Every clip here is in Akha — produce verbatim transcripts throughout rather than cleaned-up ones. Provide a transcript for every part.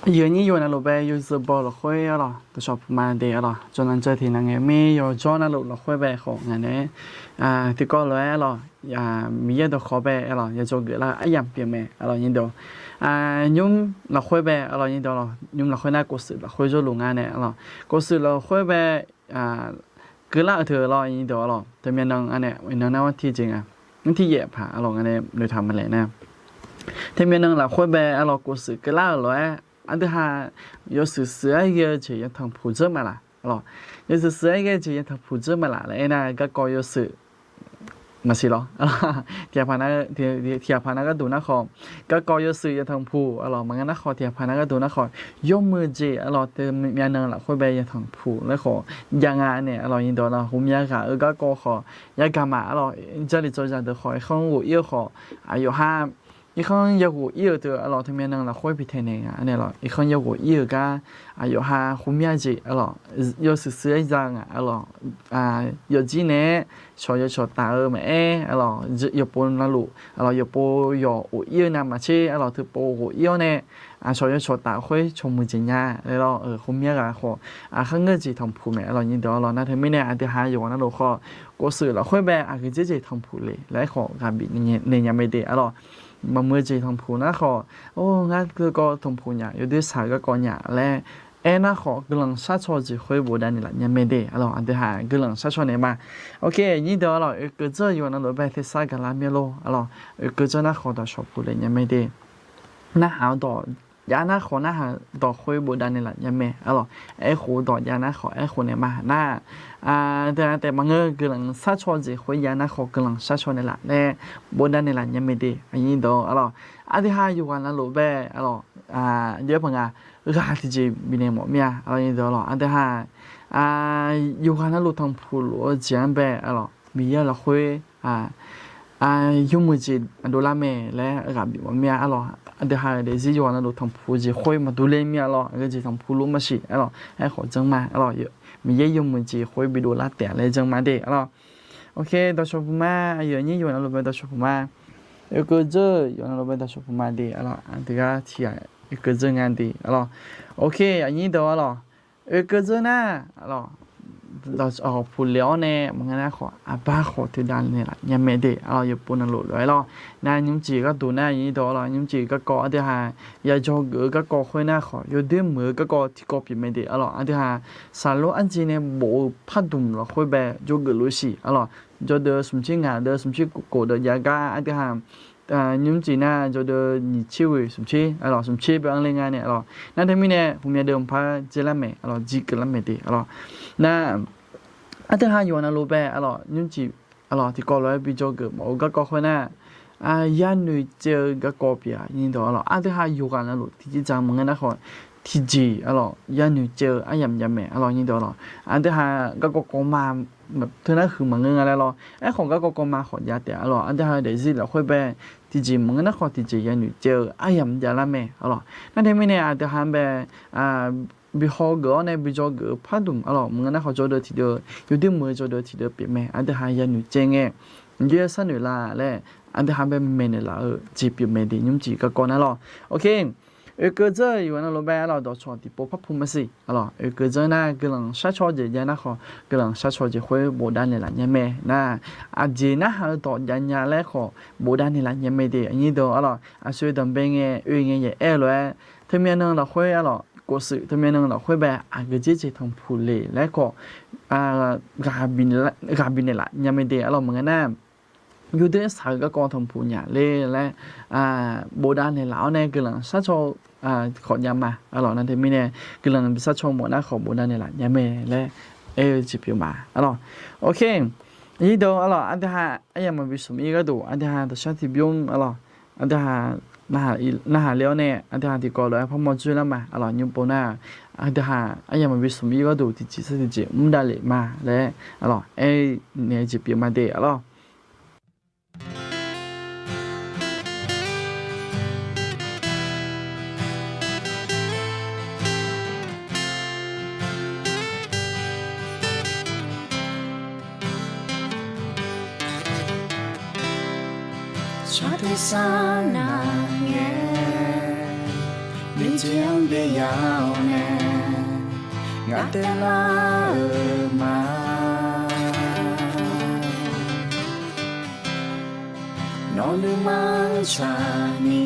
Yawnyir yawq navluf bae yawzeu baw lafkhoer arlawq, dawqshawq puq ma de arlawq, jawrnan jawr tiq nar ngae mir yawjawr navluf lafkhoer bae khawf ngaq nae tiqkawv lof-aer arlawq, Miqyaer dawqkawq bae arlawq yajawr geuflar-eu aryamq pyeuf mae arlawq nyir deuq. Nymr lafkhoer bae arlawq nyir deuq arlawq, nymr lafkhoer nar kovshuif lafkhoer jawrluf nga nae arlawq, kovshuif lafkhoer bae keuvlar-euq teu arlawq nyir deuq arlawq, teumyav nan anae iqnan nar-anr tiqjeq nga, nmr tiqyaef paq arlawq nga nae noeqtaq maqlaeq nar, teumyav nan lafkhoer bae arlawq kovshuif keuvlar-euq lof-aer, aqdui ha yawshuif shuif-aer ghae-eu jeq yatanq puq dzeur maqlaq arlawq, yawshuif shuif-aer ghae-eu jeq yatanq puq dzeur maqlaq laer aernar garkawv yawshuif maqsiq lawr. Tiqghaq paq nar gharduq nar khawf, garkawv yawshuif yatanq puq arlawq maqngeur nar khawf, tiqghaq paq nar gharduq nar khawf, yawmuiq jeq arlawq teumyav nan lafkhoer bae yatanq puq laer khawf jav nga nae arlawq nyir deuq arlawq, ghawqmya ghaq-eu garkawv khawf yagaq maf arlawq, jarlif dzawzaq deuq khawf irkhanr ghof ir-eu khawf, aqyawf ha irkhanr yaghof ir-euq teu arlawq teumyav nan lafkhoer bi taeq naeq nga nae arlawq, irkhanr yaghof ir-euq gar aqyawf ha ghawqmya jeq arlawq yawshuif shuif-aer za nga arlawq, yawfjir nae-aer shawq yawcawq taf-eu maqaer arlawq, yawqpov navluf arlawq yawqpov yawq ghof ir-eu navmaqtser arlawq teupov ghof ir-awr nae, shawq yawcawq taf khoer cawq muiq jeq nya laer lawr, ghawqmya ghaq khawf kharngeur jeq tanqpuq mae arlawq nyir deuq arlawq. Nar teumirnae aqdui ha yawqghaq navluf khawf, kovshuif lafkhoer bae aqgeu dzer jeq tanqpuq le laer khawf ghaq bifnaeq nya mae de arlawq. Maqmuiq-eu jeq tanqpuq nar khawf, or ngar garkawv tanqpuq nya, yawdoer shaq-eu garkawv nya laer aernar khawf, guiqlanq sharcaw jeq khoer bofdav naeqlaf nya mae de arlawq. Aqdui ha guiqlanq sharcaw naeq ma. Ok, nyir deuq arlawq, oekeuv dzeur-eu yawqghaq navluf bae tersar gaqlar myanr lor arlawq, oekeuv dzeur nar khawf dawqshawq puq le nya mae de. Narhaq-eu dawq jav nar khawf narhaq-eu dawq khoer bofdav naeqlaf nya mae arlawq. Aerkhof dawq jav nar khawf aerkhof naeq ma nar, aqdui ha taef maqngeur guiqlanq sharcaw jeq khoer jav nar khawf guiqlanq sharcaw naeqlaf laer bofdav naeqlaf nya mae de. Aqnyir deuq arlawq, aqdui ha yawqghaq navluf bae arlawq, jov-aer paq nga, ghaq tiqjeq bifnaeq mawf mir-a arlawq nyir deuq arlawq. Aqdui ha yawqghaq navluf tanqpuq luf-eu jeq-anr bae arlawq Miqyaer lafkhoer yawmuiq jeq dovlar mae laer ghaq bif mawf mir-a arlawq. Aqdui ha-euq daefzir yawqghaq navluf tanqpuq jeq khoer maqdov le mir-a arlawq, aqgeu jeq tanqpuq luf maqsiq arlawq, aerkhawf janr ma arlawq, Miqyaer yawmuiq jeq khoer bidov lar taef-a laer janr ma de arlawq. Ok, dawqshawq puq ma, aqyuif aqnyir yawqghaq navluf bae dawqshawq puq ma. Oekeuv dzeur-eu yawqghaq navluf bae dawqshawq puq ma de arlawq, aqdui gar tiq ghaq oekeuv dzeur nga de arlawq. Ok, aqnyir deuq arlawq, oekeuv dzeur nar arlawq, dawqshawq puq le-awr nae maqngeur nar khawf aqbar khawf teudav naeqlaf nya mae de arlawq. Yawqpov navluf lof-aer lawr, nar nymrcif gharduq nar nyir deuq arlawq, nymrcif garkawv aqdui ha yajawr geuf-eu garkawv khoer nar khawf yawdoer muiq-eu garkawv tiqkawv pyeuf mae de arlawq. Aqdui ha saqlor arjeq nae bof-eu pardmq lafkhoer bae jawrgeuf luf siq arlawq. Jawrdeuv smqtser ngaq deuv smqtser kof deuv jav gar aqdui ha nymrcif nar jawrdeuv nyiq tser ghoeq smqtser arlawq, smqtser bae anr le nga nae arlawq. Nar teumirnae ghawqmya deuv maqpar dzer lar mae arlawq, jir keuv lar mae de arlawq. Nar aqdui ha yawqghaq navluf bae arlawq nymrcif arlawq tiqkawv lof-aer bijawr geuf mawf-eu garkawv khoer nar, yanoeq caev-eu garkawv pyeuf-a nyir deuq arlawq. Aqdui ha yawqghaq navluf tiqjeq dzaq maqngeur nar khawf tiqjeq arlawq yanoeq caev-eu aryamq jav mae arlawq nyir deuq arlawq. Aqdui ha garkawv kawv ma teunar huiq maqngeur nga laer lawr, aerkhawf garkawv kawv ma khawf jav taef arlawq. Aqdui ha-eu daefzir lafkhoer bae tiqjeq maqngeur nar khawf tiqjeq yanoeq caev-eu aryamq jav lar mae arlawq. Nar teumirnae aqdui ha-anr bae bihaw geuf-awr nae bijawr geuf-eu pardmq arlawq maqngeur nar khawf jawrdeuv tiqdeuv yawdoer muiq-eu jawrdeuv tiqdeuv pyeuf mae. Aqdui ha yanoeq caev ngae, Miqyaer sharnoeq la laer aqdui ha bae maeqnaeq laf-eu jeq pyeuf mae de nymrcif garkawv nar lawr. Ok, oekeuv dzeur-eu yawqghaq navluf bae arlawq dawqcawq tiqpov par pu maqsiq arlawq, oekeuv dzeur nar guiqlanq sharcaw jeq jav nar khawf guiqlanq sharcaw jeq khoer bofdav naeqlaf nya mae nar, aqjeq narhaq-eu dawq jav nya laer khawf bofdav naeqlaf nya mae de aqnyir deuq arlawq. Aqsur danqbae ngae oe ngae yaeq aer-eu lof-aer teumyav nan lafkhoer arlawq kovshuif teumyav nan lafkhoer bae aqgeu dzer jeq tanqpuq le laer khawf ghaq bifnaeq laf nya mae de arlawq maqngeur nar yawdoer shaq-eu garkawv tanqpuq nya le laer bofdav naeqlaf-awr nae guiqlanq sharcaw khawf jav ma arlawq. Nar teumirnae guiqlanq bi sharcaw mawf nar khawf bofdav naeqlaf nya mae laer aer-eu jeq pyeuf ma arlawq. Ok, nyir deuq arlawq aqdui ha aryamq maqbi smq ir gharduq aqdui ha dawqshar tiqbymr arlawq, aqdui ha narhaq le-awr nae aqdui ha tiqkawv lof-aer parmawr dzoerlar ma arlawq. Nymr pov nar aqdui ha aryamq maqbi smq ir gharduq tiqjeq sar tiqjeq mr davlef ma laer arlawq aer naeq-eu jeq pyeuf ma de arlawq. Tsawrtuiq sar nar ngae, bi Tiqjeq-anr byav-awr nae ngaq taev lar-euq ma. Nawq nuima-anr tsaqni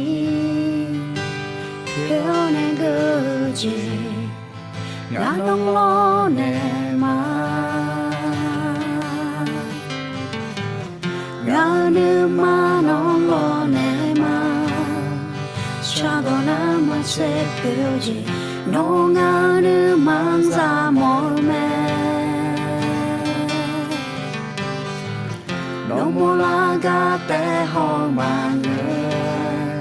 poeq-awr nae geur-eu jeq, ngaq nawq lawr nae ma. Ngaq-euq nuima nawq lawr nae ma. Shardawq nar maqtser poeq-eu jeq, nawr ngaq-euq nuima-anr zaq mawf-eu mae. Nawq mawrlar gar taef haw maqngeur.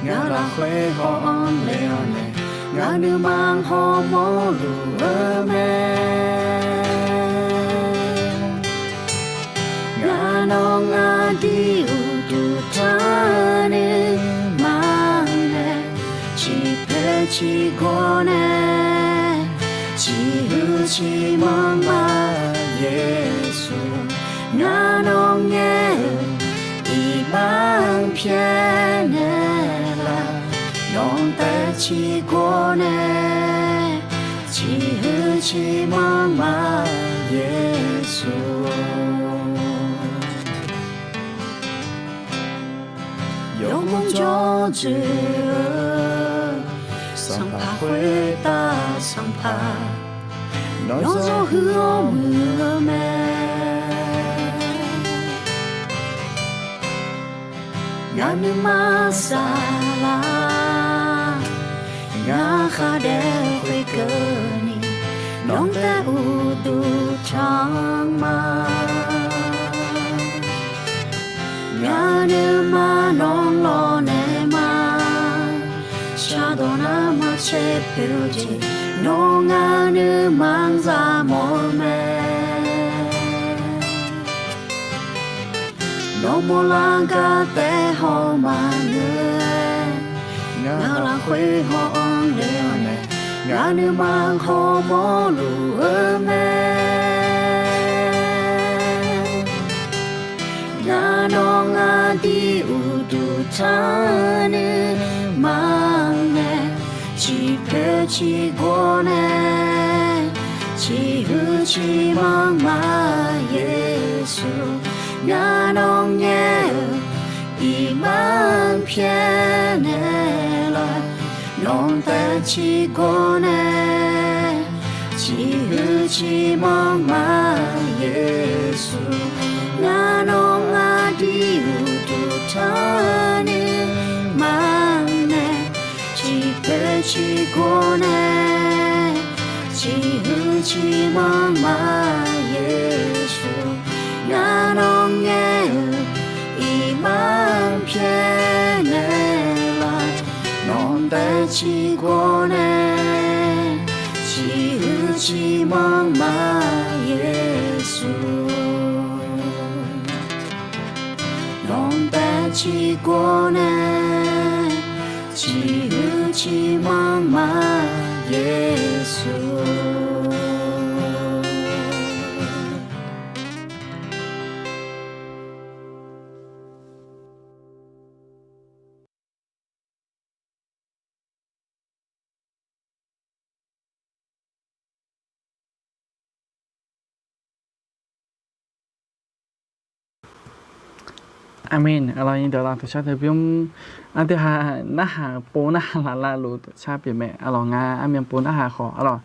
Ngaq lafkhoer haw-anr le-awr nae, ngaq nuima-anr hawmawr luf-eu mae. Ngaq nawq ngaq dir uqduq tanr nuima nae, ciqpoeq ciqgawr nae, ciqhuiq ciqmanq ma Yeqsur. Ngaq nawq ngaer-euq iqbax-anr pyaeqnaeq laf, nawq taev ciqgawr nae, ciqhuiq ciqmanq ma Yeqsur. Yawmuiq jawr dzoeq-eu sanqpaq khoertav sanqpaq, nawr zawr huiq-awr muiq-eu mae. Ngaq nuima saflar, ngaq khar daef khoerkeuvni, nawq taev uqduq tanq ma. Ngaq nuima nawq lawr nae ma. Shardawq nar maqtser poeq-eu jeq, nawr ngaq nuima-anr zaq mawf-eu mae. Nawq mawrlar gar taef haw maqngeur. Ngaq lafkhoer haw-anr le-awr nae, ngaq nuima hawmawr luf-eu mae. Ngaq nawq ngaq dir uqduq tanr nuima nae, ciqpoeq ciqgawr nae, ciqhuiq ciqmanq ma Yeqsur. Ngaq nawq ngaer-euq iqbax-anr pyaeqnaeq laf, nawq taev ciqgawr nae, ciqhuiq ciqmanq ma Yeqsur. Ngaq nawq ngaq dir uqduq tanr nuima nae, ciqpoeq ciqgawr nae, ciqhuiq ciqmanq ma Yeqsur. Ngaq nawq ngaer-euq iqbax-anr pyaeqnaeq laf, nawq taev ciqgawr nae, ciqhuiq ciqmanq ma Yeqsur. Nawq taev ciqgawr nae, ciqhuiq ciqmanq ma Yeqsur. Aqmeq. Aqlawq, nyiq deuq laf dawqshar tiqbymr aqdui ha narhaq pov narhaq laf lavluf dawqshar pyeuf mae. Aqlawq, ngar armyan pov narhaq khawf, aqlawq,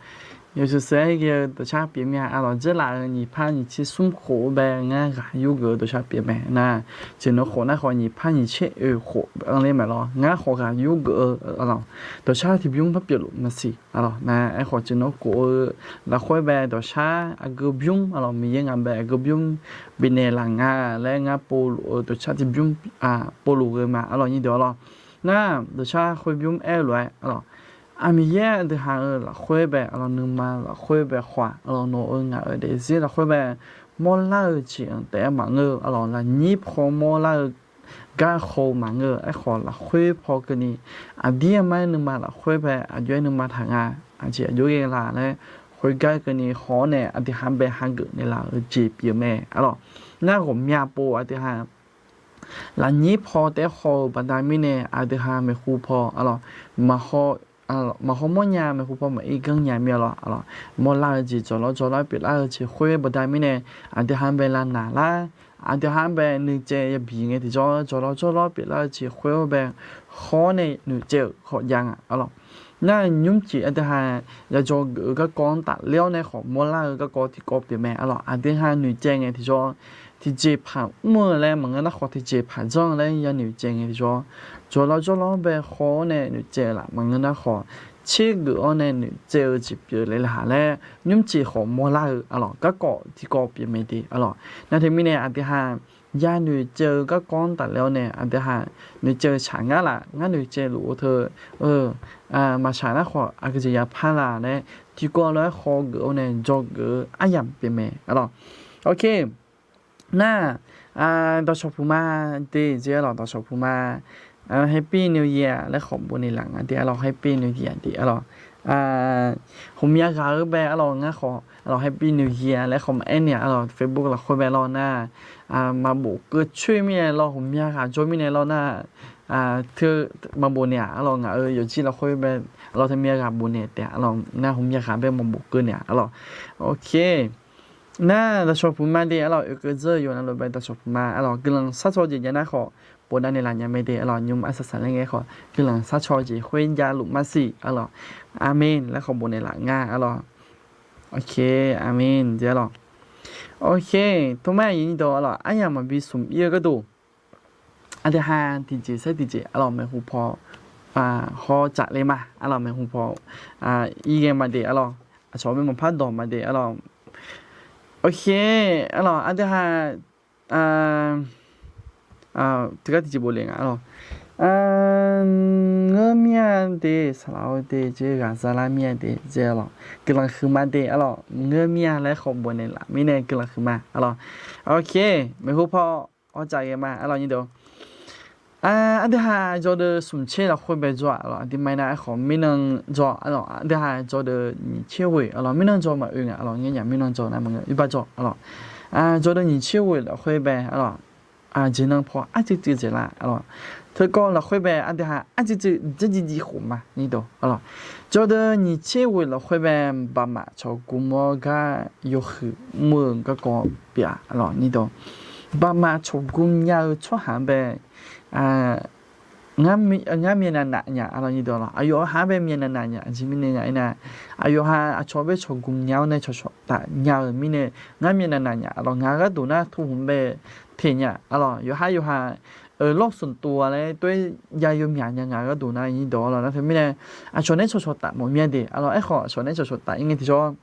yawshuif shuif-aer ghae-eu dawqshar pyeuf mir-a. Aqlawq, dzeurlaf-euq nyiq par nyiq tser smr khof-eu bae ngar ghaq yur geuf-eu dawqshar pyeuf mae. Nar, tseqnawv khof nar khawf nyiq par nyiq tser oeq khof anr ler mae lawr. Ngar khawf ghaq yur geuf-eu, aqlawq, dawqshar tiqbymr par pyeufluf maqsiq. Aqlawq, nar aerkhawf tseqnawv khof-eu lafkhoer bae dawqshar aqgeu bymr, aqlawq, Miqyaer ngaq bae aqgeu bymr bifnaeq laf nga laer ngar povluf-eu dawqshar tiqbymr povluf ghae ma. Aqlawq, nyiq deuq-a lawr. Nar dawqshar khoerbymr aer-eu lof-aer, aqlawq, aqmiqyaer aqdui ha-euq lafkhoer bae, aqlawq, nuima lafkhoer bae khawf-aq, aqlawq, nawq-euq ngaq-euq daefzir lafkhoer bae mawrlar-eu jeq-anr taef-aer maqngeur-eu, aqlawq, lafnyir paw mawrlar-eu gar haw-eu maqngeur-eu. Aerkhawf, lafkhoer paw keuvni aqdir aqma-aer nuima lafkhoer bae aqjox-aer nuima taq nga, aqjeq aqjox ghae la laer khoergar keuvni haw-awr nae aqdui ha bae hageuf naeqlaf-eu jeq pyeuf mae. Aqlawq, nar ghawqmya pov aqdui ha lafnyir paw taef-aer haw-eu baqda mirnae aqdui ha maeqhu paw, aqlawq, maqhaw maqhaw mawrnya maeqhu paw maqir ganrnya mir-a lawr, aqlawq. Mawrlar-eu jeq, jawqlawr jawrlar pyeuflar-eu jeq khoer baqda mirnae, aqdui ha-anr bae lavnaq lar, aqdui ha-anr bae nuicaev yabi ngae tiqjawr, jawqlawr jawrlawr pyeuflar-eu jeq khoer-anr bae haw-awr nae noeqcaev-euq khawf jav nga, aqlawq. Nar nymrcif aqdui ha yadzawgeuf-eu garkawv-anr tafler-awr nae khawf mawrlar-eu garkawv tiqkawv pyeuf mae, aqlawq. Aqdui ha noeqcaev ngae tiqjawr, tiqjeqpaq mr-eu laer maqngeur nar khawf, tiqjeqpaq janr-eu laer ya noeqcaev ngae tiqjawr, jawqlawr jawrlawr-anr bae haw-awr nae noeqcaev-eu laf maqngeur nar khawf, tsergeuf-awr nae noeqcaev-eu jeq pyeuf le laqhaq laer nymrcif khawf mawrlar-eu, aqlawq, garkawv tiqkawv pyeuf mae de, aqlawq. Nar teumirnae aqdui ha ya noeqcaev-eu garkawv-anr tafler-awr nae aqdui ha noeqcaev-eu tsaq ngar laf, ngar noeqcaev luf-eu teu maqtsaq nar khawf aqgeujeq ya par laf laer tiqkawv lof-aer khawgeuf-awr nae dzawgeuf-eu aryamq pyeuf mae, aqlawq. Ok. Nar, dawqcawq puq ma de jeq, aqlawq, dawqcawq puq ma, Happy New Year laer khawf bofnaeq laf nga de, aqlawq, Happy New Year de, aqlawq. Ghawqmya ghaq-eu bae, aqlawq, ngar khawf, aqlawq, Happy New Year laer khawf maqaer ni-aq, aqlawq, Facebook lafkhoer bae lawr nar, maqbof keuv coer mirnae lawr, ghawqmya ghaq jawr mirnae lawr nar, teu maqbof naeq-aq, aqlawq, ngaq-euq yawqjir lafkhoer bae, aqlawq, teumya ghaq bofnaeq taef, aqlawq, nar ghawqmya ghaq bae maqbof keuv naeq-aq, aqlawq. Ok. Nar dawqcawq puq ma de, aqlawq, oekeuv dzeur-eu yawqnan lof-aer dawqcawq puq ma, aqlawq, guiqlanq sharcaw jeq jav nar khawf bofnaeq naeqlaf nya mae de, aqlawq, nymq-mr arsaq saqler ngae khawf guiqlanq sharcaw jeq khoer jav luf marsiq, aqlawq. Aqmen laer khawf bofnaeq laf nga, aqlawq. Ok, aqmen jeq, aqlawq. Ok, tov mar aqyuif nyir dawq, aqlawq, aryamq maqbi smq ir-eu gharduq aqdui ha tiqjeq saer tiqjeq, aqlawq, maeqhu paw hawtsaf le ma, aqlawq, maeqhu paw ir ghae ma de, aqlawq, aqcawq bae maqpar dawq ma de, aqlawq. Ok, aqlawq, aqdui ha teugar tiqjeq bofle nga, aqlawq. Ngeur mir-a de, saqlaq-eu de jeq, ghaqza lar mir-a de jeq, aqlawq, guiqlanq huiqma de, aqlawq, ngeur mir-a laer khawf bofnaeq laf mirnae guiqlanq huiqma, aqlawq. Ok, maeqhu paw hawtsaf ghae ma, aqlawq, nyir dawq. Aqdui ha jawrdeuv smq tser lafkhoer bae jawr-aq, aqlawq, aqduimaf-ir nar aerkhawf mirnan jawr, aqlawq, aqdui ha jawrdeuv nyiq tser ghoeq, aqlawq, mirnan jawr maqoe nga, aqlawq, ngeur nya mirnan jawr nar maqngeur, iqbax jawr, aqlawq. Jawrdeuv nyiq tser ghoeq lafkhoer bae, aqlawq, jeqnan paw arcuiv cuiv dzaeqlar, aqlawq. Teukawv lafkhoer bae aqdui ha arcuiv cuiv dzerdziv jiv khof ma, nyir dawq, aqlawq. Jawrdeuv nyiq tser ghoeq lafkhoer bae baqmaf cawqgum-awr gar yawhuiq mr-eu garkawv pyeuf-a, aqlawq, nyir dawq. Baqmaf cawqgum nya-eu tsawrhaq-anr bae ngar, ngar myavnav naf nya, aqlawq, nyir dawq, aqlawq. Aqyawf ha-anr bae myavnav naf nya, aqjeq mirnae nya aernar, aqyawf ha aqcawq bae cawqgum nya-awr nae cawqcawq taf nya-euq mirnae ngar myavnav naf nya, aqlawq. Ngaq-euq gharduq nar tov hmq bae teq nya, aqlawq. Yawqha yawqha-euq lawr smq tuv-a laer tov-aer ya yawmyaq nya ngaq-euq gharduq nar, nyir dawq, aqlawq. Nar teumirnae aqcawq nae cawqcawq taf mawf mir-a de, aqlawq. Aerkhawf aqcawq nae cawqcawq taf ir ngae tiqjawr,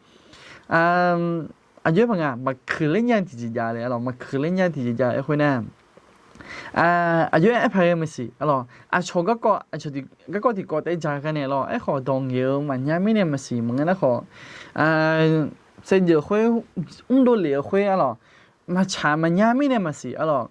aqjox-aer paq nga, maqkuiq ler nya tiqjeq jav le, aqlawq, maqkuiq ler nya tiqjeq jav aerkhoer nar, aqjox-aer aerpaq ghae maqsiq, aqlawq. Aqcawq garkawv, aqcawq garkawv tiqkawv taef-aer ja gar nae, aqlawq, aerkhawf dawq ngaeq-eu maqnya mirnae maqsiq, maqngeur nar khawf, saevdzeuf khoer mrdov lef-eu khoer, aqlawq, maqtsaq maqnya mirnae maqsiq, aqlawq.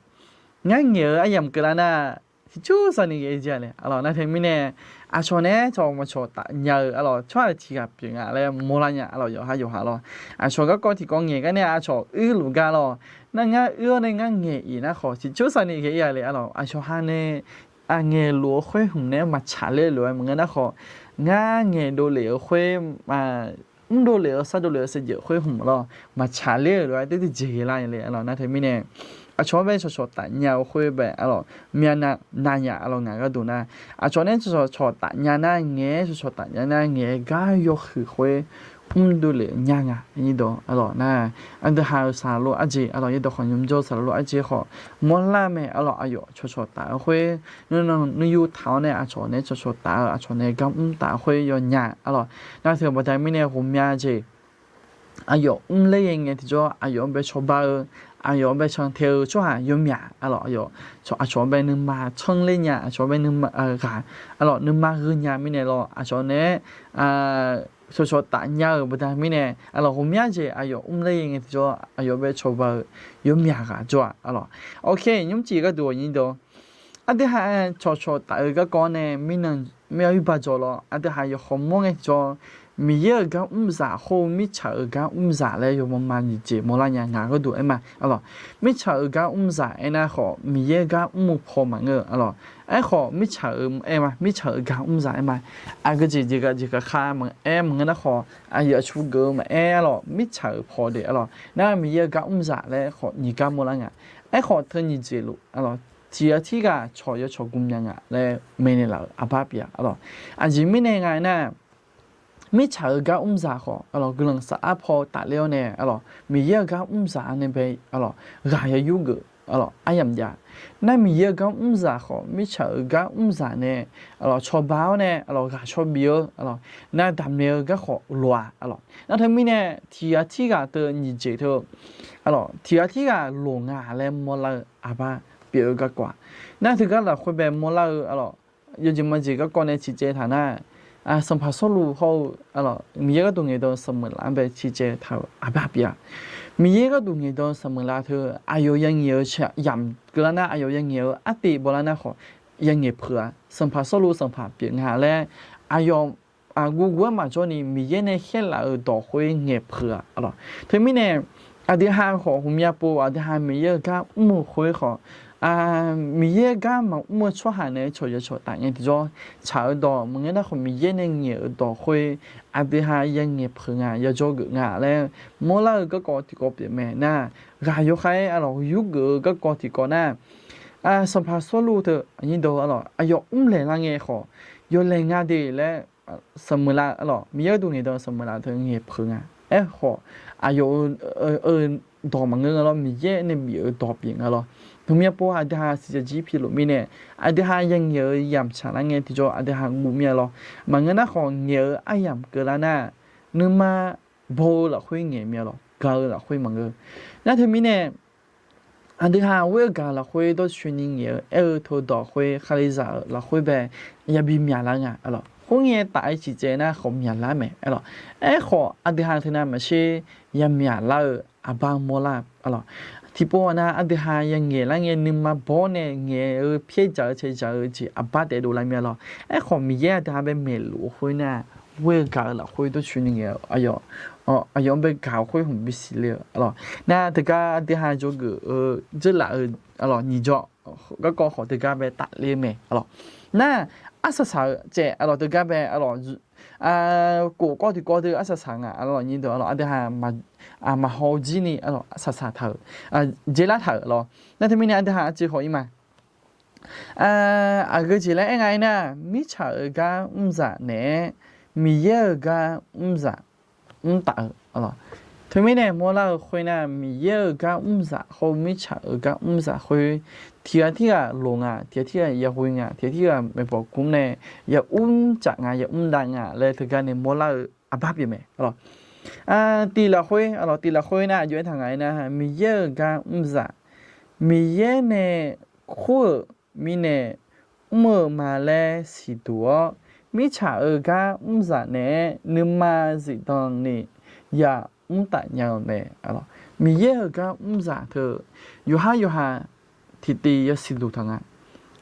Ngar ngaeq-eu aryamq keuvlar nar, tiqcur saqni ghae-ir jir-a le, aqlawq. Nar teumirnae aqcawq nae cawq maqcawq taf nya-eu, aqlawq, tsawrhaq tiq ghaq pyeuf nga laer mawrlar nya, aqlawq. Yawqha yawqha lawr, aqcawq garkawv tiqkawv ngaeq gar nae aqcawq uir luf gar lawr, nar ngar uir-awr nae ngar ngaeq-iq nar khawf tiqcur saqni ghae-ir-a le, aqlawq. Aqcawq ha nae ngaeqluf-eu khoer hmq nae maqtsaq ler-eu lof-aer maqngeur nar khawf, ngar ngaeqdov lef-eu khoer, mrdov lef-eu sardov lef-eu saevdzeuf khoer hmq lawr, maqtsaq ler-euq lof-aer taef tiqjeq ghae lar le, aqlawq. Nar teumirnae aqcawq-anr bae cawqcawq taf nya-eu khoer bae, aqlawq, myavnav naf nya, aqlawq. Ngaq-euq gharduq nar aqcawq nae cawqcawq taf nya nar, ngaeq-aer cawqcawq taf nya nar ngaeq-aer gar yawhuiq khoer mrdov lef nya nga, nyir dawq, aqlawq. Nar aqdui ha-euq saqlaq lof arjeq, aqlawq, yawdawq khawf nymr jawr-eu saqlaq lof arjeq khawf mawrlar mae, aqlawq. Aqyawf cawqcawq taf-eu khoer, nuiyu taq-awr nae aqcawq nae cawqcawq taf-eu, aqcawq nae gar mr taf-eu khoer yawnya, aqlawq. Nar teu baqda mirnae ghawqmya jeq aqyawf mrler ghae ngae tiqjawr, aqyawf-anr bae cawba-eu, aqyawf-anr bae cantae-eu tsawrhaq yawmyaq, aqlawq. Aqyawf, aqcawq-anr bae nuima tsanrler nya, aqcawq-anr bae nuima ghaq, aqlawq, nuima gheu nya mirnae lawr, aqcawq nae-aer cawqcawq taf nya-euq baqda mirnae, aqlawq, ghawqmya jeq aqyawf mrler ghae ngae tiqjawr, aqyawf bae cawba-eu yawmyaq ghaq jawr-a, aqlawq. Ok, nymrcif gharduq nyir dawq, aqdui ha cawqcawq taf-eu garkawv-anr nae mirnan, mir-a, iqbax jawr lawr, aqdui ha yawkhawf mawr ngae tiqjawr, Miqyaer-euq gar mrzaq hawr-eu mirtsaq-euq gar mrzaq laer yawmama nyiq jeq mawrlar nya, ngaq-euq gharduq aer ma, aqlawq. Mirtsaq-euq gar mrzaq aernar khawf Miqyaer gar mr-eu paw maqngeur, aqlawq. Aerkhawf, mirtsaq-euq aer ma, mirtsaq-euq gar mrzaq aer ma. Aqgeujeq jeqgaq jeqgaq kha maqaer maqngeur nar khawf, aqyuif aqtsu geuf-eu maqaer arlawq, mirtsaq-euq paw de arlawq. Nar Miqyaer-euq gar mrzaq laer khawf nyiq gar mawrlar nga. Aerkhawf, teu nyiq jeq luf arlawq, tiq ghaq tirghaq cawq yawcawq gumya nga laer maeqnaeq laf-euq aqbar pyeuf-a arlawq. Aqjeq mirnae nga aernar, mirtsaq-euq gar mrzaq khawf arlawq, guiqlanq saflar paw tafler-awr nae arlawq, Miqyaer-euq gar mrzaq nae bae arlawq, ghaq yayur geuf arlawq, aryamq jav. Nar Miqyaer-euq gar mrzaq khawf, mirtsaq-euq gar mrzaq nae arlawq, cawba-awr nae arlawq, ghaq shaw bif-eu arlawq, nar damqnaeq-eu garkawv loq-a arlawq. Nar teumirnae tiq ghaq tirghaq teu nyiq jeq teu arlawq, tiq ghaq tirghaq loq nga laer mawrlar-eu aqbar pyeuf-eu garkawv-aq. Nar teugar lafkhoer bae mawrlar-eu arlawq, yawjeq majeq garkawv nae ciqcaev taq nar, Sanqpaq Sawrluv hawr-eu arlawq, Miqyaer gharduq ngaeqdan-eu sanqmeuqlav-anr bae ciqcaev taq-euq aqbar pyeuf-a. Miqyaer gharduq ngaeqdan-eu sanqmeuqlav teu aqyawf yangaeq-eu yamq keuvlar nar, aqyawf yangaeq-eu artiv bawlar nar khawf, yangaeq peuq-a. Sanqpaq Sawrluv sanqpaq pyeuf nga laer aqyawf aqguv guv-aer maqjawr ni Miqyaer nae khaerlaf-euq dawq khoer ngaeq peuq-a arlawq. Teumirnae aqdui ha khawf, ghawqmya pov aqdui ha Miqyaer-euq gar mr-eu khoer khawf, Miqyaer gar maqmr-eu tsawrhaq nae cawq yawcawq taf ngae tiqjawr, tsaq-eu dawq maqngeur nar khawf, Miqyaer nae ngaeq-euq dawq khoer aqdui ha yangaeq peuq nga, yajawr geuf nga laer mawrlar-eu garkawv tiqkawv pyeuf mae nar, ghaq yawkhav-aer arlawq yurgeuf-eu garkawv tiqkawv nar, Sanqpaq Sawrluv teu arlawq, aqyawf mrlaeq lar ngae khawf, yawlaeq nga de laer sanqmeuqlav arlawq, Miqyaer gharduq ngaeqdan-eu sanqmeuqlav teu ngaeq peuq nga. Aerkhawf, aqyawf-eu dawq maqngeur nga lawr, Miqyaer nae bif-eu dawq pyeuf nga lawr. Ghawqmya pov aqdui ha siqsaq jir piluf mirnae, aqdui ha yangaeq-eu yamq tsaqlar ngae tiqjawr aqdui ha guv mir-a lawr. Maqngeur nar khawf, ngaeq-eu aryamq keuvlar nar, nuima baw-eu lafkhoer ngaeq mir-a lawr, gaq-eu lafkhoer maqngeur. Nar teumirnae aqdui ha ghoer-eu gaq-eu lafkhoer dawrcoeni ngaeq-eu aer-eu teudawq khoer, Kalizaq-euq lafkhoer bae yabi myaqlar nga arlawq. Khoerngae taf-aer ciqcaev nar khawf myaqlar mae arlawq. Aerkhawf, aqdui ha teunav maqtser yamyaq lar-eu aqbar mawrlar arlawq. Tiqpov ghaq nav aqdui ha yangaeq lar ngae nuima baw-awr nae ngaeq-eu pyaer dzaq-eu cae dzaq-eu jeq aqbar taef dovlar mir-a lawr. Aerkhawf, Miqyaer aqdui ha bae maeqluf-eu khoer nar, ghoer-eu gaq-eu lafkhoer dawrcoeni ngaeq-eu aqyawf, aqyawf-anr bae gaq-eu khoer hmq bisiq le-eu arlawq. Nar teugar aqdui ha dzawgeuf-eu dzeurlaf-eu arlawq, nyiq jawr garkawv khawf teugar bae tafler mae arlawq. Nar arsaq saq-eu caev arlawq, teugar bae arlawq, kof kawv tiqkawv deuq arsaq saq nga arlawq, nyiq deuq arlawq, aqdui ha maqhaw jir ni arlawq, arsaq saq taq-euq, jeq lar taq-euq lawr. Nar teumirnae aqdui ha aqjeq khawf ir ma. Aqgeu jeq laer aer nga aernar, mirtsaq-euq gar mrzaq naeq-aer Miqyaer-euq gar mrzaq mrtaf-eu arlawq. Teumirnae mawrlar-eu khoer nar, Miqyaer-euq gar mrzaq hawr-eu mirtsaq-euq gar mrzaq khoer, tiq ghaq tirghaq loq nga, tiq ghaq tirghaq yaghoe nga, tiq ghaq tirghaq maeqbawq gmr nae yamr caf nga, yamr dav nga laer teugar nae mawrlar-eu aqbar pyeuf mae arlawq. Tiq lafkhoer arlawq, tiq lafkhoer nar aqjox aertaq nga aernar, Miqyaer-euq gar mrzaq, Miqyaer nae kur-euq mirnae mr-eu ma laer siqduq-awr, mirtsaq-euq gar mrzaq naeq-aer nuima zifdan ni yamr taf nya-eu mae. Miqyaer-euq gar mrzaq teu yawqhar yawqha tiqtiv yasiqduq taq nga.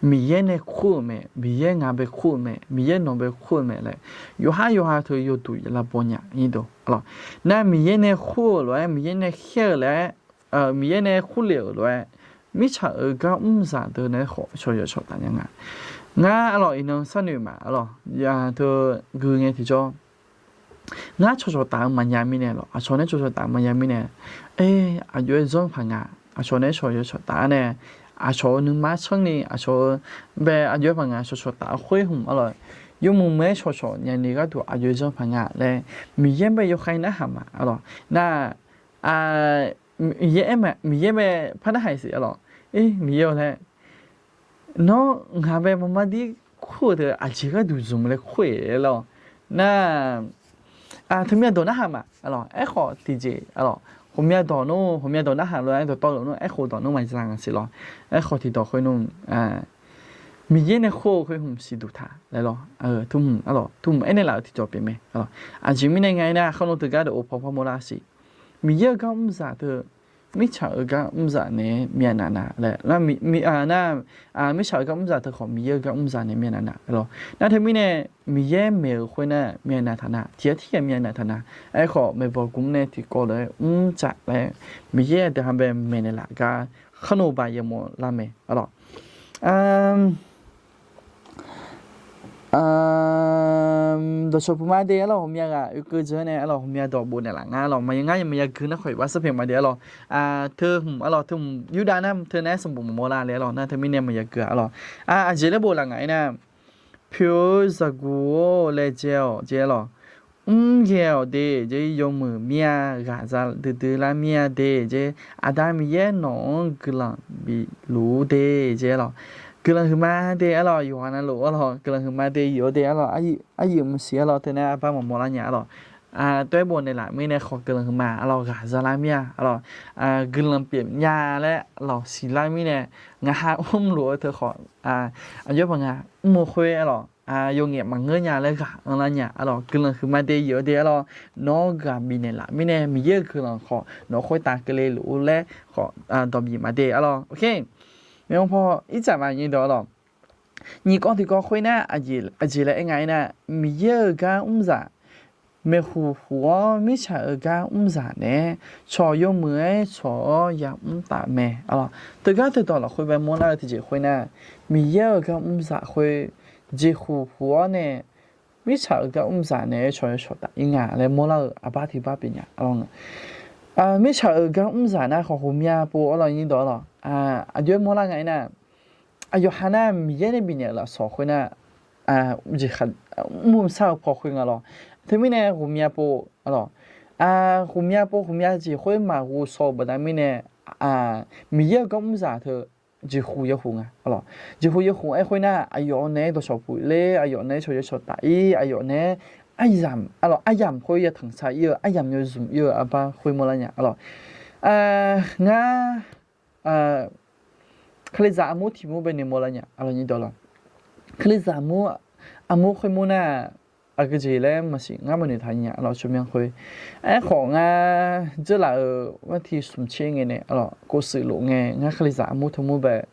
Miqyaer nae kur-euq mae, Miqyaer ngaq bae kur-euq mae, Miqyaer nawq bae kur-euq mae laer yawqhar yawqha teu yawduq lavbaw nya. Nar Miqyaer nae kur-euq lof-aer, Miqyaer nae khaer-eu lof-aer, Miqyaer nae kurle-euq lof-aer, mirtsaq-euq gar mrzaq deuq nae khawf shawq yawq shawq taf nya nga. Ngar arlawq iqnan sharnoeq ma arlawq, teu gui ngae tiqjawr ngar cawqcawq taf-eu maqnya mirnae lawq, aqcawq nae cawqcawq taf-eu maqnya mirnae, aer, aqjox-aer zanr paq nga, aqcawq nae shawq yawq shawq taf-ar nae, aqcawq-euq nuima tsanr ni, aqcawq-eu bae aqjox-aer paq nga cawqcawq taf-eu khoer hmq arlawq, yawmuiq muiq-aer shawq shawq nyani gharduq aqjox-aer zanr paq nga laer, Miqyaer bae yawkhav narhaq ma arlawq. Nar, Miqyaer aer ma, Miqyaer bae par narhaq siq arlawq. Aer, Miqyaer-eu laer, nawr ngaq bae maqmar dir kur-euq teu aqjeq gharduq zmq laer kur-eq laer lawq. Nar, teumya dawq narhaq ma arlawq. Aerkhawf tiqjeq arlawq, ghawqmya dawq nmr, ghawqmya dawq narhaq lof-aer dawqtawvluf nmr, aerkhof dawq nmr maqza ngaq siq lawq. Aerkhawf tiqdawq khoer nmr, Miqyaer nae kur-eu khoer hmq siqduq taq laer lawq. Tmq arlawq, tmq aernaeq laf-euq tiqjawq pyeuf mae arlawq. Aqjeq mirnae nga aernar, khar nmr teugar deuq-or paw par mawrlar siq. Miqyaer-eu gar mrzaq teu, mirtsaq-euq gar mrzaq naeq-aer myavnav na laer, nar, mirtsaq-euq gar mrzaq teu khawf Miqyaer-eu gar mrzaq naeq-aer myavnav na lawq. Nar teumirnae Miqyaer maeq-euq khoer nar myavnav taq na, tiq ghaq tirghaq myavnav taq na. Aerkhawf maeqbawq gmr nae tiqkawv lof-aer mrcaf laer, Miqyaer aqdui ha bae maeqnaeq laf gar khar nmr baq yamawr lar mae arlawq. Dawqshawq puq ma de arlawq, ghawqmya ghaq oekeuv jeq-anr nae arlawq, ghawqmya dawq bofnaeq laf nga arlawq. Maqya ngar ya maqya gui nar khawf iqbax sarpyaeq ma de arlawq. Teu hmq arlawq, teu hmq Yurdav nar teu nae-aer sanqbof maqmawr lar le arlawq. Nar teumirnae maqya gui-a arlawq. Aqjeq laer bof laf ngaq-aer nar, Poeq-eu zaqguq-or laejae-awq jeq arlawq. Mrghae-awq de jeq, yawmuiq mir-a, ghaqza duidui lar mir-a de jeq, Aqda Miqyaer nawq-anr guiqlanq bif luf-ur de jeq arlawq. Guiqlanq huiqma de arlawq, yawqha navluf arlawq, guiqlanq huiqma de yuf-eu de arlawq, aryuif maqsiq arlawq, teunae arbar maqmawr lar nya arlawq. Tov-aer bofnaeq laf mirnae khawf guiqlanq huiqma arlawq, ghaqza lar mir-a arlawq. Guiqlanq pyeuf nya laer lawq siq lar mirnae, ngaq ha mrluf-eu teu khawf, aqjox paq nga mr-eu khoer arlawq, yawf ngaef maqngeur nya laer ghaq anr lar nya arlawq, guiqlanq huiqma de yuf-eu de arlawq. Nawr ghaq bifnaeq laf mirnae Miqyaer-euq guiqlanq khawf nawq khoertav keuvle luf-ur laer khawf dawq bif ma de arlawq. Oke, maeqhu paw irtsaq ma nyi dawq arlawq. Nyiq kawv tiqkawv khoer nar, aqjeq laer aer nga-aer nar, Miqyaer-euq gar mrzaq maeqhu huq-awr mirtsaq-euq gar mrzaq naeq-aer, cawq yawmuiq-aer cawq-awr yamr taf mae arlawq. Teugar teudawq lafkhoer bae mawrlar-eu tiqjeq khoer nar, Miqyaer-euq gar mrzaq khoer jeqhu huq-awr nae mirtsaq-euq gar mrzaq naeq-aer cawq yawcawq taf-ir nga laer mawrlar-eu aqbar tiqbar pyeuf nya arlawq. Mirtsaq-euq gar mrzaq nar khawf ghawqmya pov arlawq, nyi dawq arlawq. Aqjox-aer mawrlar nga-aer nar, aqyawf ha nar Miqyaer nae bifnaeq-euq lafsawq khoer nar, mrmuiq sar-eu paw khoer nga lawq. Teumirnae ghawqmya pov arlawq, ghawqmya pov ghawqmya jeq khoer maqghovshaw-eu baqda mirnae, Miqyaer-euq gar mrzaq teu jeqhu yawhuq nga arlawq. Jeqhu yawhuq-aer khoer nar, aqyawf naeq-aer dawqshawq puq ler, aqyawf naeq-aer cawq yawcawq taf-ir, aqyawf naeq-aer aryamq arlawq, aryamq khoer ya tanqsar-ir-eu, aryamq yawzmq-ir-eu aqbar khoer mawrlar nya arlawq. Ngar Kalizaq armur tiq mur bae noeqmawr lar nya arlawq, nyi dawq lawq. Kalizaq armur, armur khoermur nar, aqgeujeq laer maqsiq, ngar maqnoeq taq nya arlawq, tsawrmyanr khoer. Aerkhawf ngar dzeurlaf-euq artiq smq tser ngae nae arlawq, kofshuif lof ngae ngar Kalizaq armur teu mur bae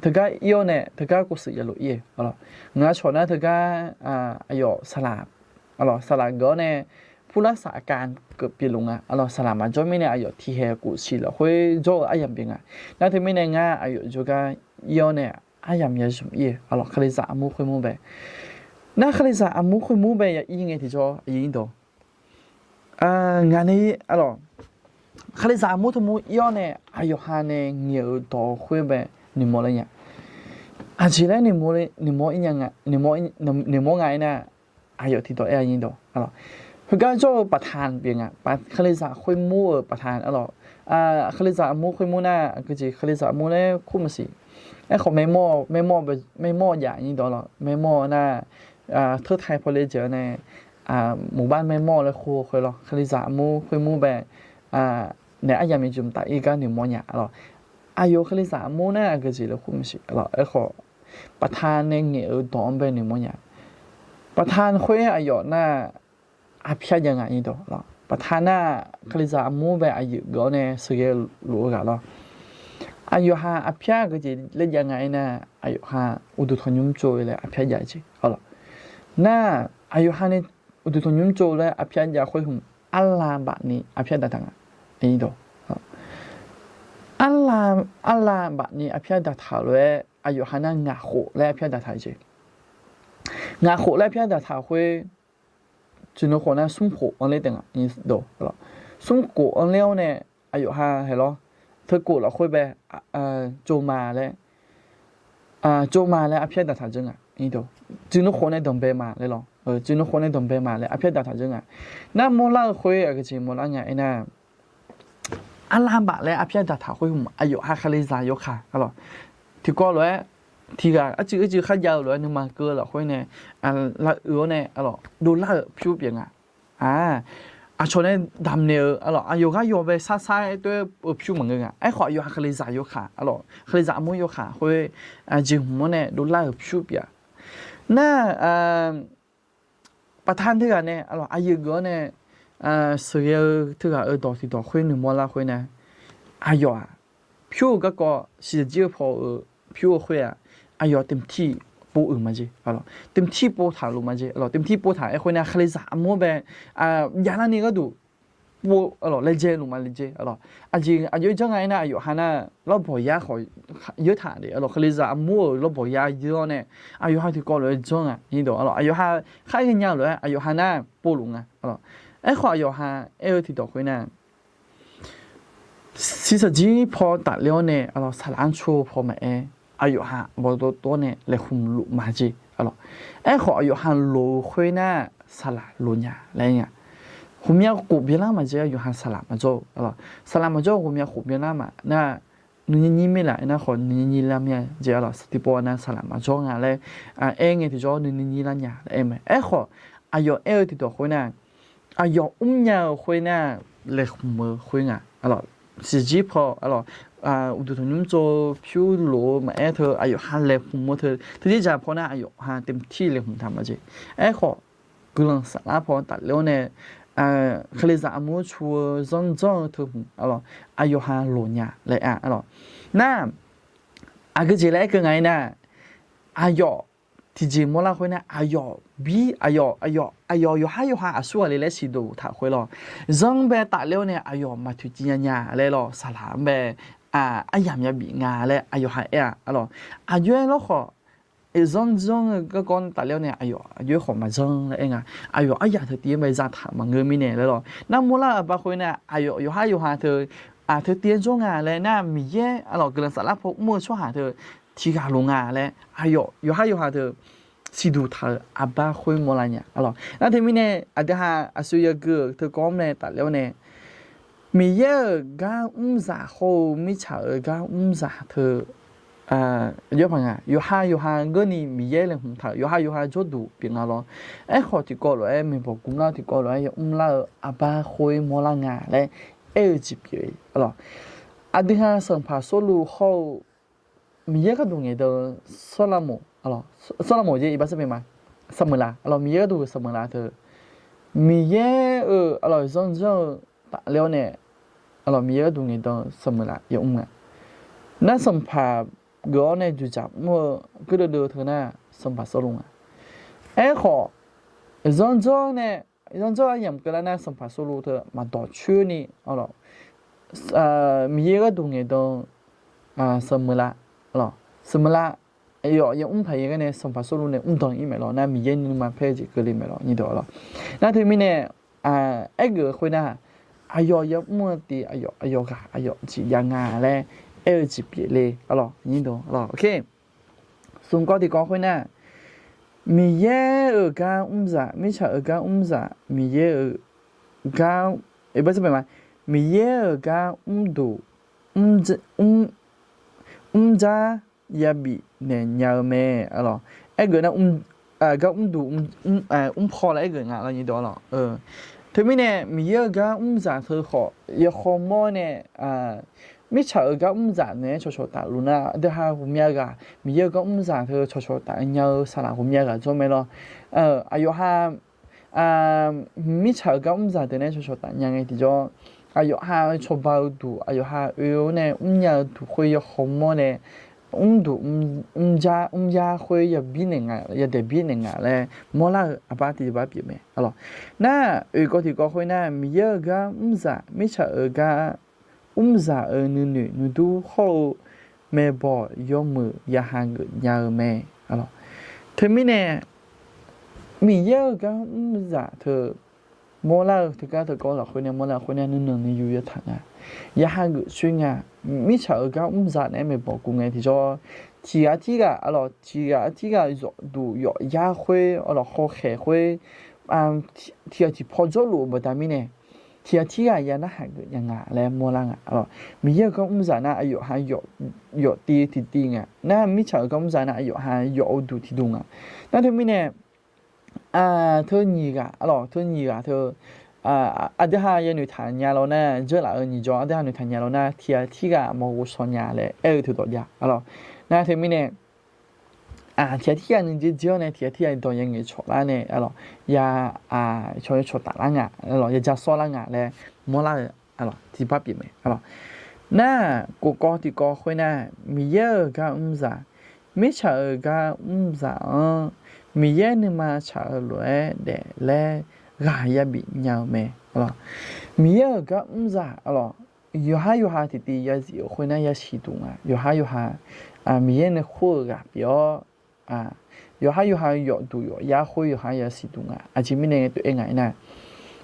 teugar ir-awr nae teugar kofshuif yalof ir-eu arlawq. Ngaq-eu cawq nar teugar aqyawf saqlaq, arlawq, saqlaq geuf-awr nae purlar saf aqkav keuv pyeufluf nga arlawq. Saqlaq maqjawr mirnae aqyawf tiqhaeq kofshuif lafkhoer jawr-eu aryamq pyeuf nga. Nar teumirnae ngar aqyawf jawrgar ir-awr nae aryamq ya zmq ir-eu arlawq, Kalizaq armur khoermur bae. Nar Kalizaq armur khoermur bae ya ir ngae tiqjawr aqyuif dawq, ngaq nae arlawq, Kalizaq armur teu mur ir-awr nae aqyawf ha nae ngaeq-euq dawq khoer bae noeqmawr lar nya. Aqjeq laer noeqmawr nga-aer nar, aqyawf tiqdawq aer-a, nyi dawq arlawq, heugar jawr-eu baqtaq pyeuf nga, Kalizaq khoermur-euq baqtaq arlawq. Kalizaq armur khoermur nar aqgeujeq Kalizaq armur laer kur maqsiq. Aerkhawf maermawr, maermawr jav, nyi dawq lawq, maermawr nar teurtai pawle jeq-awr nae, muqbar maermawr laer kur-eu khoer lawq. Kalizaq armur khoermur bae naeq aryamq ya zmq taf ir gar noeqmawr nya arlawq. Aqyawf Kalizaq armur nar aqgeujeq laer kur maqsiq arlawq. Aerkhawf baqtaq nae ngaeq-euq dawq-anr bae noeqmawr nya. Baqtaq khoer aqyawf nar aqpyar jav nga, nyi dawq lawq. Baqtaq nar Kalizaq armur bae aqyuif geuf-awr nae sheuqghae luf-eu ghaq lawq. Aqyawf ha aqpyar aqgeujeq laer jav nga-aer nar, aqyawf ha uqduq tanqnymr tsov-eu laer aqpyar jav-eu jeq arlawq. Nar aqyawf ha nae uqduq tanqnymr tsov laer aqpyar jav khoer hmq, arlav baf ni aqpyar daqtaq nga. Arlav baf ni aqpyar daqtaq lof-aer aqyawf ha nar ngaq khof laer aqpyar daqtaq-eu jeq. Ngaq khof laer aqpyar daqtaq khoer, tsuif nuikhof nar smr khof anr ler taef nga. Smr khof anr ler-awr nae aqyawf ha hae lawr, teukhof lafkhoer bae tsovma laer, tsovma laer aqpyar daqtaq dzeur nga. Tsuif nuikhof nae danqbae ma laer lawr, tsuif nuikhof nae danqbae ma laer aqpyar daqtaq dzeur nga. Nar mawrlar-eu khoer aqgeujeq mawrlar nga aernar, arlav baf laer aqpyar daqtaq khoer hmq aqyawf ha Kalizaq yawkaq arlawq. Tiqkawv lof-aer tiqghaq arcuiv arcuiv kharjav-eu lof-aer nuima keuv-eu lafkhoer nae, lavuiq-awr nae arlawq dovlar-euq pyur pyeuf nga. Aqcawq nae damqnaeq-euq arlawq, aqyawf gar yawbae sarsar-aer toer-eu pyur maqngeur nga. Aerkhawf aqyawf ha Kalizaq yawkaq arlawq, Kalizaq armur yawkaq khoer jeqhmq-anr nae dovlar-euq pyur pyeuf-a. Nar baqtaq teughaq nae arlawq aqyuif geuf-awr nae sheuqghae-eu teughaq-euq dawq tiqdawq khoer noeqmawr lar khoer nae, aqyawf-aq pyur-eu garkawv shiqjir-eu paw-euq pyur-eu khoer-aq, aqyawf temqtir pov uiq ma jeq arlawq, temqtir pov taq luf ma jeq arlawq, temqtir pov taq-aer khoer nae Kalizaq armur bae jav larni gharduq pov, arlawq, laejae luf ma laejae, arlawq. Aqjeq aqjox-aer janr nga aernar, aqyawf ha nar lawrbawq yar khawf yeur taq de, arlawq, Kalizaq armur-euq lawrbawq yar yeur-awr nae, aqyawf ha tiqkawv lof-aer janr nga, arlawq, aqyawf ha khar ghaenya-eu lof-aer aqyawf ha nar povluf nga, arlawq. Aerkhawf aqyawf ha aer-eu tiqdawq khoernar, siqsaqjir paw tafler-awr nae, arlawq, saqlaq-anr cur-eu paw maqaer, aqyawf ha bawqdov tov-awr nae laeqhmq luf ma jeq, arlawq. Aerkhawf aqyawf ha loq-eu khoernar, saqlaq loq nya laer aer nga. Ghawqmya khof byanlar maqjeq, aqyawf ha saqlaq maqjawr-eu, arlawq. Saqlaq maqjawr-eu ghawqmya khof byanlar maqnar, nuinyir nyir mirlaf aernar khawf nuinyir nyir lar mya jeq, arlawq, saqtiqpov-a nar saqlaq maqjawr nga laer aer ngae tiqjawr nuinyir nyir lar nya laer aer mae. Aerkhawf aqyawf aer-eu tiqdawq khoernar, aqyawf mrnya-euq khoernar, laeqhmq-eu khoer nga, arlawq. Siqjir paw, arlawq, uqduq tanqnymr tsov pyur lof-eu maqaer teu, aqyawf ha laeqhmq-eu teu, teujeq dzaq paw nar aqyawf ha เต็มที่ laeqhmq taq ma jeq. Aerkhawf guiqlanq saflar paw tafler-awr nae, Kalizaq armur cu-eu zanrjanr-eu teu hmq, arlawq, aqyawf ha loq nya laer, arlawq. Nar, aqgeu jeq laer aer keuv nga aernar, aqyawf tiqjeq mawrlar khoernar, aqyawf bir, aqyawf, aqyawf, aqyawf yawqhar yawqha aqsurghaq le laer siqduq taq khoer lawr. Zanr bae tafler-awr nae aqyawf maqtoeqciv nya nya laer lawr, saqlaq-anr bae aryamq yabif nga laer aqyawf ha aer-a, arlawq. Aqjox-aer lawrkhawf, zanrjanr-eu garkawv tafler-awr nae aqyawf aqjox-aer khawf maqzanr laer aer nga. Aqyawf aryamq teu tiv-anr bae zataq maqngeur mirnae laer lawr. Nar mawrlar-eu aqbar khoernar, aqyawf yawqhar yawqha teu, aqteu tiv-anr jawr nga laer nar, Miqyaer, arlawq, guiqlanq saflar paw mr-eu tsawrhaq teu tiqghaq loq nga laer, aqyawf yawqhar yawqha teu siqduq taq-euq aqbar khoer mawrlar nya, arlawq. Nar teumirnae aqdui ha aqsur yagui-euq teu kawv-anr nae tafler-awr nae, Miqyaer-euq gar mrzaq hawr-eu mirtsaq-euq gar mrzaq teu, aqjox paq nga, yawqha yawqha geurni Miqyaer laeqhmq taq-euq yawqha yawqha jawrduq pyeuf nga lawr. Aerkhawf tiqkawv lof-aer maeqbawq guvlar-eu tiqkawv lof-aer yamr lar-eu aqbar khoer mawrlar nga laer aer-eu jeq pyeuf-eu, arlawq. Aqdui ha Sanqpaq Sawrluv hawr-eu Miqyaer gharduq ngaeqdan-eu Sawrlaqmoq, Sawrlaqmoq jeq iqbax sarbeq ma, Saqmeuqlaq, arlawq, Miqyaer gharduq-euq Saqmeuqlaq teu, Miqyaer-euq, arlawq, zanrjanr-eu tafler-awr nae, arlawq, Miqyaer gharduq ngaeqdan-eu Saqmeuqlaq yamr nga. Nar sanqpaq geuf-awr nae dzoeqdzaq mr-eu gardeuv deuv teu nar, Sanqpaq Sawrluv nga. Aerkhawf, zanrjanr nae, zanrjanr aryamq keuvlar nar Sanqpaq Sawrluv teu maqdawq coer ni, arlawq, Miqyaer gharduq ngaeqdan-eu Saqmeuqlaq, arlawq, Saqmeuqlaq aqyawf yamr paq-aer gar nae Sanqpaq Sawrluv nae mrdan ir maeq lawr nar, Miqyaer nuima paer-eu jeq keuvle maeq lawr, nyirdeuq, arlawq. Nar teumirnae, aergeuf-eu khoernar, aqyawf yamr-eu tiv aqyawf, aqyawf ghaq aqyawf jeq jav nga laer aer-eu jeq pyeufle, arlawq, nyirdeuq, arlawq. Smq kawv tiqkawv khoernar, Miqyaer-euq gar mrzaq, mirtsaq-euq gar mrzaq, Miqyaer-euq gar, iqbax sarbeq ma, Miqyaer-euq gar mrduq, mr, mrdzar yabif naeq nya-eu mae, arlawq. Aergeuf nar, gar mrduq, mrpaw laer aergeuf nga, arlawq, nyirdeuq, arlawq. Teumirnae Miqyaer-euq gar mrzaq teu khawf yawkhaw mawr nae, mirtsaq-euq gar mrzaq naeq-aer cawqcawq taf luf nar, aqdui ha ghawqmya ghaq Miqyaer-euq gar mrzaq teu cawqcawq taf nya-eu saqlaq ghawqmya ghaq jawr mae lawr. Aqyawf ha mirtsaq-euq gar mrzaq deuq nae cawqcawq taf nya ngae tiqjawr, aqyawf ha cawba-eu duq, aqyawf ha oe-awr nae mrnya-eu duq khoer yawkhaw mawr nae, mrduq, mrdzar, mrdzar khoer yabir naeq nga, yadaeq bir naeq nga laer mawrlar-eu aqbar tiqjeq bar pyeuf mae, arlawq. Nar, oeq kawv tiqkawv khoernar, Miqyaer-euq gar mrzaq, mirtsaq-euq gar mrzaq-euq nuinoeq nuidur hawr-eu maeqbawq yawmuiq ya hageuf nya-eu mae, arlawq. Teumirnae Miqyaer-euq gar mrzaq teu mawrlar-eu teugar teukawv lafkhoer nae mawrlar-eu khoer nae nuinanq nuiyu yataq nga, ya hageuf coer nga. Mirtsaq-euq gar mrzaq naeq-aer maeqbawq guv ngae tiqjawr, tiqghaq tirghaq, arlawq, tiqghaq tirghaq yawfduq yawfyar khoer, arlawq, hawkhaeq khoer, tiqghaq tiqpaw jawrluf-eu baqda mirnae, tiqghaq tirghaq ya narhaq geuf nya nga laer mawrlar nga, arlawq. Miqyaer-euq gar mrzaq nar aqyawf ha yawf tiv tiqtiv nga. Nar mirtsaq-euq gar mrzaq nar aqyawf ha yawf-eu duq tiqduq nga. Nar teumirnae, teu nyiq ghaq, arlawq, teu nyiq ghaq teu, aqdui ha yanoeq taq nya lawr nar, dzeurlaf-eu nyiq jawr aqdui ha noeqtaq nya lawr nar, tiqghaq tirghaq mawr ghovshaw nya laer aer-eu teu dawq jav, arlawq. Nar teumirnae, tiqghaq tirghaq nuijeq jir-awr nae tiqghaq tirghaq dawq ya ngaeqcawq lar nae, arlawq, ya, cawq ya cawqtaf lar nga, arlawq, ya ja sawr lar nga laer mawrlar-eu, arlawq, tiqbar pyeuf mae, arlawq. Nar, kofkawv tiqkawv khoernar, Miqyaer-euq gar mrzaq, mirtsaq-euq gar mrzaq-anr Miqyaer nuima tsaq-eu lof-aer daef laer ghaq yabif nya-euq mae. Miqyaer-euq gar mrzaq, yawqhar yawqha tiqtiv yazif-euq khoernar yasiq duq nga. Yawqhar yawqha Miqyaer nae khoer-euq ghaq pyeuf-awr, yawqhar yawqha yawfduq yawfyar khoer yawqha yasiq duq nga. Aqjeq mirnae tof-aer nga aernar,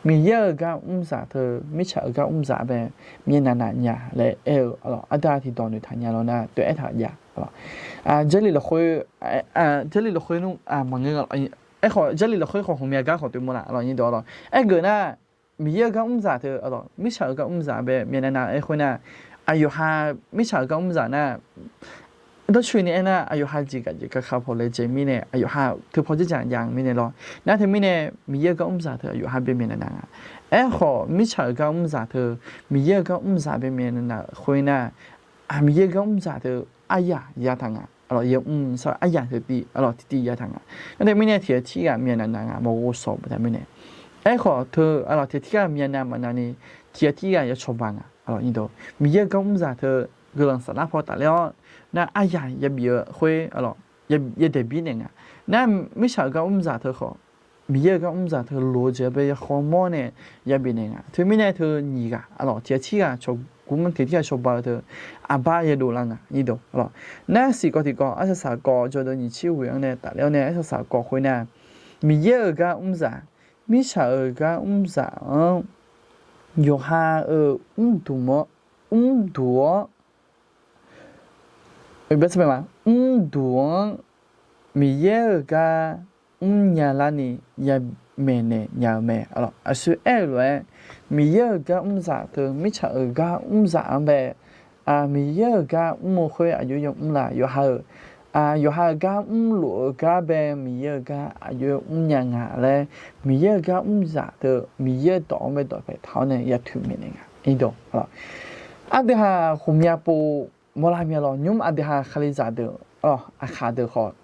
Miqyaer-euq gar mrzaq teu mirtsaq-euq gar mrzaq bae myavnav nav nya laer aer-eu, aqda tiqdawq noeqtaq nya lawr nar tof-aer taq jav. Jarlif lafkhoer, Jarlif lafkhoer nmr maqngeur, aerkhawf Jarlif lafkhoer khawf hmqmya gar khawf toeqmawr laf, aqlawq nyir dawq lawr. Aergeuf nar, Miqyaer-euq gar mrzaq teu mirtsaq-euq gar mrzaq bae myavnav nav-aer khoernar, aqyawqha mirtsaq-euq gar mrzaq nar, dawrcoeni aernar, aqyawqha jeqgaq jeq kakha paw laejae mirnae, aqyawqha teu paw dzerdzaq jav-eu mirnae lawr. Nar teumirnae, Miqyaer-euq gar mrzaq teu aqyawqha bae myavnav nav nga. Aerkhawf, mirtsaq-euq gar mrzaq teu Miqyaer-euq gar mrzaq bae myavnav nav khoernar, Miqyaer-euq gar mrzaq teu aryaq yataq nga. Aqlawq yamr sar aryaq teu tiv, aqlawq tiqtiv yataq nga. Nar teumirnae tiq ghaq tirghaq myavnav nav nga maqghov sawq baqda mirnae. Aerkhawf teu, aqlawq tiq ghaq tirghaq myavnav maqnavni, tiq ghaq tirghaq ya cawba nga. Aqlawq nyir dawq, Miqyaer-euq gar mrzaq teu guiqlanq saflar paw tafler-awr, nar aryaq yabif-eu khoer, aqlawq yadaeq bir naeq nga. Nar mirtsaq-euq gar mrzaq teu khawf, Miqyaer-euq gar mrzaq teu loq-eu jeq bae yakhawmawr nae yabif naeq nga. Teumirnae teu nyiq ghaq, aqlawq tiq ghaq tirghaq cawgmr tiq ghaq tirghaq cawba-eu teu aqbar yadov lar nga nyir dawq. Nar siqkawv tiqkawv arsaq saq kawv jawrdeuv nyiq tser ghoeq-anr nae tafler-awr nae arsaq saq kawv khoernar, Miqyaer-euq gar mrzaq, mirtsaq-euq gar mrzaq-anr yawqha-euq mrduq-awr, mrduq-awr, mrduq-awr, mrduq-anr Miqyaer-euq gar mrnya larni ya maeqnaeq nya-eu mae. Aqsur aer-eu lof-aer, Miqyaer-euq gar mrzaq teu mirtsaq-euq gar mrzaq-anr bae, Miqyaer-euq gar mr-eu khoer aqjox-aer yamr la, yawqha-euq, yawqha-euq gar mrluf-eu gar bae Miqyaer-euq gar aqjox-aer mrnya nga laer, Miqyaer-euq gar mrzaq teu Miqyaer-euq dawq-anr bae dawqpae taq-awr nae ya toeqmaeq naeq nga. Aqdui ha ghawqmya pov mawrlar mya lawr, nymr aqdui ha Kalizaq deuq, aqkaq deuq khawf,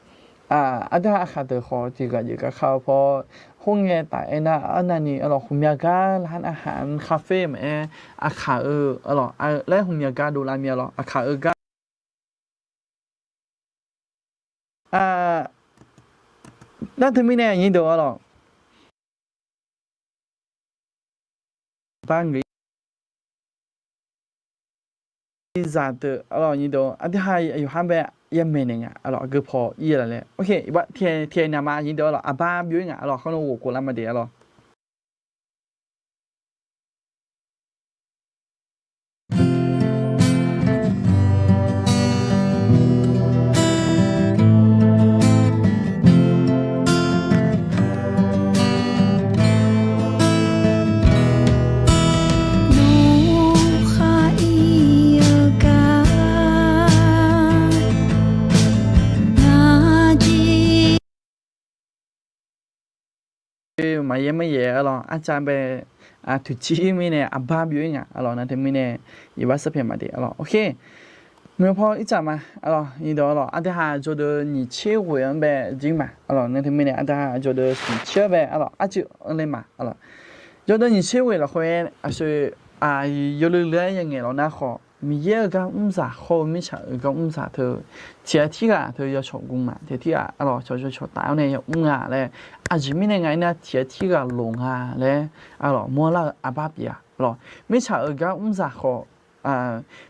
aqdui ha aqkaq deuq khawf tiqghaq jeq kakha-eu paw, khoerngae taf aernar arnavni aqlawq ghawqmya gar lar nar haq-anr khar fer maqaer, aqkaq-eu aqlawq laer ghawqmya gar dovlar mya lawr, aqkaq-eu gar Nar teumirnae nyir deuq aqlawq, aqbar ngeur-ir zaq deuq aqlawq nyir deuq aqdui ha yawqha bae ya maeqnaeq nga aqlawq, aqgeu paw ir-a laf laer. Oke, tiqaer naqma nyir deuq aqlawq aqbar byov-ir nga aqlawq, khanr-eu ghof khof lar ma de aqlawq. Maqyaer maryaef aqlawq, arcav bae toeqciv mirnae aqbar byov-ir nga aqlawq, nar teumirnae iqbax sarpaeq maqdeq aqlawq. Oke, muiq paw ircaf ma aqlawq, nyir deuq aqlawq, aqdui ha jawrdeuv nyiq tser ghoeq-anr bae jir ma aqlawq, nar teumirnae aqdui ha jawrdeuv smq tser-anr bae aqlawq, arcuiv-anr ler ma aqlawq. Jawrdeuv nyiq tser ghoeq lafkhoer aqsur yawluiv luiv-aer ya ngaeq lawq nar khawf, Miqyaer-euq gar mrzaq hawr-eu mirtsaq-euq gar mrzaq teu tiqghaq tirghaq teu yawcawq gu ma, tiqghaq tirghaq aqlawq cawqcawq cawqtaf-awr nae yamr nga laer, aqjeq mirnae nga aernar tiqghaq tirghaq loq nga laer aqlawq mawrlar-eu aqbar pyeuf-a aqlawq. Mirtsaq-euq gar mrzaq khawf,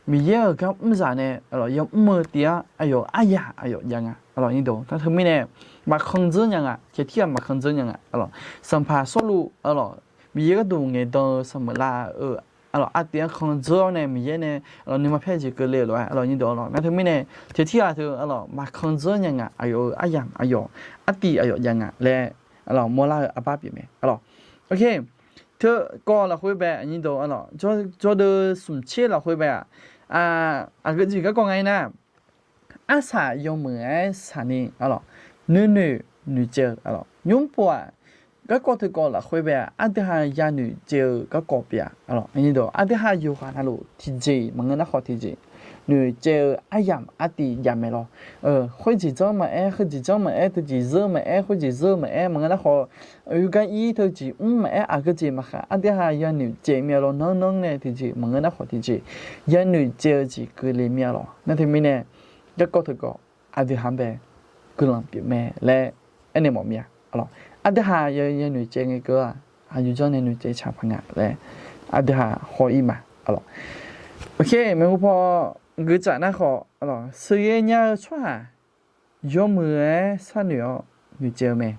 Miqyaer-euq gar mrzaq nae aqlawq yamr-eu tiv-anr aqyawf aryaq aqyawf jav nga aqlawq, nyir deuq nar teumirnae maqkanr dzeur nya nga, tiqghaq tirghaq maqkanr dzeur nya nga aqlawq. Sanqpaq Sawrluv aqlawq, Miqyaer gharduq ngaeqdan-eu sanqmeuq lar-eu aqlawq, artiv-anr kanr dzeur-awr nae Miqyaer nae aqlawq nuima paer jeq keuvle-euq lof-aer aqlawq, nyir deuq aqlawq, nar teumirnae tiqghaq tirghaq teu aqlawq maqkanr dzeur nya nga, aqyawf-euq aryamq aqyawf, artiv aqyawf jav nga laer aqlawq mawrlar-eu aqbar pyeuf mae aqlawq. Oke, teu kawv lafkhoer bae nyir deuq aqlawq, jawrdeuv smq tser lafkhoer bae-aq, aqgeu jeq garkawv nga aernar, arsaq yawmuiq-aer saqni aqlawq, nuinoeq noeqcaev-eu aqlawq, nymr pov-aq, garkawv teukawv lafkhoer bae-aq, aqdui ha yanoeq caev-eu garkawv pyeuf-a aqlawq, aqdui ha yawqghaq navluf tiqjeq maqngeur nar khawf tiqjeq noeqcaev-eu aryamq artiv jav mae lawr. Khoerjeq dzanr maqaer, khoerjeq dzanr maqaer, teujeq zeur maqaer, khoerjeq zeur maqaer, maqngeur nar khawf, oeq gar ir teujeq mr maqaer, aqgeu jeq maqkhaq, aqdui ha yanoeq caev mya lawr, nanr nanr nae tiqjeq maqngeur nar khawf tiqjeq yanoeq caev-eu jeq keuvle mya lawr. Nar teumirnae garkawv teukawv aqdui ha-anr bae guiqlanq pyeuf mae laer aernaeq mawf mya aqlawq. Aqdui ha yanoeq caev ngae keuv-aq, aqyawf janr nae noeqtsaev tsaq paq nga laer aqdui haq haw-ir ma. Aqlawq, oke, maeqhu paw geutsaf nar khawf, sheuqghae nya-eu tsawrhaq yawmuiq-aer sharnoeq-awr noeqtsaev-eu mae.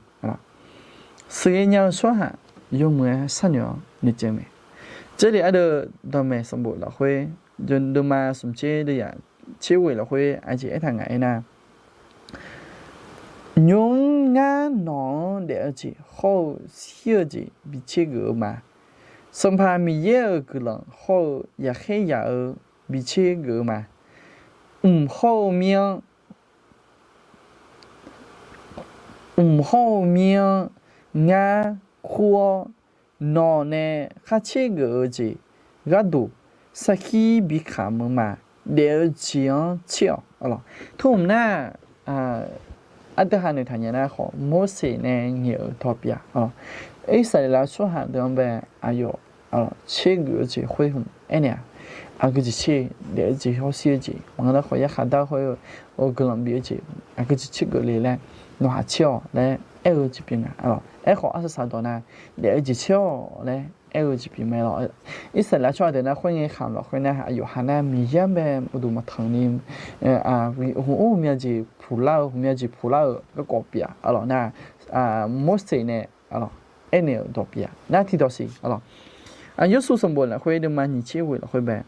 Sheuqghae nya-eu tsawrhaq yawmuiq-aer sharnoeq-awr noeqtsaev-eu mae. Jarlif ardeuv dawqmaeq sanqbof lafkhoer deuvma smq tser deuvyaq tser ghoeq lafkhoer aqjeq aertaq ngaq aernar, nymr ngar nawq-anr daef-eu jeq hawr-eu shir-eu jeq bi tsergeuf-eu ma. Sanqpaq Miqyaer-euq guiqlanq hawr-eu yaqkhaer yaq-eu bi tsergeuf-eu ma. Mq hawr-eu mir-anr Mq hawr-eu mir-anr ngar kur-awr, nawq nae khar tsergeuf-eu jeq gharduq sarkir bi kamq-eu ma. Daef-eu jeq-anr tser-awq. Aqlawq, tmr nar, aqdui haq noeqtaq nya nar khawf, Morseq nae ngaeq-euq dawq pyeuf-a. Aqlawq, Irsaqleqlav tsawrhaq deuq-anr bae aqyawf tsergeuf-eu jeq khoer hmq aernaeq-aq, aqgeu jeq tser, daef-eu jeq hawr shir-eu jeq, maqngeur nar khawf yarkhaq dar khoer-eu guiqlanq bif-eu jeq, aqgeu jeq tsergeuf le laer nawq haq tser-awq laer aer-eu jeq pyeuf nga. Aqlawq, aerkhawf arsaq saq dawq nar, daef-eu jeq tser-awq laer aer-eu jeq pyeuf mae lawq. Irsaqleqlav tsawrhaq deuq nar khoerngae khamq lafkhoer nar aqyawf ha nar Miqyaer-anr bae uqduq maqtanq ni, hmq or hmq myav jeq puqlar-eu, hmq myav jeq puqlar-euq garkawv pyeuf-a. Aqlawq nar, Morseq nae, aqlawq, aernaeq-euq dawq pyeuf-a. Nar tiqdawq siq, aqlawq, Yawrsuv sanqbof lafkhoer deuvma nyiq tser ghoeq lafkhoer bae,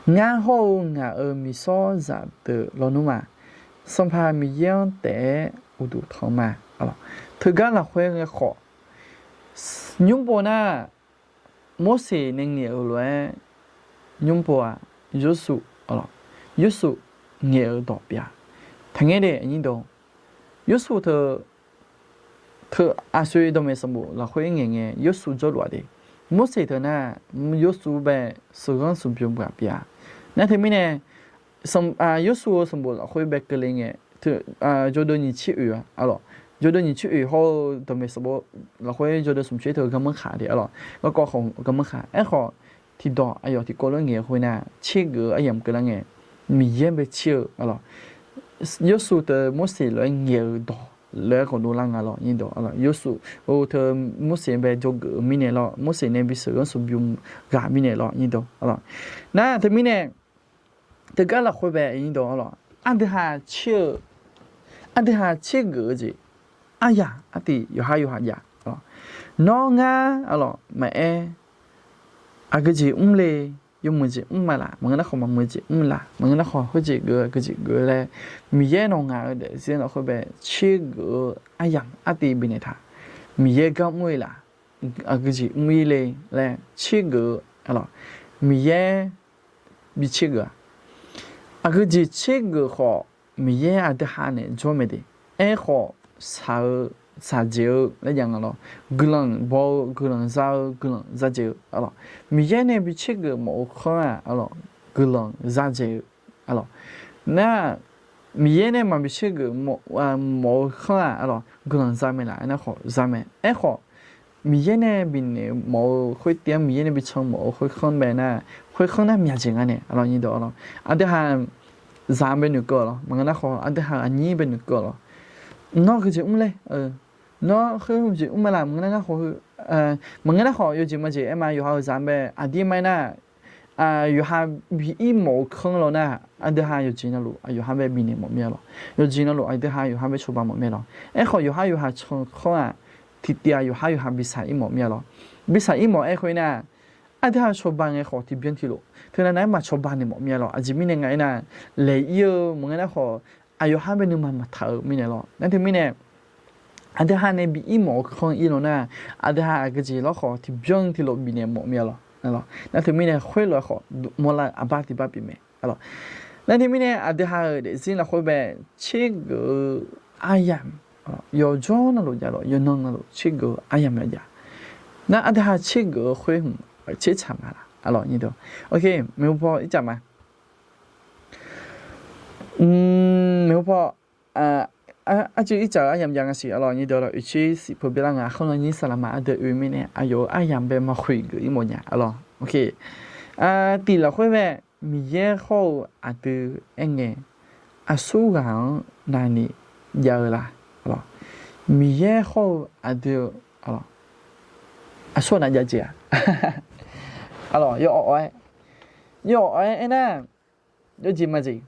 ngar hawr-eu ngaq-euq miqsawrzaq deuq lawnmr ma. Sanqpaq Miqyaer-anr taef-aer uqduq tanq ma. Aqlawq, teugar lafkhoer ghae khawf, nymr pov nar, Morseq nae ngaeq-euq lof-aer nymr pov-aq, Yawrsuv, aqlawq, Yawrsuv ngaeq-euq dawq pyeuf-a. Taqngaer de, aqnyir deuq, Yawrsuv teu, teu aqsur dawqmaeq sanqbof lafkhoer ngaeq ngae Yawrsuv jawrluf-a de. Morseq teu nar, Yawrsuv bae sheuqghanr sheuqbymr ghaq pyeuf-a. Nar teumirnae, Yawrsuv-eu sanqbof lafkhoer bae keuvle ngae, jawrdeuv nyiq tser oeq-a, aqlawq, jawrdeuv nyiq tser oeq hawr-eu dawqmaeq sanqbof lafkhoer jawrdeuv smq tser teu garmanr khaq de, aqlawq, garkawv khawf garmanr khaq. Aerkhawf, tiqdawq aqyawf tiqkawv lof ngaeq-eu khoernar, tsergeuf-eu aryamq keuvlar ngae, Miqyaer bae tser-eu, aqlawq, Yawrsuv teu Morseq lof-aer ngaeq-euq dawq lof-aer khawf dovlar nga lawq, nyir dawq, aqlawq, Yawrsuv-eu teu Morseq bae jawrgeuf-eu mirnae lawr, Morseq nae bi sheuqghanr sheuqbymr ghaq mirnae lawr, nyir dawq, aqlawq. Nar teumirnae, teugar lafkhoer bae, nyir dawq, aqlawq, aqdui ha tser-eu, aqdui ha tsergeuf-eu jeq aryamq artiv yawqhar yawqha jav. Nawr ngar, aqlawq, maqaer, aqgeu jeq mr le, yawmuiq jeq mr ma laf, maqngeur nar khawf maqmuiq jeq mr laf, maqngeur nar khawf khoerjeq geuf aqgeu jeq geuf laer, Miqyaer nawq ngaq-eu daefzir lafkhoer bae tsergeuf-eu aryamq artiv bifnaeq taq. Miqyaer gar mr-eu laf, aqgeu jeq mr-ir le laer tsergeuf-eu, aqlawq, Miqyaer bi tsergeuf-a. Aqgeu jeq tsergeuf khawf, Miqyaer aqdui ha naeq jawr mae de. Aerkhawf, shaq-eu, shaqdzaeq-eu laer jav nga lawr. Guiqlanq baw-eu, guiqlanq za-eu, guiqlanq za dzaeq-eu, aqlawq, Miqyaer nae bi tsergeuf mawf-eu khanr-aq, aqlawq, guiqlanq za dzaeq-eu, aqlawq, nar, Miqyaer nae maqbi tsergeuf mawf-eu khanr-aq, aqlawq, guiqlanq za mae laf, aernar khawf za mae. Aerkhawf, Miqyaer nae bifnaeq mawf-eu khoertav-anr, Miqyaer nae bi can mawf-eu khoerkhanr bae nar, khoerkhanr nar myaqjeq nga nae, aqlawq, nyir dawq, aqlawq, aqdui ha zaq bae noeqkeuv-awq lawr, maqngeur nar khawf aqdui ha aqnyir bae noeqkeuv-awq lawr. Nawr geujeq mr le, nawr khoerjeq mr ma laf, maqngeur nar khawf, maqngeur nar khawf yawjeq majeq aer ma, yawqha-euq zaq bae aqdir ma-ir nar, yawqha bi ir mawf-eu khanr lawr nar, aqdui ha yawqjeq navluf yawqha bae bifnaeq mawf mir-a lawr. Yawqjeq navluf aqdui ha yawqha bae cawba mawf mir-a lawr. Aerkhawf, yawqhar yawqha can khanr-aq, tiqtiv-aq yawqhar yawqha bi shaq ir mawf mir-a lawr. Bi shaq ir mawf-aer khoer nar, aqdui ha cawba ngae khawf tiqbyan tiqlof teunav nav-aer maqcawba naeq mawf mir-a lawr. Aqjeq mirnae nga aernar, laeq ir-eu maqngeur nar khawf, aqyawf har bae nuima maqtaq-euq mirnae lawr. Nar teumirnae, aqdui ha nae bi ir mawf-eu khanr ir lawr nar, aqdui ha aqgeujeq lawr khawf tiqbyan tiqlof bifnaeq mawf mir-a lawr. Nar teumirnae khoerlof-aer khawf mawrlar-eu aqbar tiqbar pyeuf mae. Nar teumirnae aqdui ha-euq daefzir lafkhoer bae tsergeuf-eu aryamq, yawqjawr navluf jav lawr, yawqnan navluf tsergeuf-eu aryamq maqjav. Nar aqdui ha tsergeuf-eu khoer hmq tsertsaq ma laf, aqlawq nyir deuq. Oke, maeqhu paw ircaf ma. Maeqhu paw, arcuiv ircaf-eu aryamq jav nga siq, aqlawq nyir deuq, aqlawq oeqtser siq peuq byalar nga, khanrlan nyir saqlaqma ardeuv oe mirnae aqyawf-euq aryamq bae maqkhoeq geuf ir mawf nya, aqlawq. Oke, tiq lafkhoer bae, Miqyaer hawr-eu aqdui aerngae, aqsurghaq-anr navni jav-eu la? Miqyaer hawr-eu aqdui, aqlawq, aqsur aqnav jav jeq-aq, aqlawq yawawq-aer, yawawq-aer aernar, yawjeq maqjeq,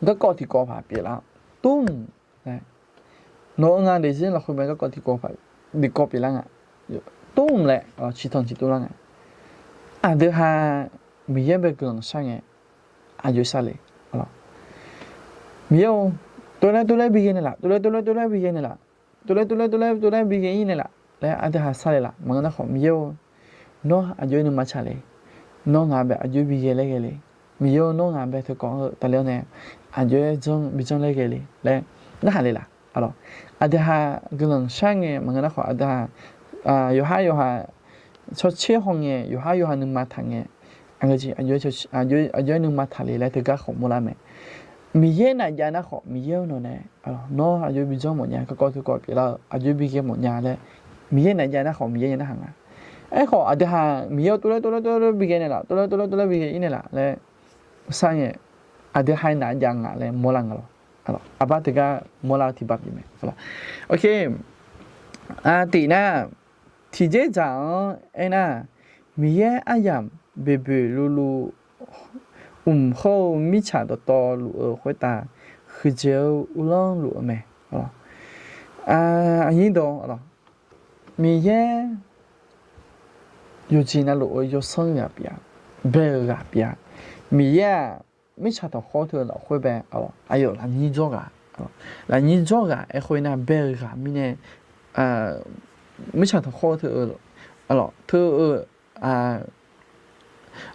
garkawv tiqkawv paq pyeuflar, tmr, nawq-eu nga daefzir lafkhoer mae garkawv tiqkawv paq, tiqkawv pyeuflar nga, tmr laer ciqtanq ciqtmr lar nga. Aqdui ha Miqyaer bae guiqlanq shar ngae, aqjox sharle. Miqyaer-or, tov laer tov laer bighae naeqlaf, tov laer tov laer tov laer bighae naeqlaf, tov laer tov laer tov laer tov laer bighae-ir naeqlaf laer aqdui ha sharle laf maqngeur nar khawf, Miqyaer-or, nawr aqjox-aer nuima tsaqle. Nawr ngaq bae aqjox-aer bighae laer ghae le. Miqyaer-or, nawr ngaq bae teukawv-eu tafler-awr nae aqjox-aer janr bijanr laer ghae le laer narhaq le laf. Aqdui ha guiqlanq shar ngae maqngeur nar khawf, aqdui ha yawqhar yawqha tsawrtser haw ngae, yawqhar yawqha nuima taq ngae, aqgeu jeq aqjox-aer nuima taqle laer teugar khawf mawrlar mae. Miqyaer naef jav nar khawf, Miqyaer-or nawq nae, nawr aqjox-aer bijanr mawfnya, garkawv teukawv pyeuflar-eu aqjox-aer bighae mawfnya laer, Miqyaer naef jav nar khawf Miqyaer ya narhaq nga. Aerkhawf aqdui ha Miqyaer-or, tov laer tov laer tov laer bighae naeqlaf, tov laer tov laer tov laer bighae-ir naeqlaf laer sar ngae, aqdui ha naef jav nga laer mawrlar nga lawr. Aqbar teugar mawrlar-eu tiqbav pyeuf mae. Tiq nar, tiqjeq dzaq-anr aernar, Miqyaer aryamq boeqboeq luvluv mq hawr-eu mirtsaq dawqtawvluf-eu khoertav huiqdzaeq-eu uvlanr luf-eu mae. Aqnyir dawq, Miqyaer yawqjeq navluf-eu yawsanr ghaq pyeuf-a, bae-eu ghaq pyeuf-a. Miqyaer-aq, mirtsaq tanqkhawr teu lafkhoer bae aqyawf lafnyir dzawr ghaq, lafnyir dzawr ghaq aerkhoer nar bae-eu ghaq mirnae, mirtsaq tanqkhawr teu, teu-eu,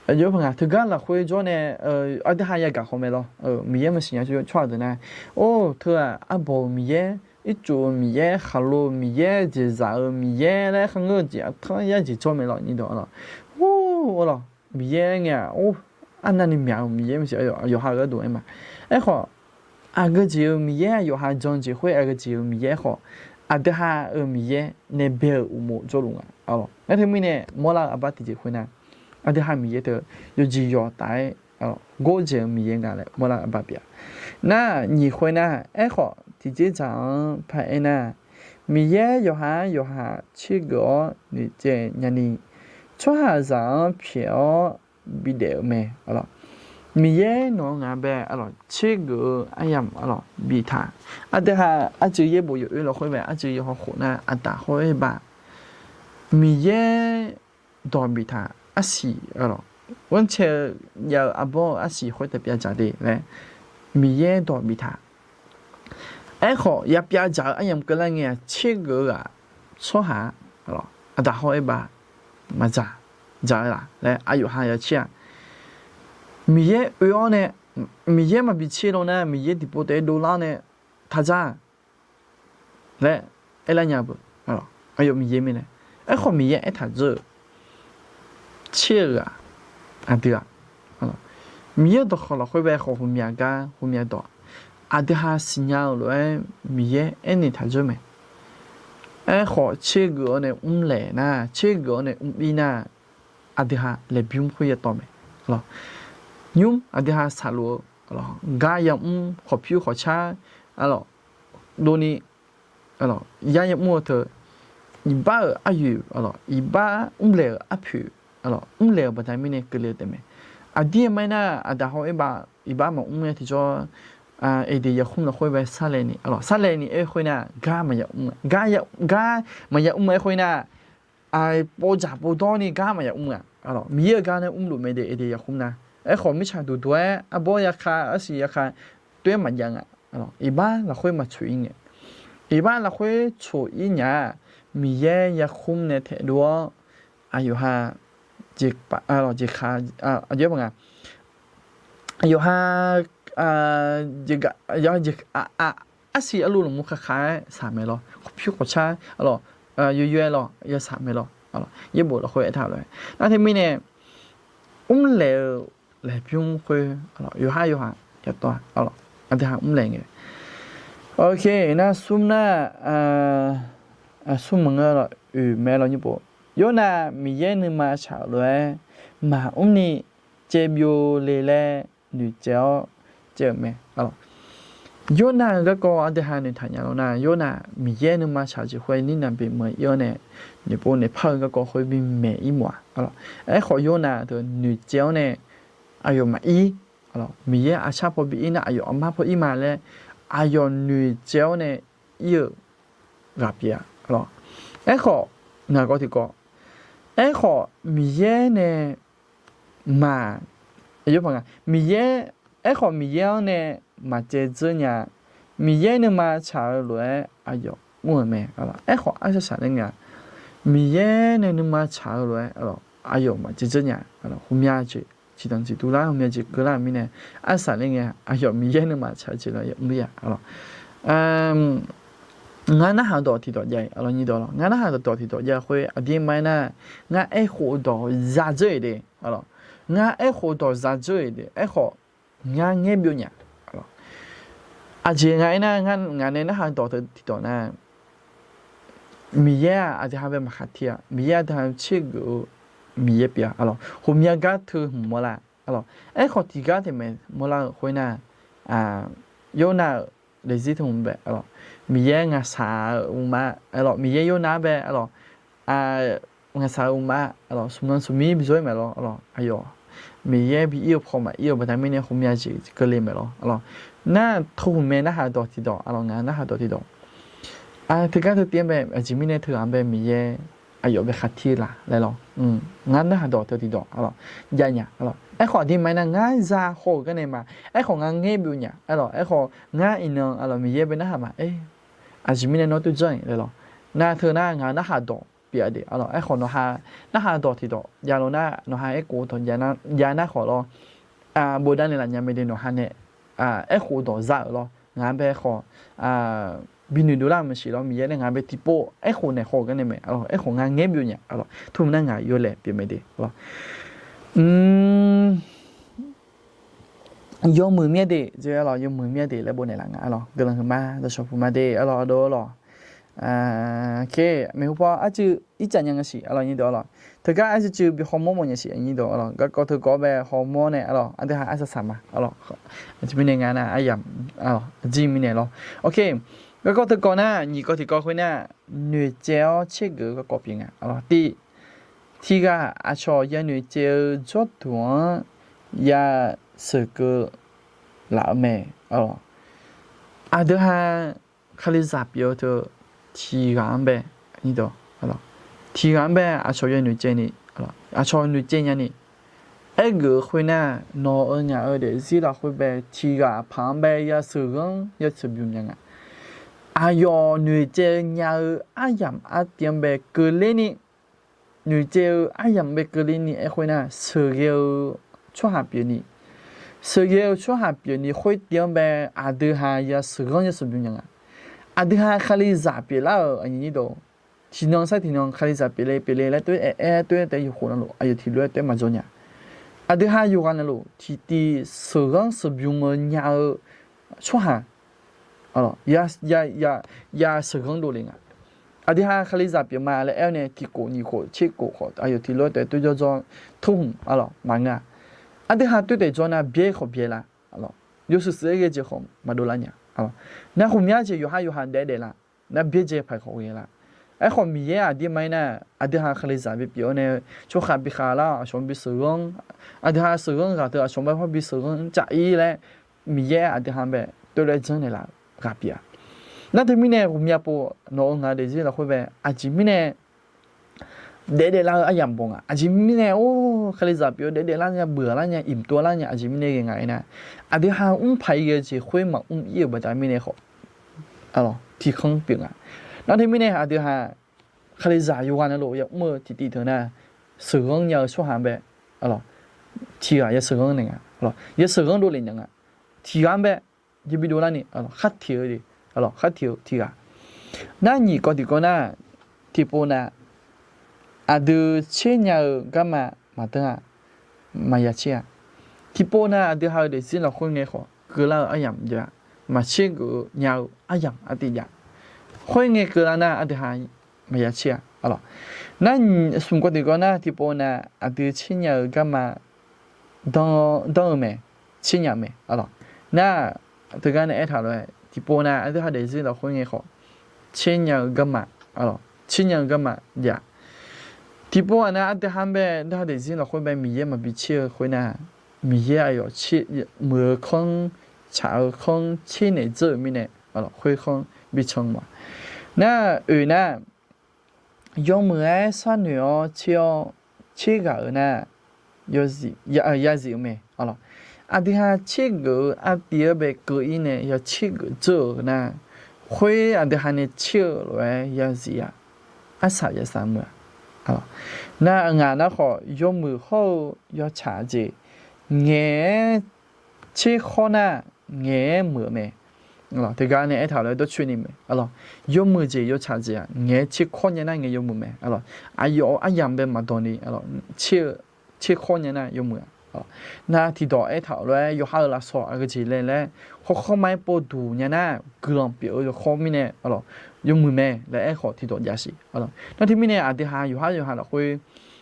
aqjox-aer paq nga teugar lafkhoer jawr nae, aqdui ha yagaq khawf mae lawr. Miqyaer maqsiq nya tsawrhaq deuq nar, or teu-aq arbawq-euq Miqyaer, ircuf-euq Miqyaer, khaqlo-euq Miqyaer, jeqzaq-euq Miqyaer laer kharngeur-eu jeq aqtanr yar jeq jawr mae lawr, nyir dawq lawr. Or lawr, Miqyaer ngae-aq, or, arnavni myaq-euq Miqyaer maqsiq, yawqha-euq gharduq aer ma. Aerkhawf, aqgeu jeq-euq Miqyaer yawqha jan jeq khoer aqgeu jeq-euq Miqyaer khawf, aqdui ha-euq Miqyaer nae bae-euq uqmov jawrluf nga. Ngar teumirnae mawrlar-eu aqbar tiqjeq khoernar, aqdui ha Miqyaer teu yawqjeq yawqtaf-aer gordzaeq-eu Miqyaer nga laer mawrlar-eu aqbar pyeuf-a. Nar nyiq khoernar, aerkhawf tiqjeq dzaq-anr paraer nar, Miqyaer yawqha-anr yawqha tsergeuf-awr noeqtsaev nyani, tsawrhaqzaq-anr pyaeq-awr bidaef-eu mae. Miqyaer nawq-eu ngaq bae tsergeuf-eu aryamq biftaq. Aqdui ha aqcuiv yaerbof yawoer lafkhoer bae aqcuiv yawhaw khof nar aqdaq hawr-aer bav, Miqyaer dawq biftaq arsiq, ghanrcae-eu jav-eu arbawr-eu arsiq khoertav pyavdzaq de laer Miqyaer dawq biftaq. Aerkhawf yapyavdzaq-eu aryamq keuvlar ngae-aq tsergeuf-eu ghaq tsawrhaq aqdaq hawr-aer bav maqdzaq, dzaq-eu laf laer aqyawf ha ya tser-a. Miqyaer oe-awr nae, Miqyaer maqbi tser law nar Miqyaer tiqpov taef-aer dovlar-awr nae taqdzaq laer aerlar nya beu. Aqyawf Miqyaer mirnae, aerkhawf Miqyaer aertaq dzeur-eu tser-eu ghaq aqdui-aq, Miqyaer dawqkawq lafkhoer bae khawf ghawqmya gar ghawqmya dawq aqdui ha siqnya-eu lof-aer Miqyaer aernaeq taq dzeur mae. Aerkhawf tsergeuf-awr nae mrlaeq nar, tsergeuf-awr nae mrbir nar, aqdui ha laeqbymr khoer ya tawv mae. Nymr aqdui ha saqluf-eu gar yamr khawqpyur khawqcar, aqlawq, dovni, aqlawq, yar yamr-eu teu, iqbax-euq aryoeq, aqlawq, iqbax mrlaeq-euq arpoeq, aqlawq, mrlaeq-euq baqda mirnae keuvle-eu taef mae. Aqdir-eu ma aernar, aqdaq hawr-aer bav iqbax maqmr-aer tiqjawr, Eqdeq yarkhmr lafkhoer bae sarlaeq ni, aqlawq, sarlaeq ni aer khoernar, gar maqya mr-a, gar maqya mr-aer khoernar, povdzaq povdawr ni gar maqya mr-a, aqlawq, Miqyaer-euq gar nae mrluf mae de, Eqdeq yarkhmr nar. Aerkhawf mirtsaq duqduq-aer arbawr yaka, arsiq yaka, toer maqjav nga. Iqbax lafkhoer maqtsoq-ir ngae, iqbax lafkhoer tsoq-ir nya-aq, Miqyaer yarkhmr nae taedov-awr, aqyawf ha jeq, aqyawf, aqjeq nga, aqyawf ha, jeq, arsiq arlu lmqmq kaka-aer saq mae lawr, khawqpyur khawqcar, aqlawq, yoeyoe lawr ya saq mae lawr, yaerbof lafkhoer aertaq lof-aer nar teumirnae, mrlaeq-eu laeqbymr khoer, yawqhar yawqha yatawv-a, aqdui ha mrlaeq ngae. Ok, nar smr nar, smr maqngeur lawr, oeq mae lawr nymr pov. Yornav Miqyaer nuima shaq-euq lof-aer maqmr ni caev byov le laer noeqtsaev-awr caev-euq mae. Yornav-euq garkawv aqdui ha noeqtaq nya lawr nar, Yornav Miqyaer nuima tsaq-eu jeq khoer nirnav bi meuq-ir-awr nae, noeqpov noeqpar-eu garkawv khoer bimaeq-ir mawf-a. Aerkhawf Yornav teu noeqtsaev-awr nae aqyawf maqir, Miqyaer aqsar paw bi ir nar aqyawf aqmar paw ir ma laer aqyawf noeqtsaev-awr nae ir-eu ghaq pyeuf-a. Aerkhawf, ngaq kawv tiqkawv, aerkhawf Miqyaer nae maq, Miqyaer, aerkhawf Miqyaer-anr nae maq caevdzeur nya. Miqyaer nuima tsaq-eu lof-aer aqyawf mr-euq mae. Aerkhawf arsaq saqler nga, Miqyaer nae nuima tsaq-eu lof-aer aqyawf maq caevdzeur nya. Ghawqmya jeq ciqdanq ciqtuv lar, ghawqmya jeq keuvlar-euq mirnae, arsaq saqler ngae aqyawf Miqyaer nuima tsaq-eu jeq lof-aer mr-ir-a. Ngar narhaq dawq tiqdawq jav-ir, ngar narhaq dawq tiqdawq jav khoer aqdirma aernar, ngar aerkhof dawq zadzeur-iq de, ngar aerkhof dawq zadzeur-iq de, aerkhawf ngar ngaer byov nya. Aqjeq nga aernar, ngaq nae narhaq dawq teu tiqdawq nar, Miqyaer-aq aqdui ha bae maqkhaq tir-a. Miqyaer aqdui ha tsergeuf-eu Miqyaer pyeuf-a. Ghawqmya gar teu hmq mawrlar. Aerkhawf tiqgar taef mae mawrlar-euq khoernar, Yornav-euq daefzir teu hmq bae, Miqyaer ngaqshaq-euq uqma, Miqyaer Yornav bae, ngaqshaq-euq uqma, smq nan smq mir bi zor-ir maeq lawr. Aqyawf Miqyaer bi ir-eu paw maqir-eu baqda mirnae ghawqmya jeq keuvle maeq lawr. Nar teu hmq mae narhaq dawq tiqdawq, ngaq narhaq dawq tiqdawq. Teugar teu tiv-anr bae aqjeq mirnae teughaq-anr bae Miqyaer aqyawf bae khaqtir laf laer lawr. Ngar narhaq dawq teu tiqdawq jav nya. Aerkhawf aqdirma aernar ngar za haw-euq garnae ma. Aerkhawf ngar ngaer byov nya. Aerkhawf ngar iqnan Miqyaer bae narhaq ma. Aqjeq mirnae nawr tov janr-iq laer lawr. Nar teu nar ngaq narhaq dawq pyeuf-a de. Aerkhawf nawqha narhaq dawq tiqdawq jav lawr nar, nawqha aerkhof dawq jav nar khawf lawr, bofdav naeqlaf nya mae de nawqha nae. Aerkhof dawq za-euq lawr, ngaq-anr bae khawf bi noeqdov lar-euq maqsiq lawr, Miqyaer nae ngaq bae tiqpov aerkhof naeq haw-euq garnae mae. Aerkhawf ngar ngaer byov nya. Teu hmq nar ngaq yawlaeq pyeuf mae de. Yawmuiq mir-a de, yawmuiq mir-a de laer bofnaeq laf nga. Guiqlanq huiqma dawqshawq puq ma de. Ardov lawq. Maeqhu paw arcuiv ircaf nya nga siq. Teugar arcuiv cuiv bi hawmawr mawf nya siq. Garkawv teukawv bae hawmawr nae aqdui ha arsaq saq ma. Aqjeq mirnae nga nar aryamq jir mirnae lawr. Garkawv teukawv nar nyiq kawv tiqkawv khoer nar, noeqtsaev-awr tsergeuf-eu garkawv pyeuf nga. Tiq, tiqghaq aqcawq yanoeq caev-eu jawrduq-anr ya sheuqkeuv laf-eu mae. Aqdui ha Kalizaq pyeuf-eu teu tiqghaq-anr bae, tiqghaq-anr bae aqcawq yanoeq caev ni, aqcawq noeqcaev nyani, aergeuf-eu khoernar, nawq-euq ngaq-euq daefzir lafkhoer bae tiqghaq paq-anr bae ya sheuqghanr ya sheuqbymr nya nga. Aqyawf noeqcaev nya-eu aryamq artiv-anr bae keuvler ni, noeqcaev-eu aryamq bae keuvler ni aerkhoer nar, sheuqghae-eu tsawrhaq pyeuf ni, sheuqghae-eu tsawrhaq pyeuf ni khoertiv-anr bae aqdui ha ya sheuqghanr ya sheuqbymr nya nga. Aqdui ha Kalizaq pyeuflar-euq aqnyir deuq, tiqnan sar tiqnan Kalizaq pyeufle pyeufle laer toer aer aer toer taef yawkhof navluf aqyawf tiqlof-aer toer maqjawr nya. Aqdui ha yawqghaq navluf tiqtiv sheuqghanr sheuqbymr-eu nya-eu tsawrhaq ya sheuqghanr dovle nga. Aqdui ha Kalizaq pyeufma laer aer-awr nae tiqkhof nyiq khof tser khof khawf aqyawf tiqlof-aer taef toer jawrjawr, teu hmq maqngeur-a. Aqdui ha toer taef jawr nar byaer khawf byaer lar, yawshuif shuif-aer ghae jeq khawf maqdov lar nya. Nar ghawqmya jeq yawqha yawqha daef daef lar, nar byaerdzae paq khawf ghae lar. Aerkhawf Miqyaer aqdirma aernar, aqdui ha Kalizaq bipyeuf-awr nae tsawrkhav bikhav lar, aqcawq bi sheuqghanr, aqdui ha sheuqghanr ghaq teu aqcawq bae hawr bi sheuqghanr caf-ir laer, Miqyaer aqdui ha bae toerlof-aer janrnaeq laf-eu ghaq pyeuf-a. Nar teumirnae ghawqmya pov nawq-euq ngaq-eu daefzir lafkhoer bae aqjeq mirnae daef daef lar-eu aryamq bawq nga. Aqjeq mirnae or Kalizaq pyeuf-eu daef daef lar nya, beuq lar nya, imq tov lar nya, aqjeq mirnae ghae nga aernar, aqdui ha mr paq-ir ghae-eu jeq khoer maqmr-ir-euq baqda mirnae khawf, tiqkhanr pyeuf nga. Nar teumirnae aqdui ha Kalizaq yawqghaq navluf yamr-eu tiqtiv teu nar, sheuqghanr nya-eu tsawrhaq bae tiqghaq ya sheuqghanr naeq nga, ya sheuqghanr dovle naeq nga. Tiqghaq-anr bae yabi dovlar ni, khar tiq-eu, khar tiq-eu tiqghaq. Nar nyiq kawv tiqkawv nar, tiqpov nav aqdui tser nya-eu garma maqdanr-a, maqya tser-a. Tiqpov nav aqdui ha-eu daefzir lafkhoer ngae khawf keuvlar-eu aryamq jav-a, maqtser geuf-eu nya-eu aryamq artiv jav. Khoerngae keuvlar nar aqdui ha maqya tser-a. Nar smq kawv tiqkawv nar tiqpov nav aqdui tser nya-eu garma danr-eu mae, tser nya mae. Nar teugar nae aertaq lof-aer tiqpov nav aqdui ha daefzir lafkhoer ngae khawf, tser nya-eu garma, tser nya-eu garma jav. Tiqpov ghaq nav aqdui ha bae aqdui ha daefzir lafkhoer bae Miqyaer maqbi tser-eu khoernar, Miqyaer aqyawf muiq-eu kanr, tsaq-eu kanr tser naeq dzeur-euq mirnae, khoerkanr bi can ma. Nar oeq nar, yawmuiq-aer sharnoeq-awr tser-awr, tser ghaq-euq nar, yazif-eu mae. Aqdui ha tsergeuf-eu artiv-aer bae keuv-ir nae ya tsergeuf dzeur-euq nar, khoer aqdui ha nae tser-eu lof-aer yazif-a. Arsaq yasaq muiq-a. Nar ngaq nar khawf yawmuiq hawr-eu yawtsaq jeq ngaeq-aer tser khawr nar, ngaeq-aer muiq-eu mae. Teugar nae aertaq lof-aer dawrcoeni mae. Yawmuiq jeq yawtsaq jeq-aq ngaeq-aer tser khawr nya nar ngaeq yawmuiq mae. Aqyawf-euq aryamq bae maqdawq ni tser-eu, tser khawr nya nar yawmuiq-a. Nar tiqdawq aertaq lof-aer yawqha-euq lafsawq aqgeujeq laer laer, khawr khawr ma-aer povduq nya nar guiqlanq pyeuf-eu yawkhawr mirnae yawmuiq mae laer aerkhawf tiqdawq jav siq. Nar teumirnae aqdui ha yawqhar yawqha lafkhoer,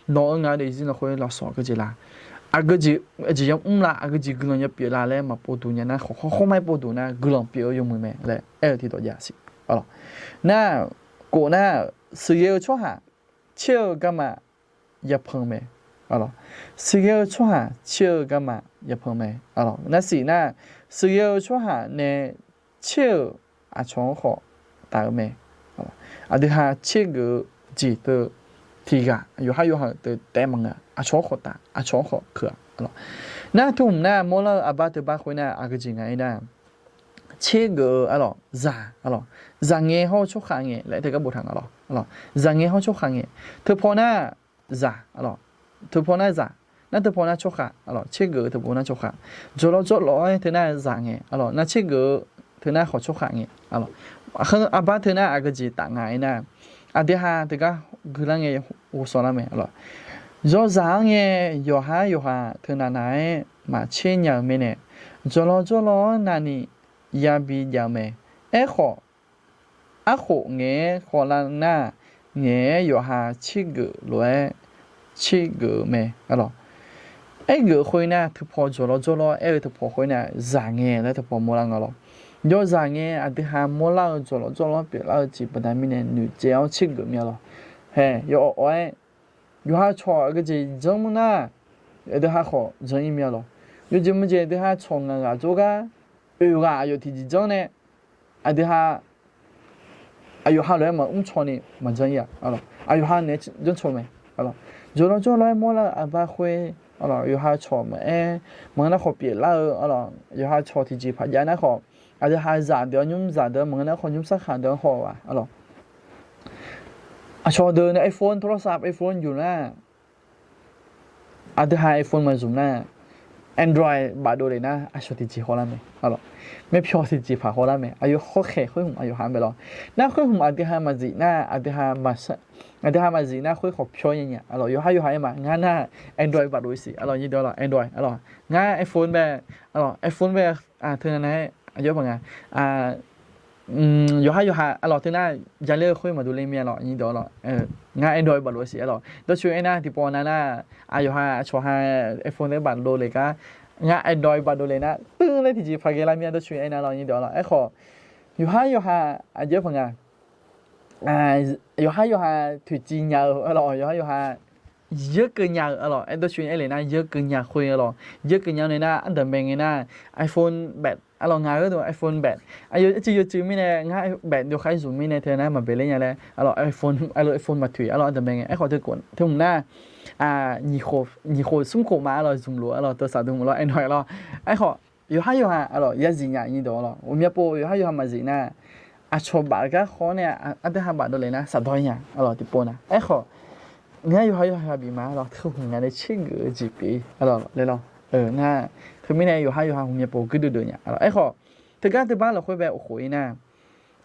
nawq-eu ngaq-eu daefzir lafkhoer lafsawq aqgeujeq la, aqgeujeq, aqjeq yamr la, aqgeujeq guiqlanq yapyeuf la laer maqpovduq nya nar khawf, khawr khawr ma-aer povduq nar guiqlanq pyeuf-eu yawmuiq mae laer aer-eu tiqdawq jav siq. Nar kof nar, sheuqghae-eu tsawrhaq tser-eu garma yapanq mae. Sheuqghae-eu tsawrhaq tser-eu garma yapanq mae. Nar siq nar, sheuqghae-eu tsawrhaq nae tser-euq aqcawq-anr khawf taf-eu mae. Aqdui ha tsergeuf-eu jeq teu tiq ghaq yawqhar yawqha-euq teu taef maqnga, aqcawq-anr khawf taf, aqcawq-anr khawf keuq-a. Nar teu hmq nar mawrlar-eu aqbar teu bar khoer nar aqgeujeq nga-ir nar, tsergeuf-eu arlawq zaq, arlawq zaqngae hawr-eu tsawrkhav ngae laer teugar boftaq nga lawr. Zaqngae hawr tsawrkhav ngae, teupaw nar zaq, arlawq teupaw nar zaq, nar teupaw nar tsawrkhav, arlawq tsergeuf-eu teupaw nar tsawrkhav, jawrlawr jawrlawr-aer teunar zaqngae, arlawq nar tsergeuf-eu teunar khawf tsawrkhav ngae, arlawq aqbar teunar aqgeujeq taf nga-ir nar, aqdui ha teugar guiqlar ngae ghovshaw lar mae, arlawq yawzaq-anr ngae yawqhar yawqha teunav nav-aer maqtser nya-eu mirnae, jawrlawr jawrlawr-anr navni yabi jav-eu mae. Aerkhawf, arkhof ngaeq-aer khawvlar nar, ngaeq-aer yawqha tsergeuf lof-aer tsergeuf-eu mae, arlawq. Aergeuf khoer nar teupaw jawrlawr jawrlawr aer-eu teupaw khoer nar zaqngae laer teupaw mawrlar nga lawr. Yawzaq ngae aqdui ha mawrlar-eu jawrlawr jawrlawr pyeuflar-eu jeq baqda mirnae noeqtsaev-awr tsergeuf mir-a lawr. Hae, yawawq-aer yawqha cawq aqgeujeq janr mr nar, aqdui ha khawf jan-ir mir-a lawr. Yawjeq maqjeq aqdui ha cawq ngaq ghaq jawrgar oeq ghaq aqyawf tiqjeq janr nae, aqdui ha aqyawf ha lof-aer maqmr caw ni maqjan-ir-a, aqyawf ha naeq-aer janr caw mae. Jawrlawr jawrlawr-aer mawrlar-eu aqbar khoer, yawqha cawq maqaer maqngeur nar khawf pyeuflar-eu, yawqha cawq tiqjeq paqjav nar khawf, aqdui ha zaqdeuq-anr nymr zaqdeuq-anr maqngeur nar khawf nymr sarkhaq deuq-anr haw-eu-aq, arlawq aqcawq deuq nae iPhone โทรศัพท์ iPhone yuf nar, aqdui ha iPhone maqzmq nar, Android bafdov le nar aqcawq tiqjeq hawlar mae, arlawq myavpyawq tiqjeq paq hawlar mae. Aqyawf hawkhaeq khoer hmq aqyawf ha mae lawr. Nar khoer hmq aqdui ha maqzif nar, aqdui ha maqzif nar khoer khawf pyawr nya nya, arlawq yawqhar yawqha-aer ma. Ngar nar Android bafdov-ir siq, arlawq nyir deuq, arlawq Android, arlawq ngar iPhone bae, arlawq iPhone bae, teunav nav-aer aqjox baq nga. Yawqhar yawqha arlawq teunar jaler-eu khoer maqdov le mir-a lawr, nyir deuq, arlawq ngar Android bafdov-ir siq, arlawq dawrcoeni aernar tiqpov nav nar, aqyawf ha aqcawq ha iPhone laer bafdov le gar, ngar Android bafdov le nar teuv laer tiqjeq paq ghae lar mir-a dawrcoeni aernar lawr, nyir deuq, arlawq aerkhawf yawqhar yawqha aqjox baq nga. Yawqhar yawqha toeqciv nya-eu, arlawq yawqhar yawqha yeur keuv nya-eu, arlawq aer dawrcoeni aer le nar yeur keuv nya khoer, arlawq yeur keuv nya nae nar ardanqbae ngae nar iPhone baf, arlawq ngaq-eu gharduq iPhone baf, aqyawf cuiv yawcuiv mirnae ngar baf yawkhav zmq mirnae teunar maqbae ler nya laer, arlawq iPhone, arlawq iPhone maqtoeq, arlawq ardanqbae ngae. Aerkhawf teu khof, teu hmq nar nyiq khof smr khof ma, arlawq zmq lof, arlawq teu saqdmq lawr Android lawr. Aerkhawf yawqhar yawqha, arlawq ya zif nya, nyir deuq, arlawq uqmya pov yawqhar yawqha maqzif nar, aqcawq baf gar khawf nae aqdui ha bafdov le nar saqdawr-ir nya, arlawq tiqpov nav. Aerkhawf ngar yawqhar yawqha bif ma, arlawq teu hmq nga nae tsergeuf-eu jeq pyeuf-ir, arlawq laer lawr. Ngar teumirnae yawqhar yawqha uqmya pov guirdeuv deuv nya, arlawq aerkhawf teugar teubar lafkhoer bae of khof-ir nar,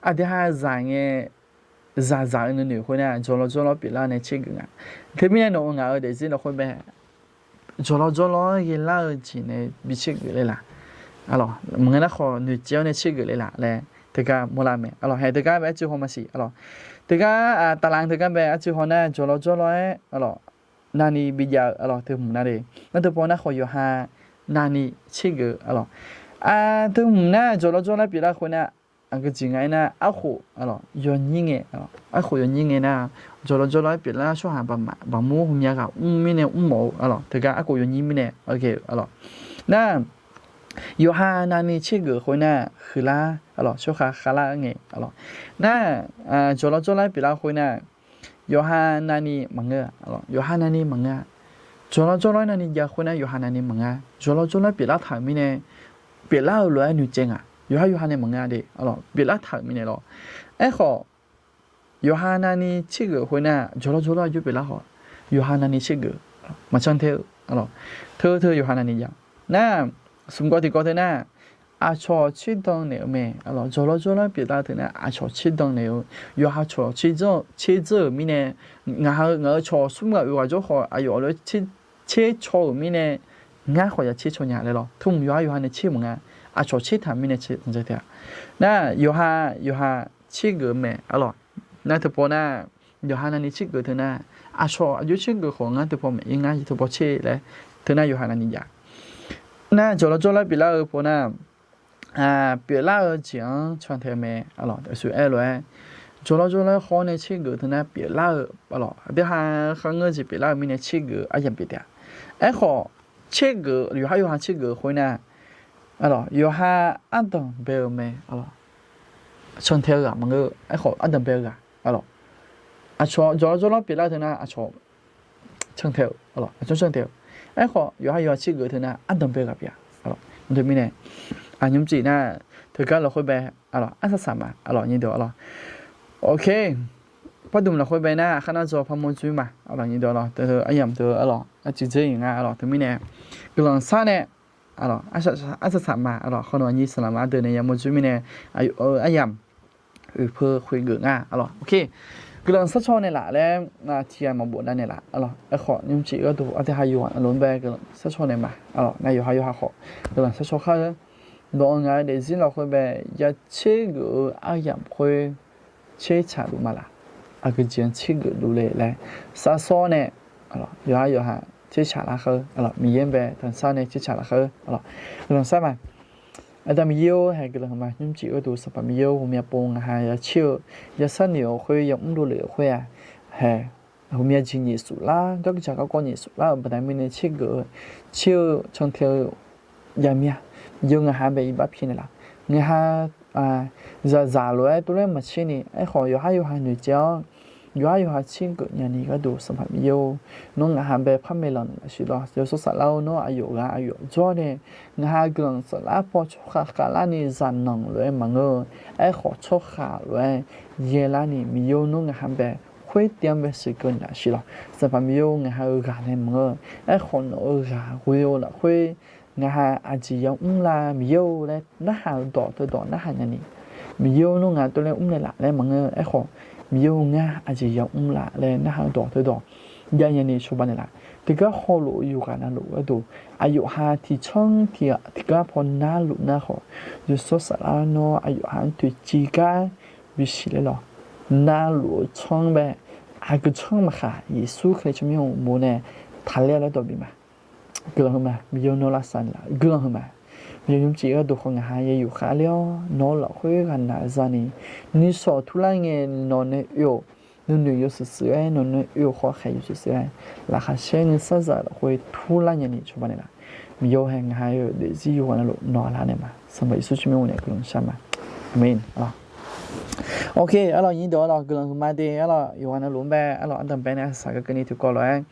aqdui ha zaqngae, zaqzaq-eu nuinoeq khoer nar jawrlawr jawrlawr pyeuflar nae tsergeuf nga. Teumirnae nawq-eu ngaq-eu daefzir lafkhoer bae jawrlawr jawrlawr-aer ghaelar-eu jeq nae bi tsergeuf ler laq, arlawq maqngeur nar khawf noeqtsaev-awr nae tsergeuf ler laq laer teugar mawrlar mae, arlawq hae teugar bae arcuiv haw maqsiq, arlawq teugar taqlanq teugar bae arcuiv haw nar jawrlawr jawrlawr-aer, arlawq navni bi jav-eu, arlawq teu hmq nar le, nar teu paw nar khawf yawqha navni tsergeuf-eu, arlawq Aqduimaf nar jawqlawr jawrlar pyeuflar khoer nar, aqgeu jeq nga aernar, arkhof yawnyir ngae, arkhof yawnyir ngae nar, jawqlawr jawrlar pyeuflar tsawrhaq baqmur hawmya ghaq mr mirnae mrmawf-eu, teugar arkhof yawnyir mirnae, nar, yawqha navni tsergeuf khoer nar, huiqlar, tsawrkhav khavlar ngae, nar, jawqlawr jawrlar pyeuflar khoer nar, yawqha navni maqngeur, yawqha navni maqngeur-a. Jawqlawr jawrlar navni jav khoer nar yawqha navni maqngeur. Jawqlawr jawrlar pyeuflar taq-euq mirnae, pyeuflar-eu lof-aer noeqtsaev nga. Yawqha yawqha nae maqngeur de, pyeuflar taq-euq mirnae lawr. Aerkhawf, yawqha navni tsergeuf khoer nar jawqlawr jawrlar aqjox pyeuflar khawf, yawqha navni tsergeuf maqcan tae-eu, teu teu yawqha navni jav. Nar, smq gawv tiqkawv teu nar, aqcawq tserdan naeq-eu mae. Jawqlawr jawrlar pyeuflar teu nar aqcawq tserdan naeq-eu, yawqha cawq tserdzeur-euq mirnae, ngaq-euq cawq smr ghaq oeq ghaq jawr khawf aqyawf lof-aer tsercaw-euq mirnae, ngar khawf ya tsercaw nya laer lawr. Tmq yawqha yawqha nae tser maqnga, aqcawq tsertaq mirnae tser maqjan tae-a. Nar, yawqha yawqha tsergeuf mae, arlawq. Nar teu paw nar, yawqha navni tsergeuf teu nar, aqcawq aqjox tsergeuf khawf ngar teu paw maeq-ir ngar teu paw tser laer, teu nar yawqha navni jav. Nar jawqlawr jawrlar pyeuflar-eu paw nar, pyeuflar-eu jeq-anr cantae-eu mae, arlawq. Aqsur aer lof-aer, jawqlawr jawrlar khawf nae tsergeuf teu nar pyeuflar-eu, arlawq, aqdui ha kharngeur jeq pyeuflar-eu mirnae tsergeuf aryamq pyeuf taef-a. Aerkhawf, tsergeuf yawqha yawqha tsergeuf khoer nar, arlawq, yawqha ardanq bae-eu mae, arlawq. Cantae-eu ghaq maqngeur-eu, aerkhawf ardanq bae-eu ghaq, arlawq. Aqcawq jawqlawr jawrlar pyeuflar teu nar aqcawq cantae-eu, arlawq, aqcawq cantae-eu. Aerkhawf yawqha yawqha tsergeuf teu nar ardanq bae-eu ghaq pyeuf-a, arlawq. Teumirnae, aqnymr jeq nar, teugar lafkhoer bae, arlawq, arsaq saq ma, arlawq, nyiq deuq, arlawq. Ok. Pardmq lafkhoer bae nar, aqkhar nar dzaw parmawr dzoer ma, arlawq, nyiq deuq, arlawq, teu aryamq teu, arlawq, arcuiv dzer iq nga, arlawq. Teumirnae, guiqlanq sar nae, arlawq, arsaq saq ma, arlawq, khawf nawq aqnyir saqlaqma ardeuv nae yamawr dzoer mirnae, aqyawf-euq aryamq oeqpeu khoeq geuf nga, arlawq. Ok. Guiqlanq sarcaw naeqlaf laer, tiqghaq maqbof nav naeqlaf, arlawq. Aerkhawf nymrcif gharduq aqdui ha yawqghaq navluf-anr bae guiqlanq sarcaw naeq ma, arlawq. Nar yawqha yawqha khawf guiqlanq sarcaw khar-eu, dawq-eu ngaq-eu daefzir lafkhoer bae ya tsergeuf-eu aryamq khoer tsertsaq luf ma laf. Aqgeujeq-anr tsergeuf luf le laer, sar sawr nae, yawqha yawqha tsertsaq laf khar-eu, Miqyaer-anr bae tanqsar nae tsertsaq laf khar-eu, guiqlanq sar ma. Aqda Miqyaer-or, haeq guiqlanq huiqma. Nymrcif gharduq Sanqpaq Miqyaer-or, ghawqmya pov ngaq ha ya tser-eu, ya sharnoeq-awq khoer, ya mrluf lef-euq khoer-aq, haeq, ghawqmya jeq nyaef suf lar, garkaq garkawv nyaef suf lar-euq baqda mirnae tsergeuf-eu, tser-eu cantae-eu jav mir-a. Yawqghaq ngaq ha bae iqbax pi naeqlaf. Ngaq ha zaqzaq lof-aer tov laer maqtser ni, aerkhawf yawqhar yawqha noeqtsaev-awr, yawqhar yawqha tsergeuf nyani gharduq Sanqpaq Miqyaer-or, nawr ngaq ha bae par maeqlanq naeqlaf siq lawr. Yawshawr Saflar-or, nawr aqyawf ghaq aqyawf jawr nae ngaq ha guiqlanq saflar paw tsawrkhav khavlarni zaqnanq lof-aer maqngeur-eu, aerkhawf tsawrkhav lof-aer yaelarni Miqyaer-or, nawr ngaq ha bae khoertav-anr bae siqkeuv naeqlaf siq lawr. Sanqpaq Miqyaer-or, ngaq ha-eu ghaq nae maqngeur-eu, aerkhawf nawq-eu ghaq ghoe-eu lafkhoer ngaq ha aqjeq yamr la Miqyaer-or laer narhaq-eu dawq teudawq narhaq nyani, Miqyaer-or, nawr ngaq tov laer mrnaeq laf laer maqngeur-eu, aerkhawf Miqyaer-or, ngar aqjeq yamr la laer narhaq-eu dawq teudawq jav nyani cawba naeqlaf. Tiqgar hawluf-eu yawqghaq navluf gharduq aqyawf ha tiqcanr tiqghaq tiqgar paw narluf nar khawf, Yawshawr Saflar nawr aqyawf ha-anr toeqciv gar bisiq ler lawq. Narluf-eu canr bae aqgeu canr maqkhaq, Yeqsur Kali tsawrmyanr-euq uqmov nae taqler-awr laer dawq bif ma. Guiqlanq huiqma. Miqyaer nawr lavsav naeqlaf guiqlanq huiqma. Miqyaer nymrcif gharduq khawf ngaq ha ya yuf khavler-awr, nawq-eu lafkhoer ghaqnaq zani, nuisawq turlar ngae nawq nae oe-awq. Nuinoeq yawshuif shuif-aer, nawq nae oe-awq khawf khaeq yawshuif shuif-aer, laqkhaq caer nuisar zaq lafkhoer turlar nyani cawba naeqlaf. Miqyaer-or, hae ngaq ha-eu daefzir yawqghaq navluf nawq-a lar naeq ma. Sanqpaq Yeqsur tsawrmyanr-eu nae guiqlanq shar ma. Aqmeq. Ok, arlawq, nyiq dawq arlawq, guiqlanq huiqma de arlawq, yawqghaq navluf-anr bae arlawq, ardanq bae nae arsaq saq garkawv ni tiqkawv lof-aer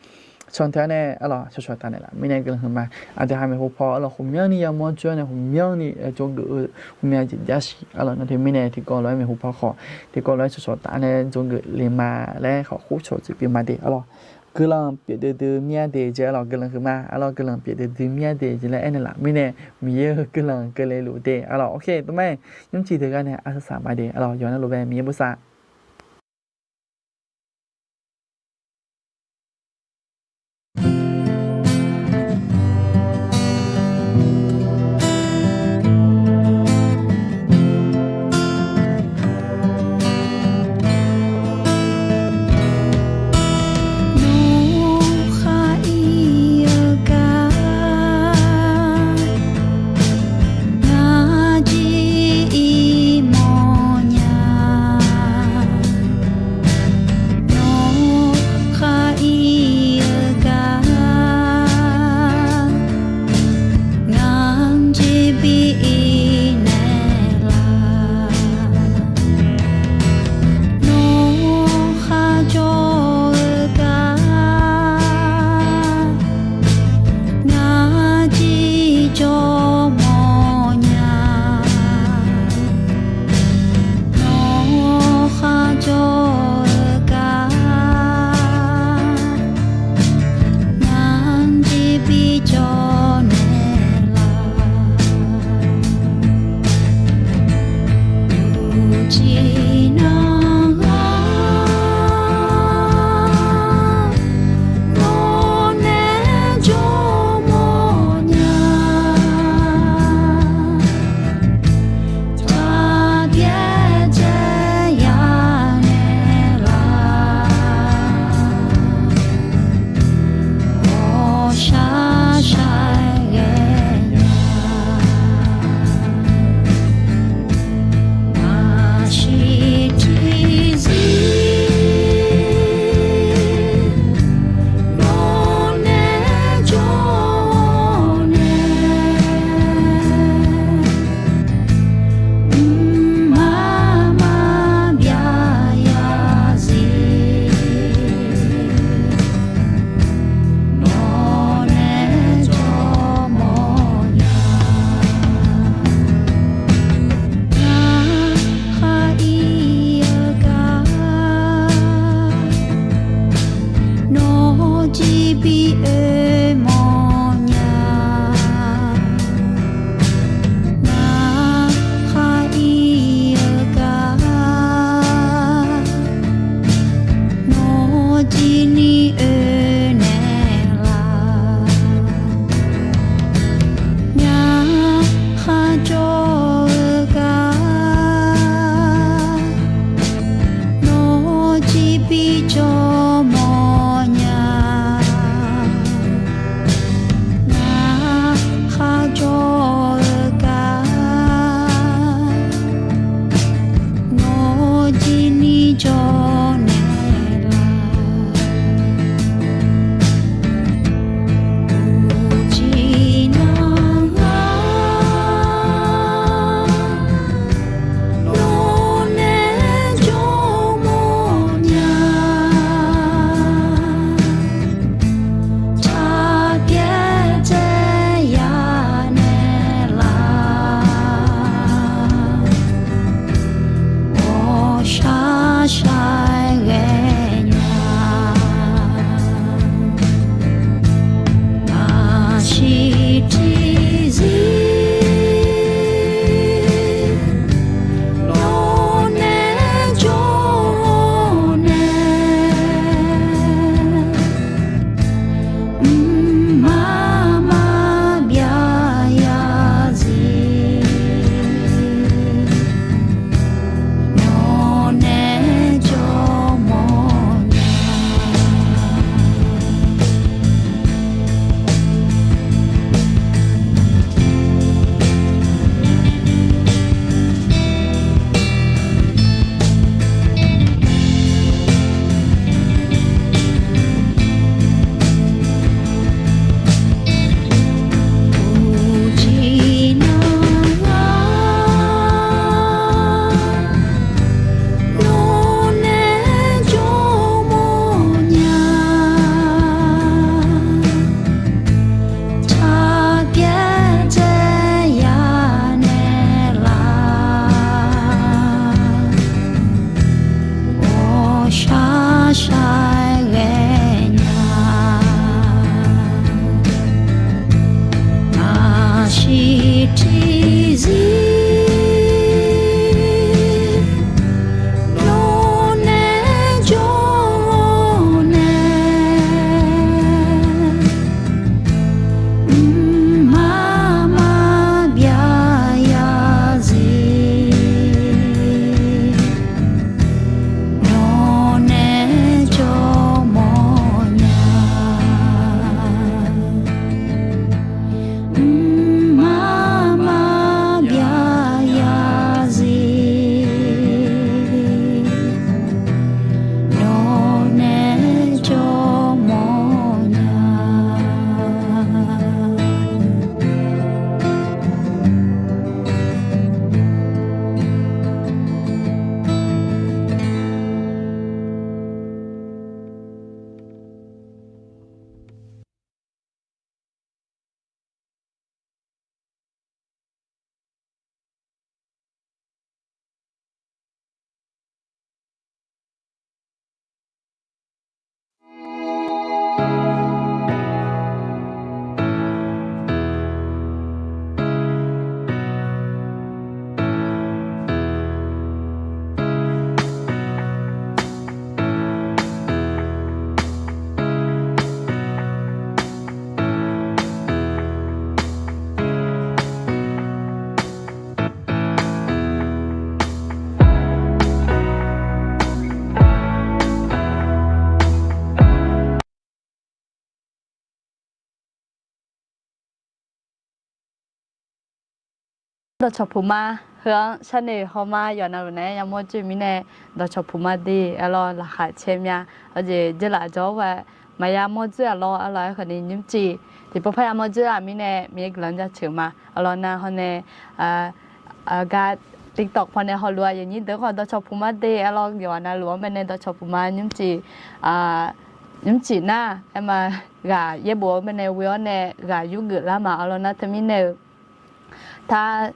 cantae-awr nae arlawq, cawqcawq taf naeqlaf mirnae guiqlanq huiqma. Aqdui ha maeqhu paw arlawq, ghawqmyanrni yamawr jawr nae ghawqmyanrni jawrgeuf-eu ghawqmya jeq jav siq arlawq. Nar teumirnae tiqkawv lof-aer maeqhu paw khawf tiqkawv lof-aer cawqcawq taf nae jawrgeuf le ma laer khawf khoer cawq tsuif pyeuf ma de arlawq. Guiqlanq pyeuf duidui mir-a de jeq arlawq, guiqlanq huiqma arlawq, guiqlanq pyeuf duidui mir-a de jeq laer aernaeq laf mirnae, Miqyaer-eu guiqlanq keuvle luf de arlawq. Ok, tov ma-aer nymrcif deuq gar nae arsaq saq ma de arlawq, yawqghaq navluf bae Miqyaer bosav Dawqcawq puqma heu-anr sharnoeq hawma yawqnav luf naeq-aer yamawr dzoer mirnae, dawqcawq puqma de arlawr laqkhaq caer mya. Hawjeq dzeurlaf jawr-awr ghae maqya mawr dzoer-aq lawr arlawr-aer khawfni nymrcif tiqpov parya mawr dzoer-aq mirnae Miqyaer guiqlanq jaceuq ma arlawr nar hawr nae, gar TikTok pawnae hawluf-aq aqyuif aqnyir deuq khawf dawqcawq puqma de arlawr yawqnav luf-anr baenae dawqcawq puqma nymrcif, nymrcif nar aerma ghaq yaerbof-anr baenae ghoe-awr nae ghaq yurgeuf lar ma arlawr nar teumirnae-euq Tar,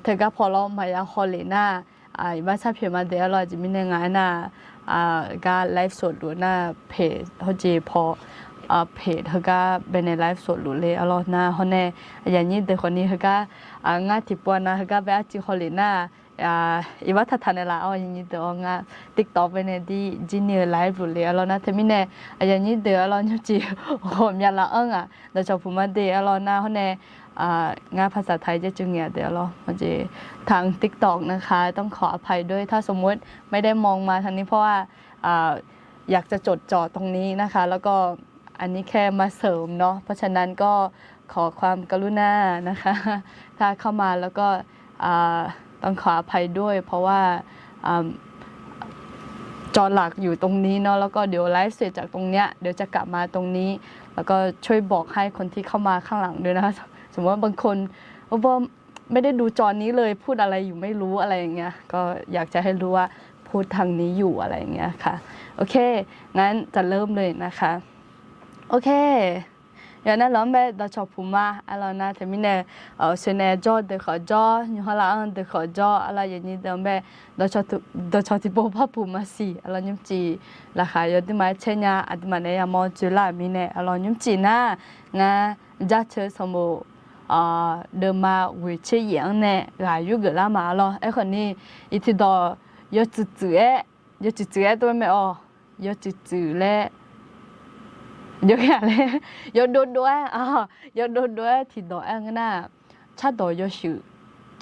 teugar paw lawr maqya hawlef nar, iqbax sharpyaeq ma de arlawr aqjeq mirnae nga aernar, gar live สด luf nar page hawjeq paw, page heugar baenae live สด luf le arlawr nar hawr nae, aqyuif aqnyir deuq khawfni heugar, ngar tiqpov nav heugar bae arcuiv hawlef nar, iqbax taqtaq naeqlaf-awr aqyuif aqnyir deuq-awr ngar TikTok baenae dir jir ni-eu live luf le arlawr nar teumirnae, aqyuif aqnyir deuq arlawr nymrcif ghawqmya laf-anr-aq dawqcawq puqma de arlawr nar hawr nae, ngar ภาษาไทย jaercuiv ngaeq-a de arlawr. ทาง TikTok นะคะ ต้องขออภัยด้วย ถ้าสมมุติไม่ได้มองมาทางนี้ เพราะว่า อยากจะจดจ่อตรงนี้นะคะ แล้วก็ อันนี้แค่มาเสริมเนาะ เพราะฉะนั้นก็ขอความกรุณานะคะ ถ้าเข้ามาแล้วก็ ต้องขออภัยด้วย เพราะว่า จอหลักอยู่ตรงนี้เนาะ แล้วก็เดี๋ยวไลฟ์เสร็จจากตรงเนี้ย เดี๋ยวจะกลับมาตรงนี้ แล้วก็ช่วยบอกให้คนที่เข้ามาข้างหลังด้วยนะคะ สมมติว่าบางคน ไม่ได้ดูจอนี้เลย พูดอะไรอยู่ไม่รู้ อะไรอย่างเงี้ย ก็อยากจะให้รู้ว่าพูดทางนี้อยู่ อะไรอย่างเงี้ยค่ะ โอเค งั้นจะเริ่มเลยนะคะ โอเค yawqnav luf-anr bae dawqcawq puqma arlawr nar teumirnae, soeqnaeq jawr deuq khawf jawr, nymq-anr laf-anr deuq khawf jawr arlawr aqyuif aqnyir deuq-anr bae dawqcawq tiqpov par puqma siq arlawr nymrcif laqkhaq yawduima-aer caer nya aqduimaf naeq-aer yamawr dzoerlar-euq mirnae arlawr nymrcif nar, ngar jaceuq sanqbof deuvma ghoeq tser yaef-anr nae ghaq yurgeuf lar ma arlawr. Aerkhawfni iqtiqdawq yawtsuif tsuif-aer, yawtsuif tsuif-aer tov-aer mae-awq, yawtsuif tsuif laer, yawgaq laer, yawdov dov-aer, yawdov dov-aer tiqdawq aer-eu ngeur nar, cardawq yawshuif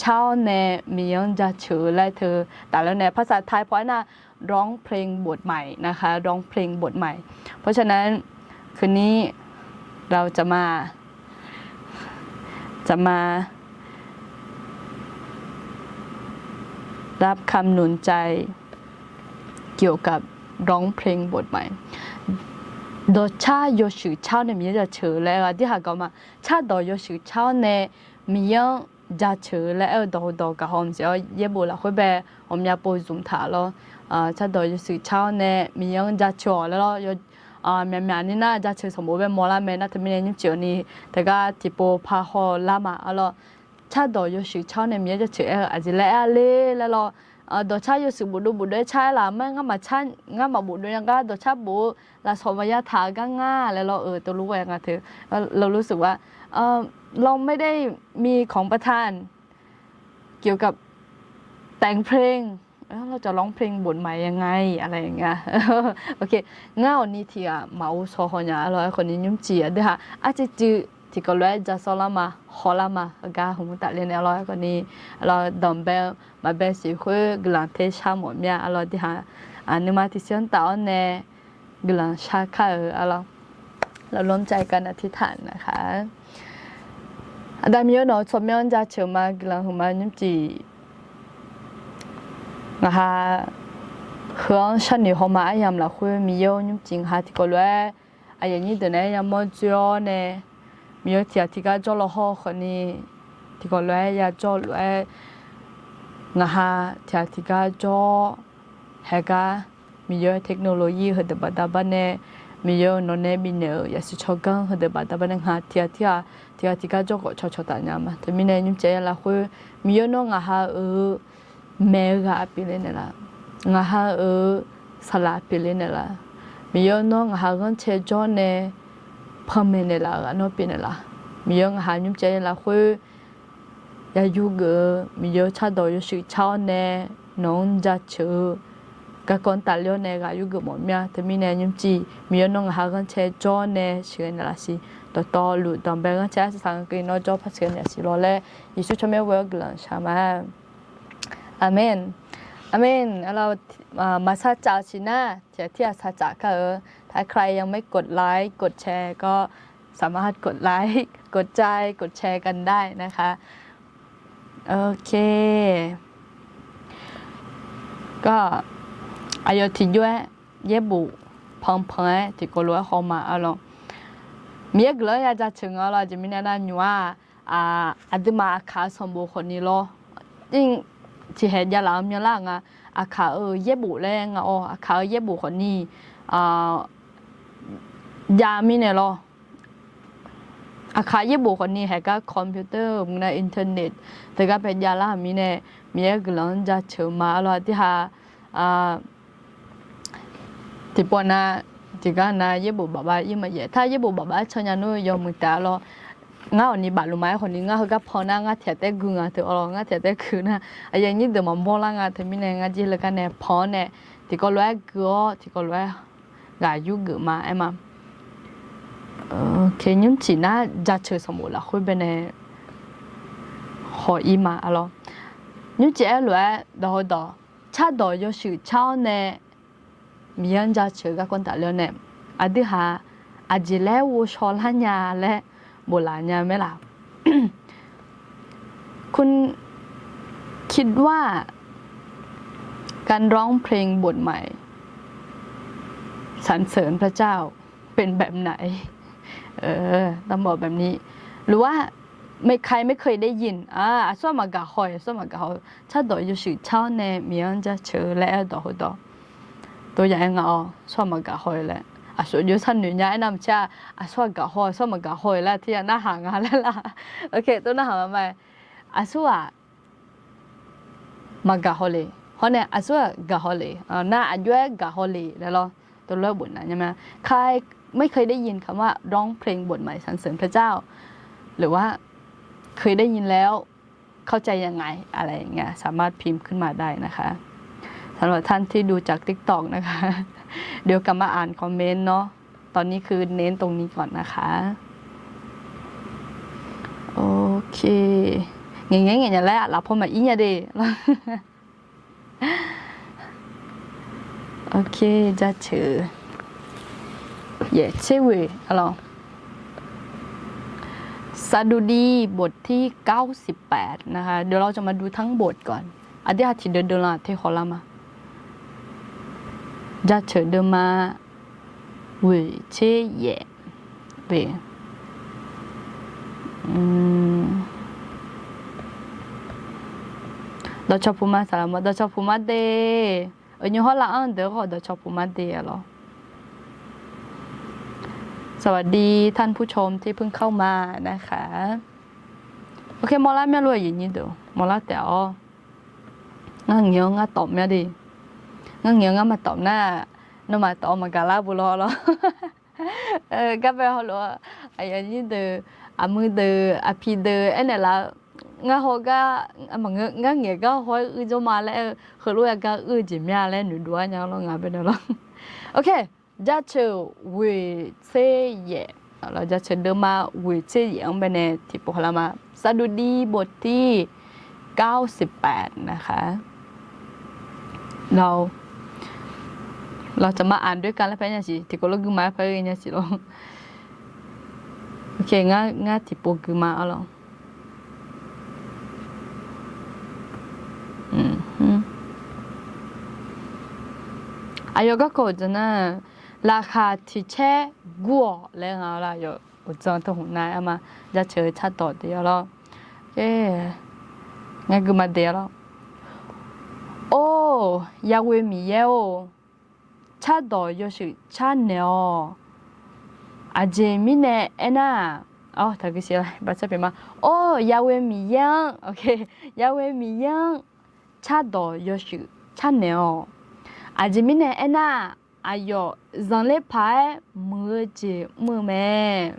car-awr nae Miqyaer-anr jaceuq-eu laer teu tafler nae ภาษาไทย paw aernar ร้องเพลงบทใหม่นะคะ ร้องเพลงบทใหม่ เพราะฉะนั้นคืนนี้เราจะมา จะมา รับคำหนุนใจ เกี่ยวกับร้องเพลงบทใหม่ Dawqcar yawshuif car-awr nae Miqyaer jaceuq-eu laer aer-eu aqdirhaq gaq ma. Cardawq yawshuif car-awr nae Miqyaer-anr jaceuq-eu laer aer-eu dawq heudawq gaq haw maqsiq-awr yaerbof lafkhoer bae ghawqmya pov zmq taq lawr. Cardawq yawshuif car-awr nae Miqyaer-anr jaceuq-awq laer lawr. Myaqmyaq ni nar jaceuq sanqbof bae mawrlar mae nar teumirnae nymrcif-awq ni teugar tiqpov par hawlar ma arlawr. Cardawq yawshuif car-awr nae Miqyaer jaceuq aer-eu aqjeq laer aer-a ler laer lawr. Dawqcar yawshuif bofdov bofdov-aer car-aer laf mar ngar maqcar, ngar maqbofdov nya gar dawqcar bof-eu lafsawq maqya taq-eu gar nga laer lawr-euq teulof ghae nga teu. เรารู้สึกว่า เราไม่ได้มีของประทาน เกี่ยวกับแต่งเพลง เราจะร้องเพลงบทใหม่ยังไง อะไรอย่างเงี้ย Ngar awqni tiq ghaq maqghov shaw haw nya arlawr aerkhawfni nymrcif aqdui-aq arcuiv cuiv tiqkawv lof-aer ja sawr lar ma, hawlar ma, heugar hmq mr tafler nae arlawr aerkhawfni arlawr danqbae-eu maqbae siq khoer guiqlanq ter shar mawf mir-a arlawr aqdui-aq nuima tiqsiq-anr taf-awr nae guiqlanq shar kar-euq arlawr. เราร่วมใจกันอธิษฐานนะคะ Aqda Miqyaer nawq-eu tsawrmyanr-anr jaceuq ma guiqlanq huiqma nymrcif ngaq ha heu-anr sharnoeq hawma aryamq lafkhoer Miqyaer-or nymrcif ngaq ha tiqkawv lof-aer aqyuif aqnyir deuq naeq-aer yamawr dzoer-awr nae Miqyaer tiq ghaq tiqgar jawr law hawr-eu khawfni tiqkawv lof-aer yajawr lof-aer ngaq ha tiq ghaq tiqgar jawr haegar Miqyaer technology heudeuq baqda bar nae Miqyaer-eu nawq nae bifnaeq-euq yasiq tsawrganr heudeuq baqda bar nae ngaq ha tiq ghaq tiq ghaq tiq ghaq tiqgar jawr khawf cawqcawq taf nya ma. Teumirnae nymrcif aryamq lafkhoer Miqyaer nawr ngaq ha-euq maeq-eu ghaq pyeufler naeqlaf, ngaq ha-eu saqlaq pyeufler naeqlaf, Miqyaer nawr ngaq ha ghanrcae jawr nae panmaeq naeqlaf-euq ghaq nawr pyeuf naeqlaf. Miqyaer ngaq ha nymrcif aryamq lafkhoer yayur geuf-eu Miqyaer-or cardawq yawshuif car-awr nae nawq-anr jaceuq-eu garkawv-anr tafler-awr nae ghaq yurgeuf mawf mir-a. Teumirnae nymrcif Miqyaer nawr ngaq ha ghanrcae jawr nae sheuqghae naeqlaf siq. Dawqtawvluf danqbae ghanrcae arsaq saq-anr keuvni nawr jawr par sheuqghae naeqlaf siq lawr laer Yeqsur tsawrmyanr ghoe-awr guiqlanq shaq ma. Aqmeq. Aqmeq. Arlawr, maqsar caf-eu siq nar tiq ghaq tiq ghaq sar caf kar-eu. ถ้าใครยังไม่กดไลค์ กดแชร์ ก็สามารถกดไลค์ กดใจ กดแชร์กันได้นะคะ Ok. Gar, aqyawf tiqjox-aer yaerbof panpan-aer tiqkawv lof-aer haw ma arlawr. Miqyaer guiqlanq-anr ya jaceuq nga lawr. Aqjeq mirnae nar nymq-aq, aqduimaf aqkaq-eu sanqbof khawfni lawr. Tiqhaeq javlaf-eu myanlar nga. Aqkaq-euq yaerbof laer nga-awr, aqkaq-euq yaerbof khawfni jav mirnae lawr. Aqkaq yaerbof khawfni haeq gar computer-eu mq nar internet teugar bae javlar-euq mirnae, Miqyaer guiqlanq-anr jaceuq ma arlawr. Aqdirha tiqpov nar, tiqgar nar yaerbof bafbav ir maqyaef. Tar yaerbof bafbav-aer can nya nmr yawmuiq taef arlawr. Ngar awqni bafluf ma-aer khawfni ngar heugar pan nar ngar tiq ghaq taef gui nga teu arlawr. Ngar tiq ghaq taef gui nar aqyuif aqnyir deuq maqmawr lar nga teumirnae ngar jir leugar nae pan-awr nae tiqkawv lof-aer gui-awr tiqkawv lof-aer ghaq yurgeuf ma aer ma. Nymrcif nar jaceuq sanqbof lafkhoer baenae haw ir ma arlawr. Nymrcif aer lof-aer dawq heudawq cardawq yawshuif car-awr nae Miqyaer-anr jaceuq-eu garkawv tafler-awr nae, aqdui haq aqjeq laer ghovshaw lar nya laer bof laf nya maer laq? คุณคิดว่าการร้องเพลงบทใหม่ สรรเสริญพระเจ้า เป็นแบบไหน เออ ต้องบอกแบบนี้ หรือว่า ไม่ ใครไม่เคยได้ยิน อ่า aqsur-aq maqgaq haw-iq, aqsur-aq maqgaq haw-iq, cardawq yawshuif car-awr nae Miqyaer-anr jaceuq-eu laer aer-eu dawq heudawq. ตัวอย่าง aer nga-awr, aqsur-aq maqgaq haw-iq laer, aqsur jov sharnoeq nya aernar maqcaer-a, aqsur-aq gaq haw, aqsur-aq maqgaq haw-iq laer tiq ghaq narhaq nga laer la. Ok, tov narhaq ma ma. Aqsur-aq maqgaq haw le. Hawr nae aqsur-aq gaq haw le. Nar aqjox-aer gaq haw le laer lawr. ตัวเลือก บทไหน ใช่ไหม ใครไม่เคยได้ยินคำว่าร้องเพลงบทใหม่สรรเสริญพระเจ้า หรือว่าเคยได้ยินแล้วเข้าใจยังไง อะไรอย่างเงี้ย สามารถพิมพ์ขึ้นมาได้นะคะ สำหรับท่านที่ดูจาก TikTok นะคะ เดี๋ยวกลับมาอ่านคอมเมนต์เนาะ ตอนนี้คือเน้นตรงนี้ก่อนนะคะ Ok. Ngaeq ngaeq ngaeq nya laer lafpov maqir nya de. Ok, jaceuq yaeq tser ghoeq arlawr. สดุดี บทที่ เก้าสิบแปด นะคะ เดี๋ยวเราจะมาดูทั้งบทก่อน Aqdui haq tiqdeuv deuv lan aqteu hawlar ma. Jaceuq deuvma ghoeq tser yaeq. Dawqcawq puq ma saqlaq ma, dawqcawq puq ma de. Euq nymr hawr lar-anr deuq-aer khawf dawqcawq puq ma de arlawr. สวัสดีท่านผู้ชมที่เพิ่งเข้ามานะคะ Ok, mawrlar myanrluf-eu aqyuif aqnyir deuq mawrlar taef-awr. Ngar ngaeq-anr ngar tawf mya de. Ngar ngaeq-anr ngar maqtawf nar, nawmaf tawf-awr maqgaq lar bu lawr lawr. Garbae hawlof-aer aqyuif aqnyir deuq, aqmuiq deuq, aqpiq deuq aernaeq laf-eu, ngar haw gar, ngar ngaeq gar haw-aer uir jawr ma laer-eu heulof-aer gar uir-eu jeq mya laer noeqdov-ar nya lawr, ngaq baenae lawr. Ok, jaceuq ghoeq tser yaeq, jaceuq deuvma ghoeq tser yaeq-anr baenae tiqpov hawlar ma. สดุดี บทที่ เก้าสิบแปด นะคะ เรา เราจะมาอ่านด้วยกัน laer paer nya siq, tiqkawv lof gui ma-aer paer nya siq lawr. Ok, ngar tiqpov gui ma arlawr. Aqyawf garkawv uqdzan nar, laqkhaq tiq caer gur-awq laer nga-a lawr. Aqyawf uqdzan teu hmq nav-aer ma, jaceuq-eu cardawq de arlawr. Ngar gui ma de arlawr. Or, Yaghoe Miqyaer-or, cardawq yawshuif carnaeq-awq. Aqjeq mirnae aernar-aq, taqguiq siq, Or, Yaghoe Miqyaer-anr, Yaghoe Miqyaer-anr cardawq yawshuif carnaeq-awq. Aqjeq mirnae aernar-aq, aqyawf zanqler paq-aer muiq-eu jeq mr-eu mae.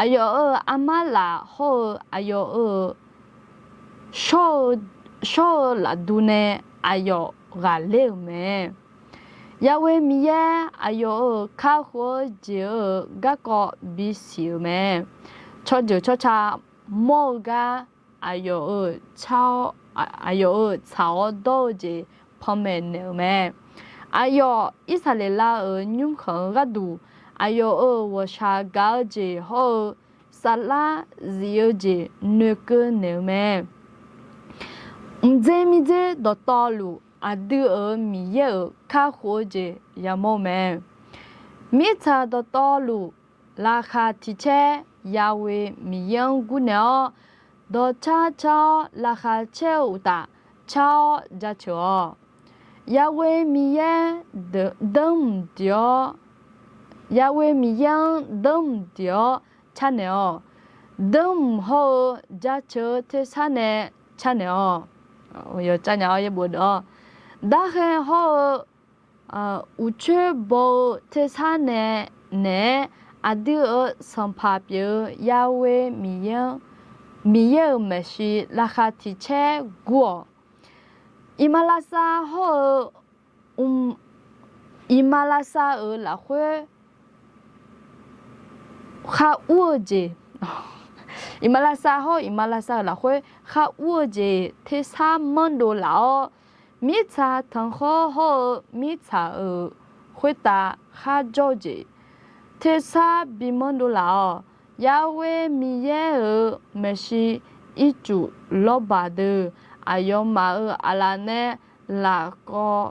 Aqyawf-euq armar laf hawr-eu aqyawf-euq shawr-eu lafdu nae aqyawf ghaqler-euq mae. Yaghoe Miqyaer aqyawf-euq kakhof-eu jeq-euq garkawv bisiq-euq mae. Tsawrjeuq tsawrca mawr-eu gar aqyawf-euq tsaq-awr dawr-eu jeq panmaeq naeq-euq mae. Aqyawf Irsaqleqlav-euq nymrkhanq-eu gharduq aqyawf-euq ghawqshaq gaq-eu jeq hawr-eu saflar zif-eu jeq noeqkeuv naeq-eu mae. Mqdzer mirdzer dawqtawvluf aqdui-euq Miqyaer-euq kakhof-eu jeq yamawr-eu mae. Mirtsaq dawqtawvluf laqkhaq tiqcaer Yahweh Miqyaer-anr gurnaeq-awr, dawqcar car-awr laqkhaq caer-eu uqtaf car-awr jaceuq-awq. Yahweh Miqyaer danrmq diq-awr, Yahweh Miqyaer-anr danrmq diq-awr carnaeq-awq. Danrmq hawr-eu jaceuq-eu tersar nae carnaeq-awq. Yawqcar nya-awr yaerbof deuq-awr, darkhaer hawr-eu uqcoer baw-eu tersar nae naeq-aer, aqdui-euq Sanqpaq pyeuf-eu Yahweh Miqyaer-anr, Miqyaer-euq maeqshi laqkhaq tiqcaer gur-awq. Iqmalavshav hawr-eu, iqmalavshav-euq lafkhoer khar ur-eu jeq, iqmalavshav hawr-eu iqmalavshav-euq lafkhoer khar ur-eu jeq tersar manrdov laf-awr, mirtsaq tanqkhawr hawr-eu mirtsaq-euq khoertav kharjawr-eu jeq tersar bimanr dov laf-awq. Yahweh Miqyaer-euq maeqshi ircuf lawrbaq deuq aqyawfmaf-euq aqlaf nae lafkhawv,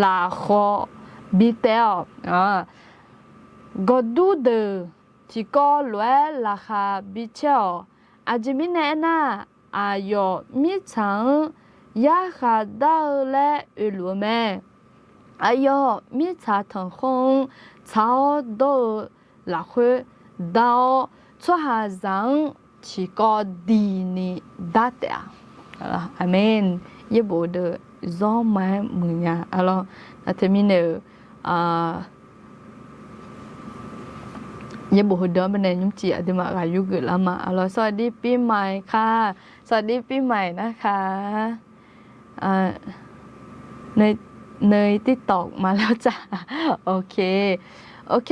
lafkhawv bitaev-awq. Gawqdur deuq tiqkawv lof-aer laqkhaq bicaer-awq. Aqjeq mirnae aernar, aqyawf mirtsaq-anr yarkhaq dar-eu laer oeluf-eu mae. Aqyawf mirtsaq tanqkhawr-anr tsaq-awr dawr-eu lafkhoer dar-awr, tsawrhaqzaq-anr tiqkawv diqni dar taef-a. Aqmeq. Yaerbof deuq zawr ma-aer muiqnya arlawr. Nar teumirnae-euq yaerbof heudeuq-anr baenae nymrcif aqduimaf ghaq yurgeuf lar ma arlawr. สวัสดีปีใหม่ค่ะ สวัสดีปีใหม่นะคะ ใน TikTok มาแล้วจ้ะ โอเค โอเค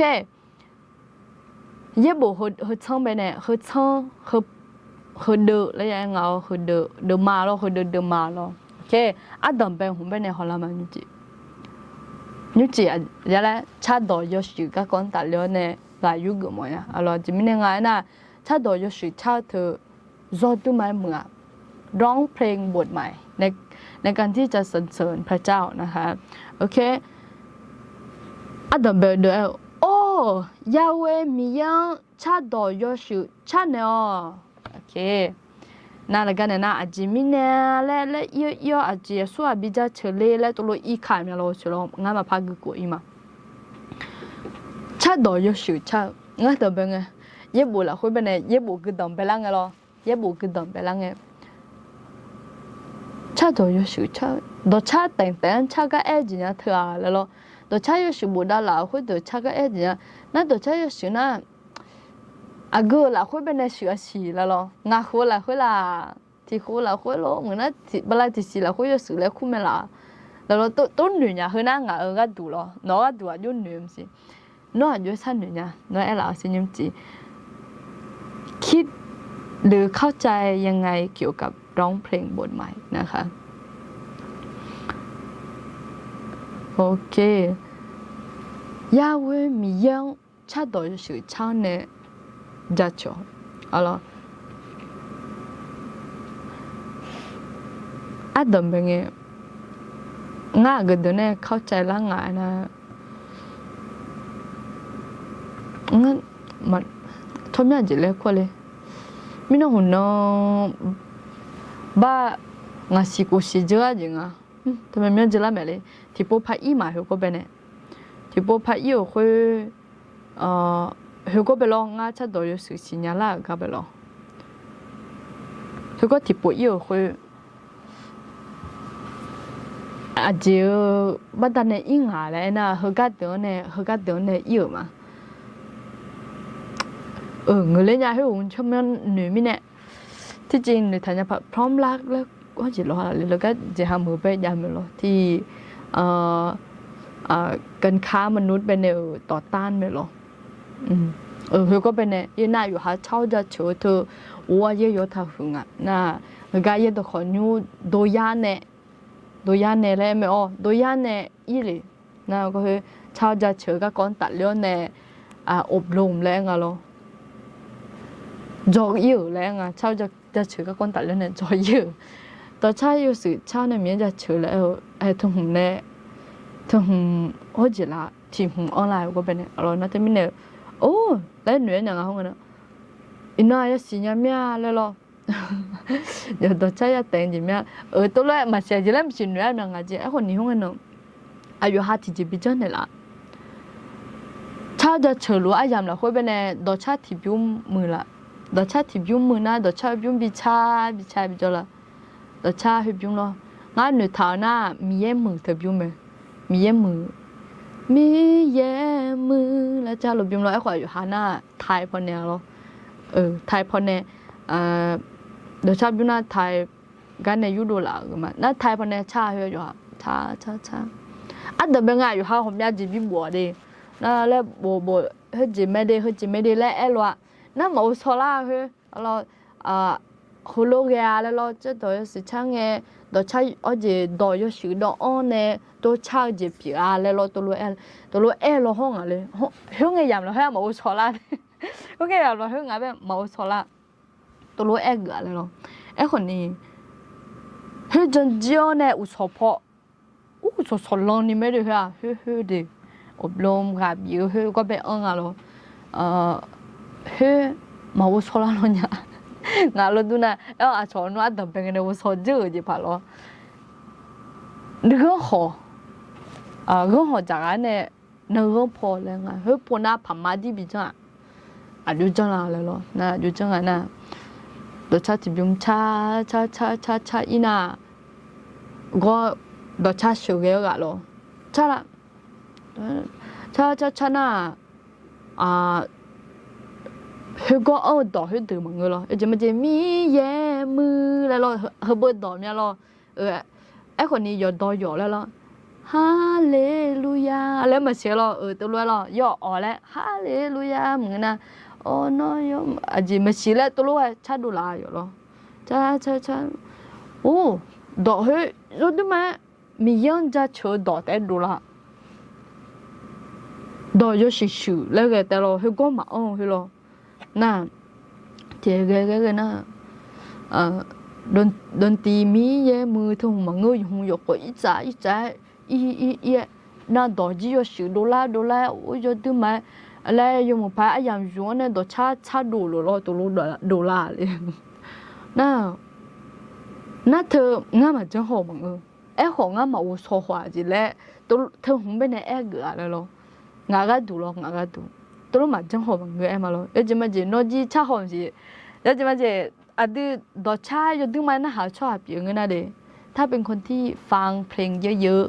Yaerbof heu tsanr baenae heu tsanr, heudeuv laer ya-aer nga-awr heudeuv deuvma lawr, heudeuv deuvma lawr. Ardanqbae hmq baenae hawlar ma nymrcif. Nymrcif ya laer cardawq yawshuif garkawv-anr tafler-awr nae ghaq yurgeuf mawf-a. Aqlawq jeq mirnae nga aernar, cardawq yawshuif car-eu teu zawr dur ma-aer muiq-aq, ร้องเพลงบทใหม่ ในการที่จะสรรเสริญพระเจ้านะคะ โอเค Ardanqbae deuv-aer-eu, or, Yahweh Miqyaer-anr cardawq yawshuif carnaeq-awq. Nar laqgar naeq nar aqjeq mirnae laer laer ir-awr ir-awr aqjeq aqsurghaq bi jaceuq le laer tov lo ir ka mya lawr-eu sheuq lawr ngar maqpar gui kof ir ma. Cardawq yawshuif car-eu ngar danqbae ngae, yaerbof lafkhoer baenae yaerbof guidanq baelar ngae lawr, yaerbof guidanq baelar ngae. Cardawq yawshuif car-eu dawqcar taef taef-anr car gar aer-eu jeq nya teu-aq laer lawr. Dawqcar yawshuif bofdav laf-euq khoerdeuq car gar aer-eu jeq nya. Nar dawqcar yawshuif nar, aqgeu-euq lafkhoer baenae shuif-a siq laer lawr. Ngaq khof-eu lafkhoer laf, tiq khof-eu lafkhoer lawr, ngeur nar bala tiqsiq lafkhoer yawshuif laer kur mae laf. Laer lawr, tov noeq nya heu nar ngaq-euq gharduq lawr, nawq-eu gharduq aqjox noeq maqsiq. Nawr aqjox sharnoeq nya, nawr aerlaf-awr sir nymrcif คิดหรือเข้าใจยังไงเกี่ยวกับร้องเพลงบทใหม่นะคะ โอเค Yahweh Miqyaer-anr cardawq yawshuif car nae jaceuq-awq. Ardanqbae ngae, ngar aqgeu deuq nae เข้าใจ lar ngaq aernar, tsawrmyanr jeq laer kur-a le. Mirnan hmq nan bar ngaq siq kof siq dzeur-ar jeq nga. Teu myanr dzeur lar maeq le. Tiqpov par ir maf heugawr baenae. Tiqpov par ir-euq khoer, heugawr bae lawr ngar cardawq yawshuif siqnya lar-euq gar bae lawr. Heugawr tiqpov ir-euq khoer, aqjeq-eu baqdanae ir ngaq laer aernar, heugar deuq-anr nae, heugar deuq-anr nae ir-euq ma. Ngeur ler nya khoer-euq tsawrmyanr noeq mirnae, tiqjeq noeqtaq nya paq พร้อมรัก laer hawjeq lawr ha le, leugar jeqha meuq bae jav maeq lawr tiq การค้ามนุษย์ baenae-euq dawqtar mae lawr. Heugawr baenae yaer nar yawqha car-awr jaceuq-eu teu, or-a yaer yawtaq huiq nga nar, heugar yaer dawqkhawq nymr doyar nae, doyar nae laer mae-awr doyar nae ir le. Nar khoer car-awr jaceuq-eu garkawv-anr tafler-awr nae, อบรม laer aer nga lawr. Dzawq ir-euq laer aer nga, car jaceuq garkawv tafler nae dzawq ir-euq. Dawqcar yawshuif car nae Miqyaer jaceuq laer aer-eu, teuhmq nae, teuhmq hawjeq laf tiq hmq anr la-euq gawr baenae lawr nar teumirnae, or laer noeq-aer naeq nga hawr nga na. Iqnan yasiq nya mir-a laer lawr. Dawqcar yataef-eu jeq mir-a. Euq tov lof-aer maqsiq jeq laer maqsiq noeq-aer mya nga jeq. Aerkhawf ni hawr nga na, aqyawf ha tiqjeq bi janrnaeq laf. Car jaceuq luf aryamq lafkhoer baenae dawqcar tiqbymr muiq laf. Dawqcar tiqbymr muiq nar dawqcar bymr bi car bi car bi jawr laf. Dawqcar khoerbymr lawr. Ngar noeqtaq-eu nar Miqyaer muiq teu bymr mae. Miqyaer muiq, Miqyaer muiq laer car luf bymr lawr. Aerkhawf aqyawf ha nar tai pawnae lawr. Tai pawnae, dawqcar bymr nar tai gar nae yurdov laf-euq ma. Nar tai pawnae car khoer aqyawf ha car car car. Ardanqbae nga aqyawf ha ghawqmya jeq bibof-a de. Nar laer bof bof, heujeq mae de, heujeq mae de laer aer lof-a. Nar maqghov shaw lar khoer lawr. Heulof ghae-a laer lawr, tserdawq yawshuif car ngae, dawqcar awr jeq dawq yawshuif dawv-anr nae dawrcar-eu jeq pyeuf-a laer lawr, tov lof-aer aer lawr hawr ngaq le. Khoerngae yamq lafkhoer-a maqghov shaw lar. Khoerngae yamq lafkhoer ngaq bae maqghov shaw lar. Tov lof-aer aer geuf-a laer lawr. Aerkhawf ni, khoerjan jir-awr nae uqshawq paw, uqshawq shawqlan ni maer de khoer-aq, khoer khoer de, awqblan ghaq bif-eu khoer gawr bae anr nga lawr. Khoer maqghov shaw lar lawr nya. Ngaq lawr dur nar, aer-awr aqcawq nmr ardanqbae ngae nae ghovshaw dzeur-euq jeq paq lawr. Ghanr hawq, ghanr hawq dzaq ghaq nae, nanghanr paw laer nga, khoer paw nar paqma dir bi janr-aq, aqjox janr la laer lawr. Nar aqjox janr nga nar, dawqcar tiqbymr car car car car car ir nar, gawr dawqcar sheuqghae-eu ghaq lawr, car la, car car car nar, khoergawr anr-eu dawq khoerdeuq maqngeur lawr. Yawjeq majeq Miqyaer muiq laer lawr, heubeu dawq mya lawr. Aerkhawf ni yawqdawq yawq laer lawr, Haleluya laer maqsiq lawr. Tov lof-aer lawr yawawq laer Haleluya maqngeur nar, awr nawr yawr aqjeq maqsiq laer tov lof-aer car dovlaf yawf lawr. Car car car, or, dawq khoer yawduir ma-aer Miqyaer-anr jaceuq-eu dawq taef-aer dovlar. Dawq yawshuif shuif laer ghae taef lawr, khoergawr maqanr-eu khoer lawr. Nar, tiqghae ghae ghae nar, dawqtiv Miqyaer muiq teu hmq maqngeur, yawqhmq yawqkawv irtsaf irtsaf-aer, ir ir ir-aer, nar dawq jir yawshuif dovlar dovlar-aer, or yawduir ma-aer laer yawmuiq paq-aer aryamq zmq-anr nae dawqcar car dovlaf lawr, tov lof dovlar le. Nar, nar teu ngar maqjanr haw maqngeur. Aerkhawf ngar maqghov shaw haw-aq jeq laer, teu hmq baenae aer geuf-a laer lawr. Ngaq gharduq lawr, ngaq gharduq. Tov lof maqjanr haw maqngeur aer ma lawr. Yawjeq majeq nawr jir car haw maqsiq. Yawjeq majeq aqdui dawqcar yawduir ma-aer narhaq-eu tsawrhaq pyeuf ngeur nar de. ถ้าเป็นคนที่ฟังเพลงเยอะ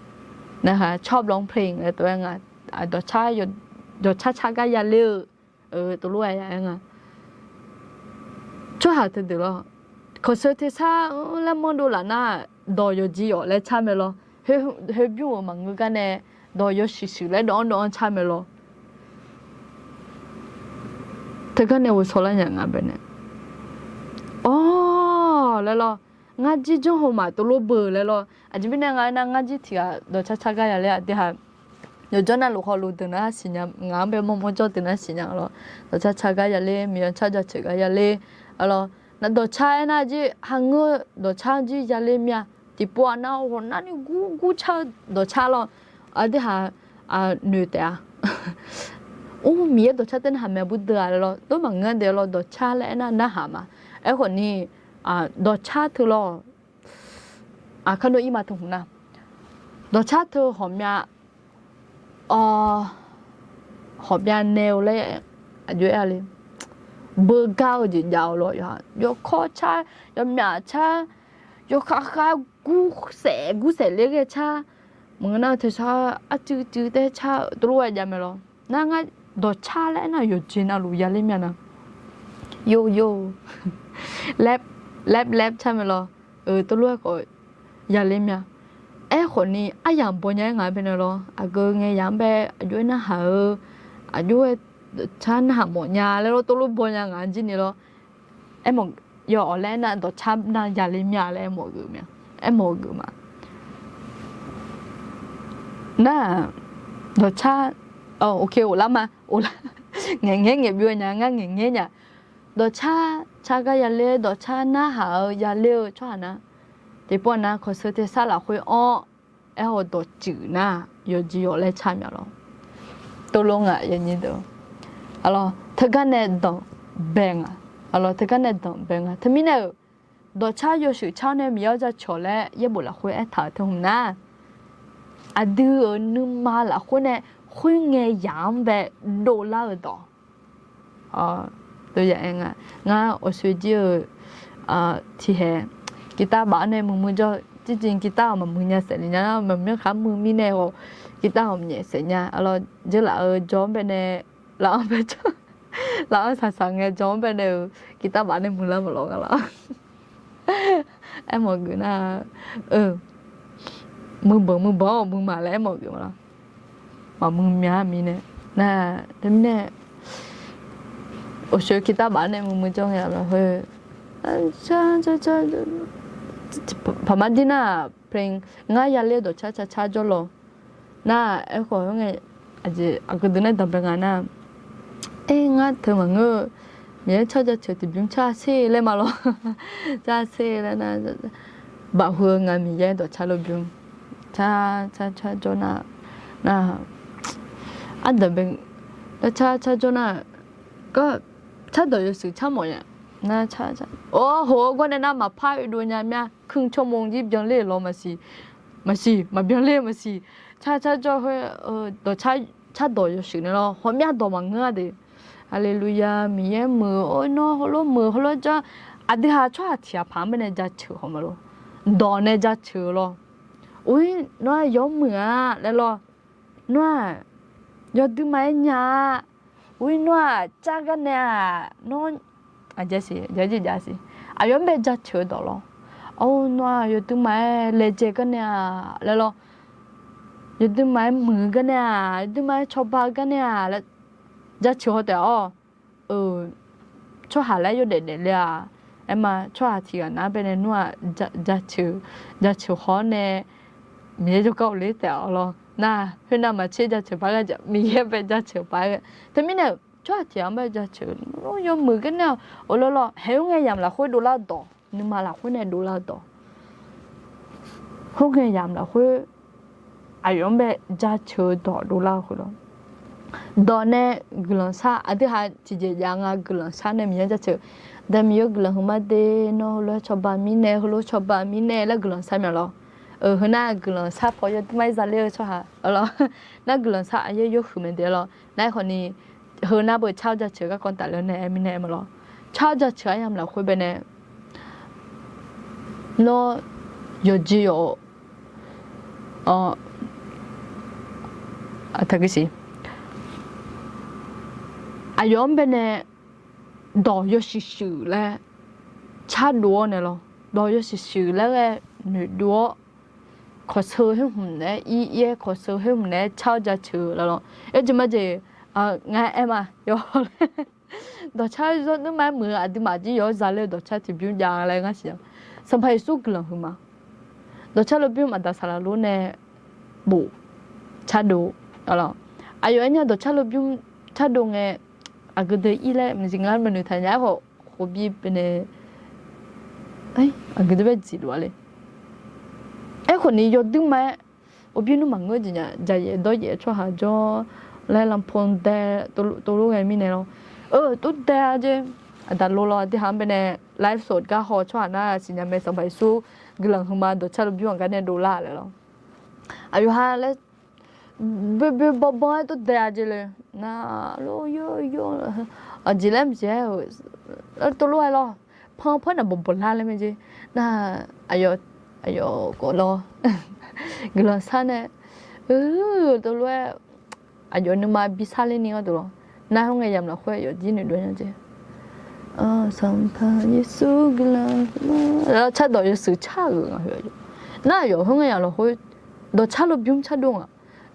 ๆ นะคะ ชอบร้องเพลง laer tov-aer nga, dawqcar, dawqcar car gar yaler-eu tov lof-aer ya-aer nga. Tsawrhaq teudeuq lawr, kawqsheu tersar laer manr dovlaf nar, dawq yawqjeq yawq laer car mae lawr. Khoer bymr-euq maqngeur gar nae, dawq yawshuif shuif laer dawv-anr dawv-anr car mae lawr. Teugar nae ghovshaw lar nya nga baenae, awr laer lawr, ngar jir janr haw maf tov lof beu laer lawr. Aqjeq mirnae nga aernar, ngar jir tiq ghaq dawqcar car gar yaler-aq, aqdui haq yawqjawr navluf hawluf deuq nar siqnya, ngaq-anr bae mawrmawr jawr deuq nar siqnya lawr. Dawqcar car gar yaler, Miqyaer car jaceuq gar yaler, lawr. Nar dawqcar aernar jir hangeur dawqcar jir yaler mir-a. Tiqpov-aq nar ghawqnavni gur gur car-eu dawqcar lawr. Aqdui haq noeq taef-a. Or, Miqyaer dawqcar tae narhaq mae bur deuv-a laer lawr. Tov maqngeur de lawr, dawqcar laer aernar narhaq ma. Aerkhawf ni, dawqcar teu lawr, aqkar nawr ir ma teu hmq nar, dawqcar teu ghawqmya, awr, ghawqmya nae-eu laer aqjox aer-a le. Beugar-eu jeq jav-eu lawr, yawkawr car, yawmyaf car, yawkhav khav gursaef gursaef ler ghae car, maqngeur nar teu car arcuiv cuiv tae car tov lof-aer jav mae lawr. Nar ngar dawqcar laer aernar yawqjeq navluf yaler mir-a nar, yo yo, laer laer car mae lawr. Tov lof-aer khawf yaler mir-a. Aerkhawf ni aryamq baw nya-aer ngaq-anr bae nae lawr, aqgeu ngae yamq-anr bae aqjox-aer narhaq-eu, aqjox-aer dawqcar narhaq mawf nya laer lawr, tov lof baw nya ngaq-anr jir ni lawr. Aermawf, yawawq laer aernar dawqcar nar yaler mir-a laer aermawf-eu geuf ma. Aermawf-eu geuf ma. Nar, dawqcar, ok, of lar ma, of lar. Ngaeqngaer ngaeq byov nya, ngar ngaeqngaer nya. dawqcar car gar yaler, dawqcar narhaq-eu yaler-eu tsawrhaq nar, tiqpov nar kawqsheu tersar lafkhoer anr, aerkhawf dawqtsuif nar yawqjeq yawq laer car myaq lawr. Tov lof ngaq yawnyir deuq, arlawr teugar nae danqbae nga, arlawr teugar nae danqbae nga. Teumirnae-euq dawqcar yawshuif car-awr nae Miqyaer-anr jaceuq-awq laer yaerbof lafkhoer aertaq-euq teu hmq nar, aqdui-euq nuima lafkhoer nae khoerngae yamq-anr bae dovlar-eu dawq. Ngar awqsoe jir-eu tiqhae, guitar baf-awr nae muiq muiq jawr, jirjir guitar-awq maqmuiq nya saef le nya, maqmyanr khar muiq mirnae-awq, guitar-awq maqnyaef saef nya. Arlawr dzeurlaf-eu jawr-anr bae nae, laf-anr bae jawr, laf-anr saqsaq ngae jawr-anr bae nae-euq guitar baf nae muiqlar maqlawr nga lawr. Aermawf geuf nar, muiqbanq muiqbanq-awq muiqma laer aermawf geuf ma lawr. Maqmuiq mya mirnae, nar teumirnae awqsoe guitar baf nae muiq muiq jawr ngae lawr heu, paqmar dir nar, plan ngar yaler dawqcar car car jawr lawr. Nar aerkhawf khoerngae, aqjeq aqgeu deuq nae danqbae nga nar, aer ngar teu maqngeur-eu, Miqyaer car jaceuq tiqbymr car sher laer ma lawr. Car sher laer nar, bafhu-eu nga Miqyaer dawqcar lofbymr car car car jawr nar, nar, ardanqbae, car car jawr nar, gar, cardawq yawshuif car mawf nya. Nar car car, or, hoq-eu gawr nae nar maqpar oedov nya mir-a, kuir tsawrmawr jir byanler-euq lawr maqsiq, maqsiq maqbyanler maqsiq, car car jawr khoer, dawqcar, cardawq yawshuif nae lawr hawmyav dawq maqngeur-a de. Haleluya, Miqyaer muiq-eu or nawr heulof muiq heulof janr, aqdui ha tsawrhaq tiq ghaq paq-anr bae nae jaceuq haw ma lor. Dawq nae jaceuq-eu lawr. Or-ir nawr-aq yawmuiq-a laer lawr. Nawr-aq yawduima-aer nya-a. Or-ir nawr-aq car gar nae-aq nawr, aqjeq siq, aqjeq siq, aqyawf-anr bae jaceuq-eu dawq lawr. Or nawr-aq yawduima-aer laejae gar nae-aq laer lawr. Yawduima-aer muiq-eu gar nae-aq, yawduima-aer cawba-eu gar nae-aq laer jaceuq haw taef-awq. Tsawrhaq laer yawdaef daefle-aq, aerma tsawrhaq tiq ghaq nar bae nae nawr-aq jaceuq, jaceuq haw-awr nae Miqyaer jawrgar ghofler taef-awq lawr. Nar khoernav maqtser jaceuq paq ghae, Miqyaer bae jaceuq paq ghae. Teumirnae-euq tsawrhaq tiq ghaq-anr bae jaceuq, nawr yawmuiq gar nae-awq, or lawr lawr, haeq khoerngae yamq lafkhoer dovlar-eu dawq, nuima lafkhoer nae dovlar-eu dawq, khoerngae yamq lafkhoer aqyawf-anr bae jaceuq-eu dawq dovlar-eu khoer lawr. Dawq nae guiqlanq shar, aqdui ha tiqjeq jav nga guiqlanq shar nae Miqyaer jaceuq. Dae Miqyaer guiqlanq huiqma de, nawr heulof-aer cawba mirnae, heulof cawba mirnae laer guiqlanq shar myaq lawr. Heu nar guiqlanq shar paw yawduima-aer zaler-eu tsawrhaq lawr. Nar guiqlanq shar aqyaer yawhuiq mae de lawr. Nar aerkhawf ni, heu nar beu car-awr jaceuq garkawv tafler nae aer mirnae aer ma lawr. Car-awr jaceuq aryamq lafkhoer bae nae nawr yawqjeq yawq-eu, aqyawf-anr bae nae dawq yawshuif shuif laer cardov-awr nae lawr. Dawq yawshuif shuif laer ghae noeqdov-awr, kawqsheu khoer hmq naeq-aer ir ir-aer, kawqsheu khoer hmq naeq-aer car-awr jaceuq laer lawr. Aerjeq majeq, ngar aer ma, yawr dawqcar zawrnuirma-aer muiq-eu aqduimaf jir yawf-awr zaler-eu dawqcar tiqbymr jav laer ngar siq-a. Sanqpaq Yeqsur guiqlanq huiqma. Dawqcar lofbymr aqda saqlaq lor nae bof cardov, aqyawf aernya dawqcar lofbymr cardov ngae, aqgeu deuq ir laer maqjeq ngar maqnoeq taq nya. Aerkhawf khof bi bae nae, aqgeu deuq bae jeq luf-a le. Aerkhawf ni yawduirma-aer, awbymr nmr maqngeur jeq nya, jaqyaef dawryaef tsawrhaq jawr laer lanpov dae, tov lor ghae mirnae lawr. Eu, tov dae-a jeq. Aqda lo lawr, aqdui ha-anr bae nae live สด gar haw tsawrhaq nar siqnya mae, Sanqpaq Yeqsur guiqlanq huiqma, dawqcar lofbymr aqgar nae dovlar laer lawr. Aqyawf ha laer boe boe bawrbanr-aer tov dae-a jeq le. Nar lor yawr yawr, aqjeq laer maqjeq-aer-eu, tov lor-aer lawr, pan par naq bawqbawq lar laer mae jeq. Nar aqyawf, aqyawf khawf lawr guiqlanq shar nae, eu, tov lor-aer aqyawf nuima bi sarler ni gharduq lawr. Nar khoerngae yamq lafkhoer aqyawf jir noeqdov nya jeq. Sanqpaq Yeqsur guiqlanq, cardawq yawshuif car-euq nga. Nar aqyawf khoerngae yamq lafkhoer dawqcar lofbymr cardov nga.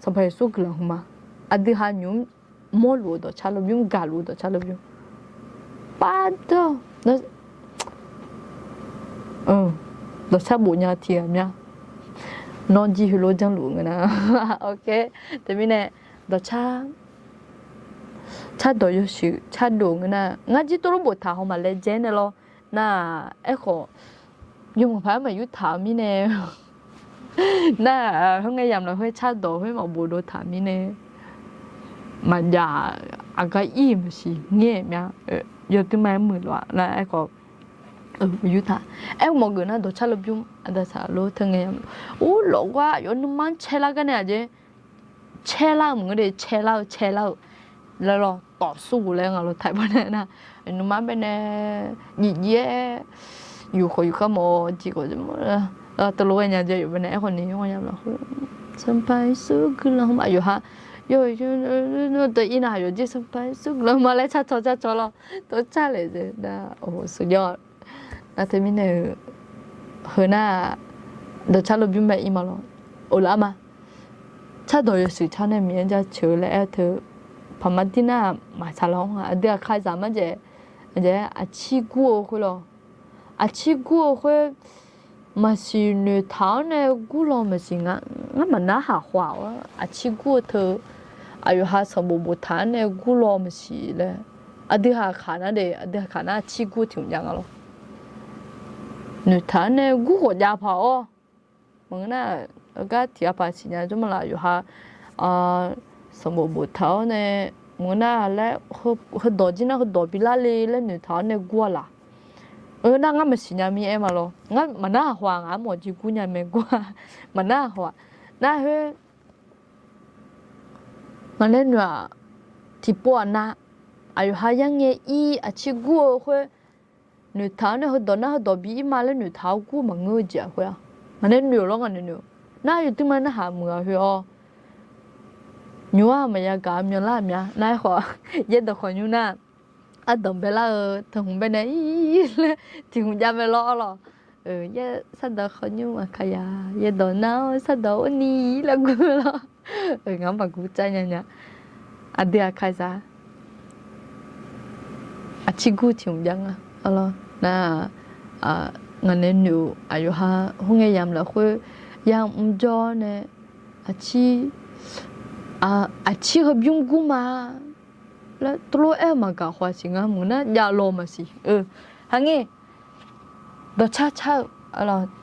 Sanqpaq Yeqsur guiqlanq huiqma. Aqdui ha nymq-mr mawrluf-eu dawqcar lofbymr, gaqluf-eu dawqcar lofbymr, pardawr, dawqcar bofnya tiq ghaq mya. Nawr jir heulof janrluf nga nar. Teumirnae dawqcar cardawq yawshuif cardov ngeur nar, ngar jir tov lor boftaq haw maqlaejae nae lawr. Nar-aq, aerkhawf, yawmuiq paq-aer maqyur taq-eu mirnae, nar-aq, khoerngae yamq lafkhoer cardawq khoer maqbof dov taq mirnae, maqjav, aqgar ir maqsiq ngaer mya, yawduima-aer muiq lof-a nar aerkhawf, yur taq. Aer mawf geuf nar dawqcar lafbymr aqda saqlor teu ngae yamq, ur lawfgar aqyawf nuima-anr caelar gar nae aqjeq caelar-eu maqngeur de, caelar-eu caelar-eu laer lawr, ต่อสู้ laer nga lawr taiq bawr nae nar, nuima-anr baenae jif jif-aer yuf khawf yuf kar mawf-awr jeq khawf, teulof ghae nya jeq yawf baenae aerkhawf ni, sanqpaq Yeqsur guiqlanq ma yawqha, yawq, teu ir nar yawqjeq sanqpaq Yeqsur guiqlanq ma laer carcaw carcaw lawr, tov car laeq jeq nar, สุดยอด. Nar teumirnae-euq, heu nar-aq, dawqcar lafbymr bae ir ma lawr, of laf ma. Cardawq yawshuif car nae Miqyaer jaceuq-eu laer aer-eu teu, paqma dir nar-aq maqsaqlaq-anr-a, aqdui aqkazaq marjaeq, aqjeq aqcir gur-eu khoer lawr, aqcir gur-eu khoer, maqsiq noeqtaq-awr nae gur law maqsiq nga, ngar maqnar haq khawf-aq, aqcir gur-eu teu, aqyawf ha sanqbof boftaq-awr nae gur law maqsiq laer, aqdui haqkaq nar de, aqdui haqkaq nar aqcir gur tiq hmq jav nga lawr. Noeqtaq-awr nae gur khawf jav paq-awr, maqngeur nar, gar tiq ghaq paq siqnya jawr ma laf, yawqha sanqbof boftaq-awr nae, maqngeur nar laer, heudawq jir nar heudawq bi lar le laer noeqtaq-awr nae gur-a laf. Nar ngar maqsiq nya mir aer ma lawr, ngar maqnar haq khawf-aq, ngaq armawf jir gur nya mae gur-a, maqnar haq khawf-aq, nar khoer ngaq nae noeq-aq, tiqpov-aq nar, aqyawf ha yarngae ir aqcir gur-eu khoer, noeqtaq-awr nae heudawq nar heudawq bi ir ma laer noeqtaq-awr gur maqngeur-eu jeq-aq khoer-aq, ngaq nae noeq-awq lawr, ngaq nae noeq-awq. Nar yawduima narhaq muiq-aq khoer-awr, nymq-aq maqya gaq myanlar mya nar aerkhawf, yaerdawq khawf nymr nar, ardanq baelar-eu teu hmq baenae ir laer tiq hmq jav mae lawr lawr. Yaer sardawq khawf nymr maqkaq ya, yaerdawq nar-awr sardawq urni laer gur lawr. Ngaq-anr maqgur caev nya nya. Aqdui aqkazaq aqcir gur tiq hmq jav nga. Nar, ngaq nae noeq-eu aqyawf ha khoerngae yamq lafkhoer yamr jawr nae, aqcir, aqcir heubymr gur ma laer tov lof aer-eu maqgaq khawf siq nga, maqngeur nar jav law maqsiq. Haqngae dawqcar car-eu,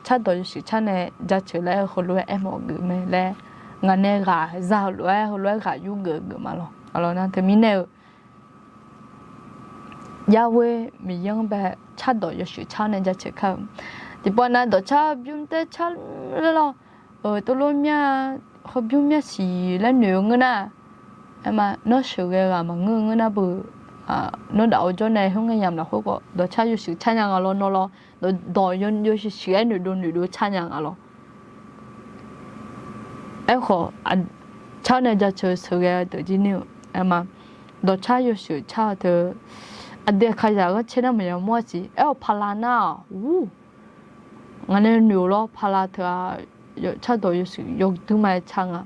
cardawq yawshuif car nae jaceuq laer-eu heulof-aer aermawf geuf mae laer, ngaq nae ghaq za-eu lof-aer heulof-aer ghaq yur geuf geuf ma lawr. Nar teumirnae-eu, Yarwe Miqyaer-anr bae cardawq yawshuif car nae jaceuq kar-eu. Tiqpov nav dawqcar bymr taer car laer lawr, tov lof mya, heubymr mya siq laer noeq-eu ngeur nar, aer ma, nawr sheuqghae ghaq maqngeur-eu ngeur nar beu, nawr daf-eu jawr nae khoerngae yamq lafkhoer khawf dawqcar yawshuif car nya nga lawr nawr lawr, dawq yawshuif shuif-aer noeqdov noeqdov car nya nga lawr. Aerkhawf, car nae jaceuq sheuqghae deuq jir nir-eu, aer ma, dawqcar yawshuif car-eu teu, aqdui aqkazaq ghanrcae nar maqya mawr-a siq. Aer-awq pala nar-aq, ur, ngaq nae noeq-eu lawr, pala teu-aq, cardawq yawshuif yawduima-aer car nga.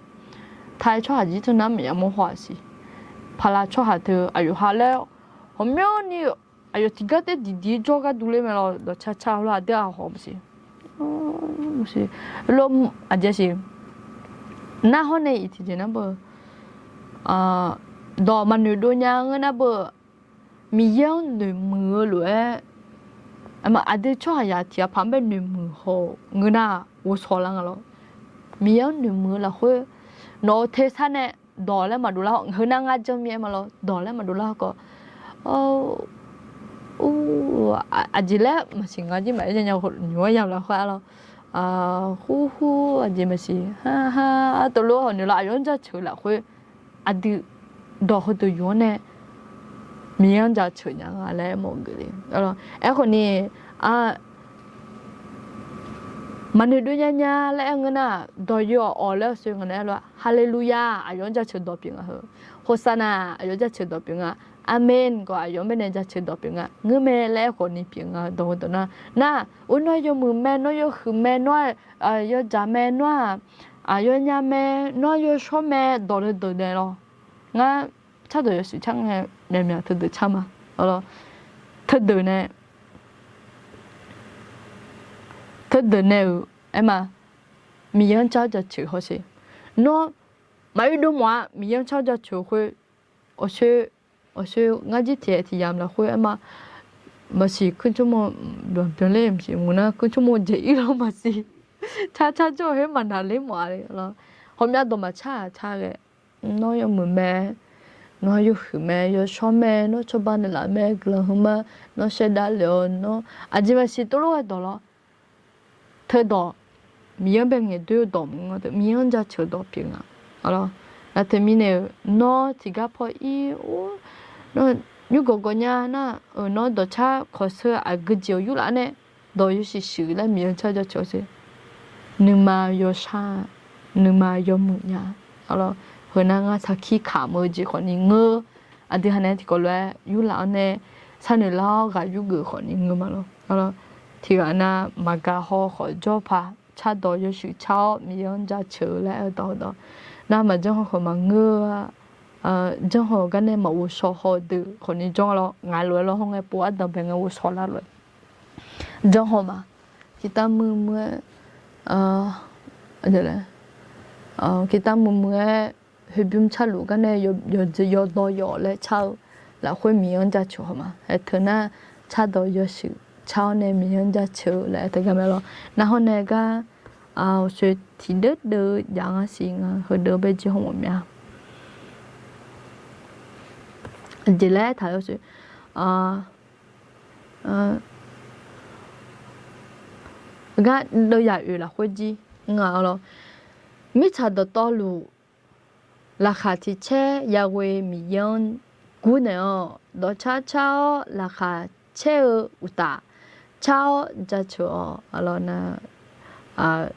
Taq-aer tsawrhaq jir teu nar maqya mawr haw-a siq. Pala tsawrhaq teu aqyawf ha laer, hawqmyanrni aqyawf tiqgar taer diqdiq jawr gar durler mae lawr, dawqcar car lawr aqdui-aq haw maqsiq. Lawr, aqjeq siq, nar hawr nae iq tiqjeq nar beu, dawq maqnoeq dov nya ngeur nar beu, Miqyaer-anr noeqmuiq-eu lof-aer, aqdui tsawrhaqzaq tiq ghaq paq-anr bae noeqmuiq haw-eu ngeur nar, ghovshaw lar nga lawr. Miqyaer-anr noeqmuiq-eu lafkhoer, nawq-euq tersar nae dawq laer maqdov lar haw, heu nar ngar janr mir-aer ma lawr, dawq laer maqdov lar haw khawf, aqjeq laer maqsiq nga jir maqaer nya nya nymq-aer yamq lafkhoer-a lawr. Khur khur aqjeq maqsiq ha ha, tov lof hawq noeq lawr aqyawf-anr jaceuq lafkhoer, aqdui dawq heudeuq yuf-anr nae Miqyaer-anr jaceuq nya nga laer mawf geuf le. Aerkhawf ni, maqnoeq dov nya nya laer aer ngeur nar, dawq yawf awq laer-eu sher nga nae aer lof-aer, Haleluya, aqyawf-anr jaceuq dawq pyeuf nga heu. Hosanna, aqyawf jaceuq dawq pyeuf nga. Aqmen khawf aqyawf-anr baenae jaceuq dawq pyeuf nga. Ngeur mae laer aerkhawf ni pyeuf nga dawq heudawq nar, nar, ur nawr yawmuiq mae, nawr yawhuiq mae, nawr yawdzaq mae, nawr-aq, aqyawfnya mae, nawr yawshawr mae, dawq heudeuq nae lawr. Ngar cardawq yawshuif car ngae myaqmyaq teudeuq car ma. Teudeuq nae, teudeuq nae-euq aer ma, Miqyaer-anr car jaceuq hawsher. Nawr maqoe dov mawf-a, Miqyaer-anr car jaceuq khoer, awqshoer Awqshoe ngar jir tiq aer tiq yamq lafkhoer aerma, maqsiq kuircmr mawr, byanqbyanq ler maqsiq mq nar kuircmr mawr jeq ir lawr maqsiq. Car car jawr-eu khoer maqnaq ler mawf-a le lawr. Ghawqmyav dawq maqcar-aq car ghae. Nawr yawmuiq mae, nawr yawhuiq mae, yawshawr mae, nawr cawba naeqlaf mae, guiqlanq heu ma, nawr shaevdav lef-awq, nawr aqjeq maqsiq tov lof-aer dawq lawr. Teudawq, Miqyaer-anr bae ngaeqdoer-eu dawq maqngeur, Miqyaer-anr jaceuq-eu dawq pyeuf nga. Aqlawr, nar teumirnae-euq nawr tiqgar paw ir, nawr nymr gawqgawq nya nar, nawr dawqcar kawqseu aqgeu jeq-awq yurlaf nae, dawq yawshuif shuif laer Miqyaer-anr car jaceuq-awr sher. Nuima yawshar, nuima yawmuiq nya. Aqlawr, heunar ngar sarkir kamq-eu jeq khawfni ngeur. Aqdui haq nae tiqkawv lof-aer yurlaf-awr nae, sharnoeq lar-awr ghaq yurgeuf khawfni ngeur ma lawr. Aqlawr, tiqghaq nar maqgaq haw khawf jawr paq cardawq yawshuif car-awr Miqyaer-anr jaceuq-eu laer aer-eu dawq dawq. Nar maqjanr haw khawf maqngeur-a. Janr haw gar nae maqghov shaw haw-eu deuq khawfni janr lawr. Ngaq lof-aer lawr hawr ngae pov ardanq bae ngae ghov shaw lar lof-aer janr haw ma. Kirtav muiq muiq-aer, kirtav muiq muiq-aer, hoeqbymr carluf gar nae yawdawr yawq laer car-eu lafkhoer Miqyaer-anr jaceuq haw ma. Aerteu nar, cardawq yawshuif car-awr nae Miqyaer-anr jaceuq-eu laer aerteu gar mae lawr. Nar hawr nae gar, awqshoe tiqdeuv deuv-eu jav ngar siq nga, heudeuv bae jir haw mawf mya. Aqjeq laer taq-eu gar deuv yaq oeq lafkhoer jir nga lawr. Mirtsaq dawqtawvluf laqkhaq tiq caer yaghoe Miqyaer-anr gurnaeq-awq. Dawqcar car-awr laqkhaq caer-eu uqtaf, car-awr jaceuq-awq. Aqlawr nar,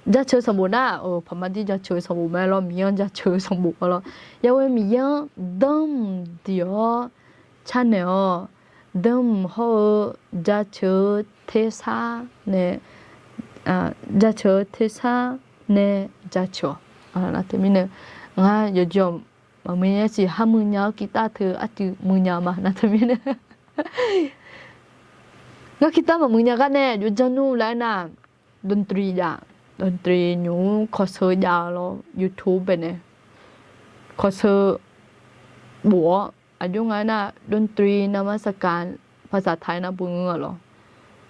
jaceuq-eu sanqbof nar, paqma dir jaceuq-eu sanqbof mae lawr, Miqyaer-anr jaceuq-eu sanqbof lawr. Yaghoe Miqyaer-anr danr mq diq-awr carnaeq-awq. Danr mq hawr-eu jaceuq-eu tersar nae, jaceuq-eu tersar nae jaceuq-awq. Nar teumirnae, ngar yawqjeq-awq maqmuiq nya siq, har muiq nya-awr kirtav teu arcuiv muiq nya ma. Nar teumirnae, ngar kirtav maqmuiq nya gar nae aqjox janr nmr laer aernar, ดนตรี jav, ดนตรี nymq-mr คอนเสิร์ต jav lawr, YouTube baenae คอนเสิร์ต bof-awr aqjox nga aernar ดนตรี นมัสการ ภาษาไทย nar bof ngeur-a lawr.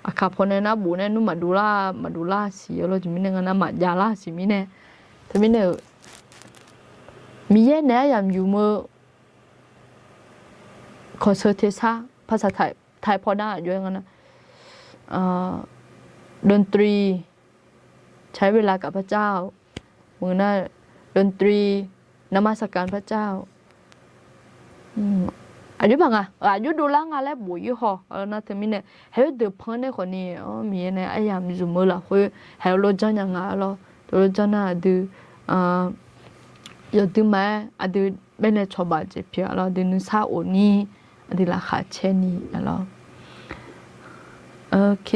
Aqkaq pawnae nar bof nae nmr maqdov lar maqdov lar siq-a lawr, jeq mirnae nga nar maqjav lar siq mirnae. Teumirnae-euq Miqyaer naeq-aer yamq yuf-eu คอนเสิร์ต tersar ภาษาไทย paw nar aqjox nga nar ดนตรี ใช้เวลากับพระเจ้า maqngeur nar ดนตรี นมัสการพระเจ้า aqjox baq nga, aqjox dovlar nga laer bof-ir haw. Nar teumirnae, haeq-eu deuq pan nae khawfni, Miqyaer nae aryamq zmq-eu lafkhoer haeq-eu lawr janr nya nga lawr. Tov lawr janr nar aqdui yawqdui maqaer aqdui baenae cawba jeq pyeuf-a lawr, aqdui nuisar of ni, aqdui laqkhaq caer ni-a lawr. Ok.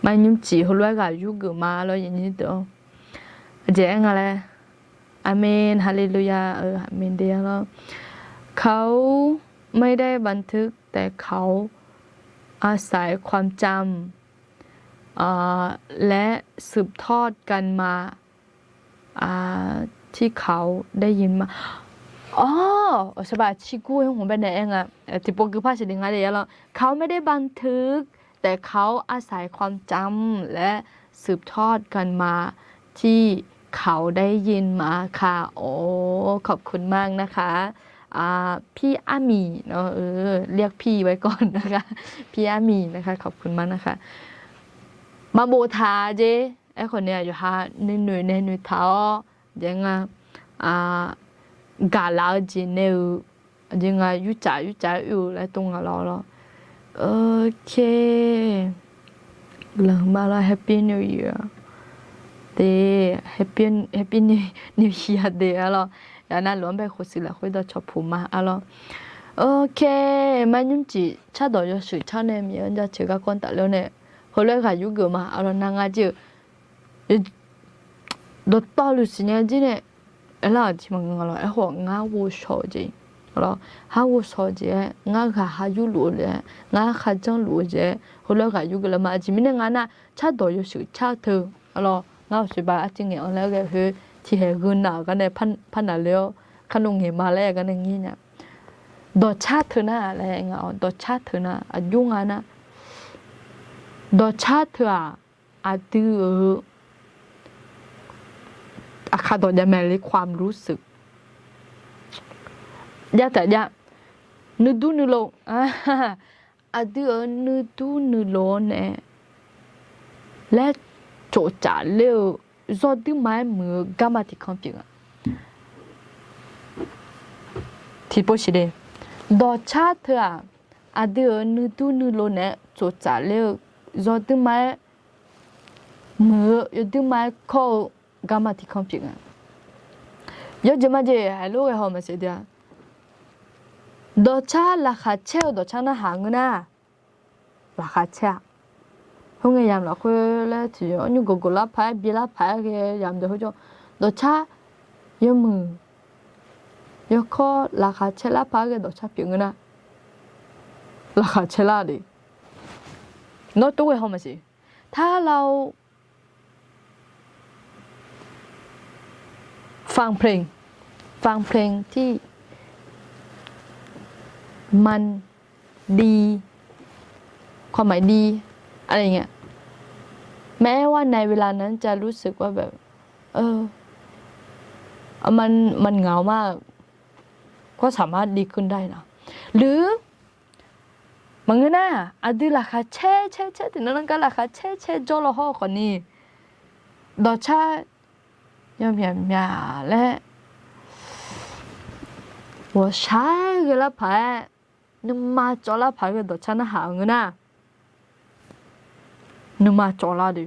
Mar nymrcif heulof-aer ghaq yurgeuf ma lawr, yaqnyir deuq-anr. Aqjeq aer nga laer. Aqmen, haleluya, aqmen de-a lawr. เขาไม่ได้บันทึก แต่เขาอาศัยความจำ และสืบทอดกันมา ที่เขาได้ยินมา Awr, awq saqbaq ciqgur-aer hmq baenae aer nga. Tiqpov gui par siqle nga de-a lawr. เขาไม่ได้บันทึก แต่เขาอาศัยความจำ และสืบทอดกันมา ที่เขาได้ยินมาค่ะ อ๋อ ขอบคุณมากนะคะ พี่อาหมี เรียกพี่ไว้ก่อนนะคะ พี่อาหมีนะคะ ขอบคุณมากนะคะ Maqbof taq-a jeq. Aerkhawf nae aqyawf ha nuinoeq nae noeqtaq-awr, aqjeq nga, gaqlaf-eu jeq nae-eu, aqjeq nga yurcaf yurcaf-aer oe-eu laer tov nga lawr lawr. Ok. Lanma lawr, Happy New Year de, Happy New Year de-a lawr. Yawqha navluf-anr bae khof siq lafkhoer dawqcawq puq ma-a lawr. Ok. Mar nymrcif cardawq yawshuif car nae Miqyaer-anr jaceuq garkawv tafler-awr nae, heulof-aer ghaq yurgeuf ma-a lawr. Nar ngar jir-eu dawqtawvluf siqnya jir nae aerlar-euq tiq maqngeur nga lawr. Aerkhawf ngar ghovshaw-eu jeq, lawr, har ghovshaw-eu jeq-aer, ngar ghaq ha yurluf-eu jeq-aer, ngar kharjanr luf-eu jeq-aer, heulof-aer ghaq yurgeuf lar ma. Aqjeq mirnae nga nar, cardawq yawshuif car-eu teu, lawr, ngar-euq sheuqba arcuiv ngaeq-anr laer ghae khoer tiqhaeq gheu nav-euq gar nae par naqle-awr, kar nov ngaeq ma laer gar nae ngir nya. Dawqcar teu nar laer nga-awr, dawqcar teu nar aqjox nga nar, dawqcar teu-aq, aqdui-euq aqkar dawq jav mae le ความรู้สึก jav taq jav, nuidur nuilov, aqdui-euq nuidur nuilov-awr nae laer tsoftsaf ler-eu, zawrduir ma-aer muiq-eu garma tiqkanr pyeuf nga. Tiqpov siqle, dawqcar teu-aq, aqdui-euq nuidur nuilov naeq-aer tsoftsaf ler-eu, zawrduir ma-aer muiq-eu, yawduir ma-aer kawr-eu garma tiqkanr pyeuf nga. Yawjeq majeq haiq lof ghae haw maqsiq dui-a. Dawqcar laqkhaq caer-eu dawqcar narhaq ngeur nar, laqkhaq caer-a. Khoerngae yamq lafkhoer laer tiqyawq nymr gawqgawq lar paq-aer bi lar paq-aer ghae yamq deuq khoerjawr, dawqcar yawmuiq yawkawr laqkhaq caer lar paq-aer ghae dawqcar pyeuf ngeur nar, laqkhaq caer lar de. Nawr tov ghae haw maqsiq. Tarlaf-eu ฟังเพลง ฟังเพลงที่มันดี ความหมายดี อะไรอย่างเงี้ย แม้ว่าในเวลานั้นจะรู้สึกว่าแบบ เออ มัน มันเหงามาก ก็สามารถดีขึ้นได้นะ หรือ maqngeur nar, aqdui laqkhaq caer caer caer tiqnan nan gar laqkhaq caer caer jawr law hawr khawfni, dawqcar yawmyaq myaq laer ghawqshaq ghae lar paq-aer, nuima cawv lar paq-aer ghae dawqcar narhaq-eu ngeur nar, nuima cawv lar de.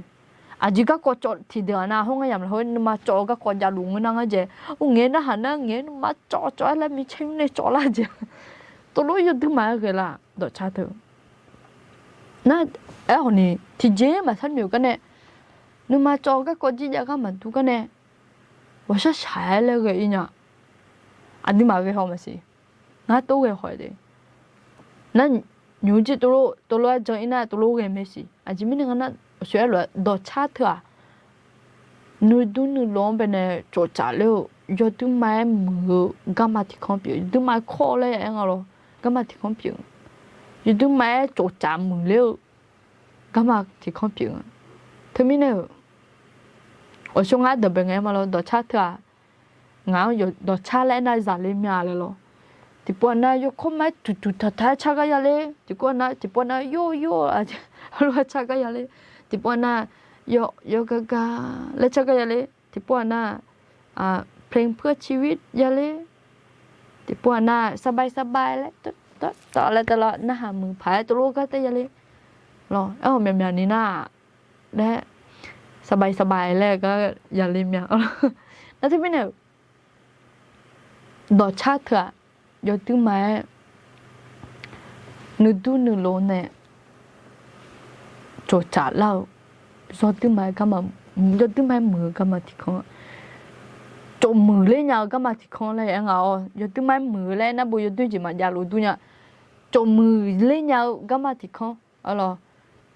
Aqjeq garkawv cawv tiqdeuq-aq nar, hawr ngar yamq lafkhoer nuima cawv-eu garkawv javluf ngeur nar ngar jeq, or ngaeq narhaq nar ngaeq nuima cawv cawv-aer laer micaer mr nae cawv lar jeq, tov lof yawduir ma-aer ghae lar dawqcar teu. Nar, aerkhawfni tiqjeq maqsar noeq gar nae, nuima cawv-eu garkawv jir jav gar maqdur gar nae, ghawqshaq shaq-aer laer ghae-ir nya. Aqduimaf ghae haw maqsiq. Ngar tov ghae haw-aer de. Nar, nymq-mr jir tov lof tov lof-aer jan-ir nar tov lof ghae mae siq. Aqjeq mirnae nga nar, aqshoe-aer lof-aer dawqcar teu-aq, nuidur nuilov-anr baenae tsoftsaf ler-eu, yawduir ma-aer muiq-eu garma tiqkanr pyeuf, yawduir ma-aer kawr laer ya-aer nga lawr, garma tiqkanr pyeuf, yawduir ma-aer tsoftsaf muiqler-eu garma tiqkanr pyeuf-a. Teumirnae-euq, aqshoe ngar deuq bae ngae ma lawr, dawqcar teu-aq, ngaq-anr dawqcar laer aernar zaqler mya laer lawr. Tiqpov aqnav yawkawr ma-aer tuqtuq taqtaq-aer car gar yaler, tiqpov aqnav tiqpov aqnav yawr yawr-eu lof-aer car gar yaler, tiqpov aqnav yawr gar gar laer car gar yaler, tiqpov aqnav เพลงเพื่อชีวิต yaler, tiqpov aqnav สบายๆ laer tawv tawv laer tawv lawr narhaq muiq paq-aer tov lof gar tae yaler. Lawr, aerkhawf myaqmyaq ni nar laer สบายๆ laer gar yaler mya. Nar teumirnae-euq, dawqcar teu-aq, yawduir ma-aer nuidur nuilov nae tsoftsaf lar-eu, yawduir ma-aer garma, yawduir ma-aer muiq-eu garma tiqkanr, tsofmuiq ler nya-eu garma tiqkanr laer aer nga-awr, yawduir ma-aer muiq-eu laer aernar bo yawduir jeq maqjav luf dur nya, tsofmuiq ler nya-eu garma tiqkanr, arlawr,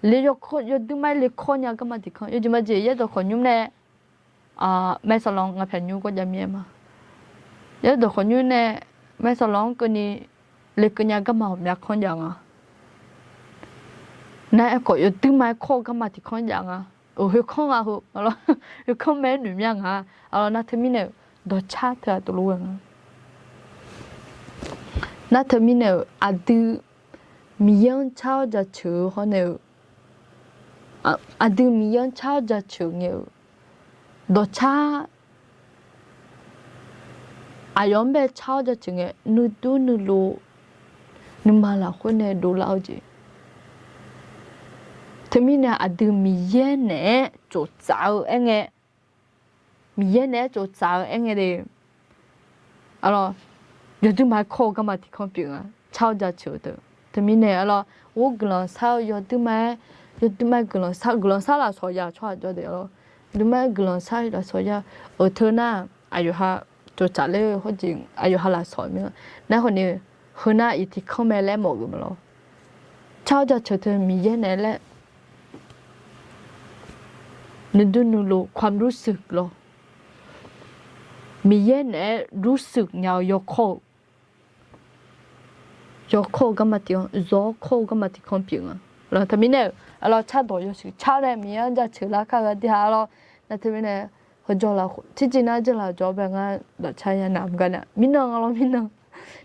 le yawkawr yawduir ma-aer lekawr nya-eu garma tiqkanr, yawjeq majeq yaerdawq khawqnymr nae แม่สลอง ngapyaq nymr gawr jav mir-aer ma. Yaerdawq khawqnymr nae แม่สลอง keuvni lekeuv nya garma ghawqmya kanr jav nga. Nar aerkhawf yawduir ma-aer kawr-eu garma tiqkanr jav nga. Oq, khoerkanr nga heu, arlawr, khoerkanr mae-aer noeq mya nga. Arlawr, nar teumirnae-euq dawqcar teu-aq tov lof ghae nga. Nar teumirnae-euq aqdui Miqyaer-anr car-awr jaceuq-eu hawr nae-euq, aqdui Miqyaer-anr car-awr jaceuq ngae-euq, dawqcar aqyawf-anr bae car-awr jaceuq ngae, nuidur nuilov nuima lafkhoer nae dovlar-eu jeq. Teumirnae aqdui Miqyaer naeq-aer tsoftsaf-eu aerngae, Miqyaer naeq-aer tsoftsaf-eu aerngae de. Arlawr, yawduir ma-aer kawr-eu garma tiqkanr pyeuf nga, car-awr jaceuq-eu deuq. Teumirnae arlawr, ghor guiqlanq shar-eu yawduir ma-aer, yawduir ma-aer guiqlanq shar, guiqlanq shar lafsawq ya tsawrhaq jawr de arlawr. Yawduir ma-aer guiqlanq shar lafsawq ya, euq teu nar, aqyawf ha tsoftsaf ler-eu hawr jeq aqyawf ha lafsawq mir-a. Nar khawfni, heu nar iq tiqkanr mae laer mawf-euq ma lawr. Car-awr jaceuq teu Miqyaer naeq laer nuidur nuilov ความรู้สึก lawr. Miqyaer naeq-aer รู้สึก nya-eu yawkawr-eu, yawkawr-eu garma tiq-anr, zawr kawr-eu garma tiq kanr pyeuf nga. Lawr, teumirnae-euq arlawr, cardawq yawshuif car nae Miqyaer-anr jaceuq lar kar gha de ha arlawr. Nar teumirnae, heujawr laf khof, tircif nar jawrlaf jawr bae ngar dawqcar ya naq mq gar nar, mirnan arlawr, mirnan.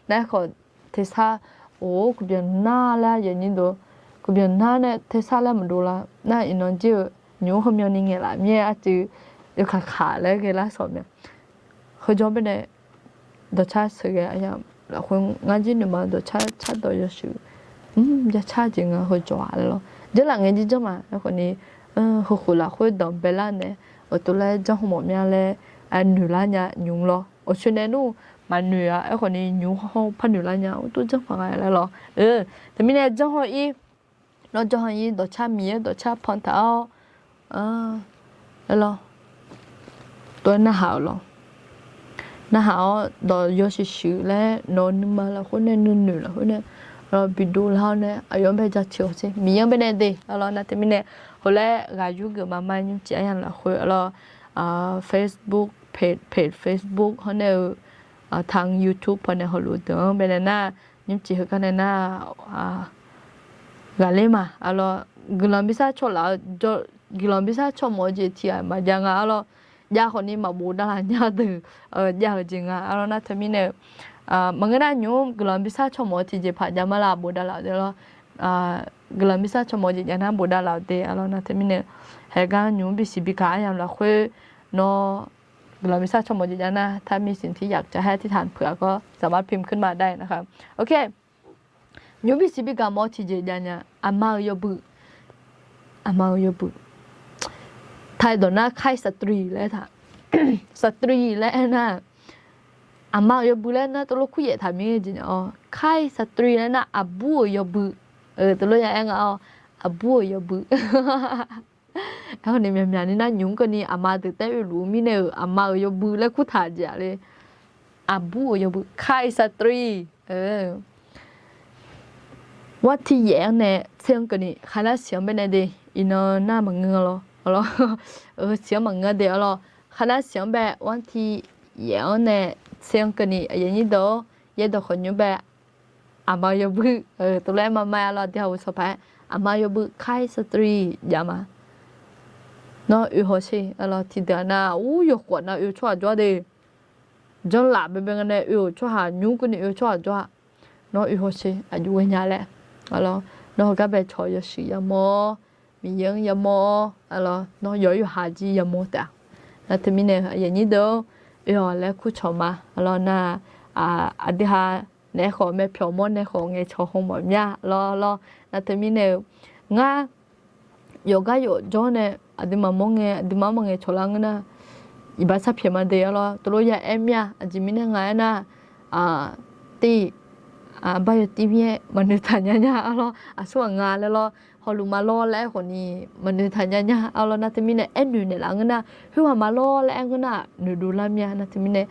Nar aerkhawf, tersar, or, kuqbyan nar laer aqyuif aqnyir deuq, kuqbyan nar nae tersar laer maqdov lar. Nar iqnan jir-eu nymq-mr heumyan ni ngaeqlaf mir-aer arcuiv yawkaq kaq laer ghae lar shawq mae. Heujawr baenae dawqcar sheuqghae aqyamq lafkhoer ngar jir noeqma dawqcar cardawq yawshuif, mr, jacar jeq nga heujawr-aq laer lawr. Janrlaf ngae jir janr ma. Aerkhawf ni, heukhof lafkhoer danqbae lar nae, uqtov laer janr haw mawf mya laer, noeq lar nya nymq lawr. Awqcoenae nmr maqnoeq-a. Aerkhawf ni nymq haw par noeq lar nya uqtov janr paq nga laer lawr. Teumirnae janr haw-ir, nawr janr haw-ir dawqcar Miqyaer dawqcar pan taq-awr, aer lawr, tov-aer narhaq-euq lawr. Narhaq-awr dawq yawshuif shuif laer nawq-eu nuima lafkhoer nae nuinoeq lafkhoer nae lawr bidov lar-awr nae aqyawf-anr bae jaceuq-awq sher. Miqyaer-anr baenae de arlawr. Nar teumirnae, heulof-aer ghaq yur geuf ma mar nymrcif aryamq lafkhoer arlawr, Facebook page, page Facebook hawr nae-eu, taq YouTube pawnae hawluf deuq-anr baenae nar, nymrcif heugar nae nar, ghaqler ma arlawr. Guiqlanq bi sar caw laf-eu, guiqlanq bi sar caw mawf-eu jeq tiq ghaq maqjav nga arlawr. Jav khawf ni maqbof davlaf nya deuq jav-euq jeq nga arlawr. Nar teumirnae-eu, maqngeur nar nymq-mr guiqlanq bi sar caw mawf-eu tiqjeq paq jav ma la bof davlaf-euq de lawr. Guiqlanq bi sar caw mawf-eu jeq jav nar bof davlaf-euq de arlawr. Nar teumirnae-eu, haegar nymq-mr bisiq bigaq aryamq lafkhoer nawr guiqlanq bi sar caw mawf-eu jeq jav nar ถ้ามีสิ่งที่อยากจะให้อธิษฐานเผื่อก็สามารถพิมพ์ขึ้นมาได้นะคะ โอเค Nymq-mr bisiq bigaq mawf-eu tiqjeq jav nya, aqma-euq yawbui. Aqma-euq yawbui. Taq-eu dawq nar ค่ายสตรี laer taq. สตรี laer aernar, aqma-euq yawbui laer nar tov lof kur yaef taq mir-aer jeq nya-awr, ค่ายสตรี laer nar aqbur-euq yawbui. Tov lof ya aer nga-awr, aqbur-euq yawbui. Aerkhawf ni myaqmyaq ni nar nymq-mr keuvni aqma deuq taef oeluf-eu mirnae-euq aqma-euq yawbui laer kurtaq jeq-a le. Aqbur-euq yawbui ค่ายสตรี. วันที่ yaef-anr nae tser-anr keuvni khar nar siq-anr baenae de, iqnan nar maqngeur lawr. Siq-anr maqngeur de arlawr. Khar nar siq-anr bae วันที่ yaef-anr nae tser-anr keuvni aqyuif aqnyir deuq-or, yaerdawq khawf nymr bae aqma yawbui, tov laer ma ma-aer arlawr, aqdui ha uqsawq paq-aer aqma yawbui ค่ายสตรี jav ma. Nawr oe haw sher arlawr, tiqdeuq-aq nar ur yawkhof nav oe-eu tsawrhaq jawr-a de. Janrlaf baebae nga nae oe-euq tsawrhaq, nymr keuvni oe-eu tsawrhaq jawr-a. Nawr oe haw sher aqjox ghaenya laer arlawr. Nawr heugar bae cawq yawshuif yamawr-awr, Miqyaer-anr yamawr-awr arlawr, nawr yawq-ir yawqha jir yamawr taef-a. Nar teumirnae aqyuif aqnyir deuq-or, oe-awq laer kur cawq ma arlawr. Nar aqdui ha naeq-aer khawf, maepyawq mawr nae khawf ngaeqcawq haw mawf mya lawr lawr. Nar teumirnae-eu, ngar yawqgar yawf jawr nae aqduimaf mawr ngae, aqduimaf-anr maqngaeq cawq lar ngeur nar, iqbax sharpyaeq ma de arlawr. Tov lof ya aer mir-a. Aqjeq mirnae nga aernar, tiv, bar yawtiv mir-aer maqnoeq taq nya nya arlawr. Aqsur ghaq nga laer lawr, hawluf ma lawr laer aerkhawf ni maqnoeq taq nya nya arlawr. Nar teumirnae aernoeq naeqlaf ngeur nar, khoerghaq ma lawr laer aer ngeur nar, noeqdov lar mir-a. Nar teumirnae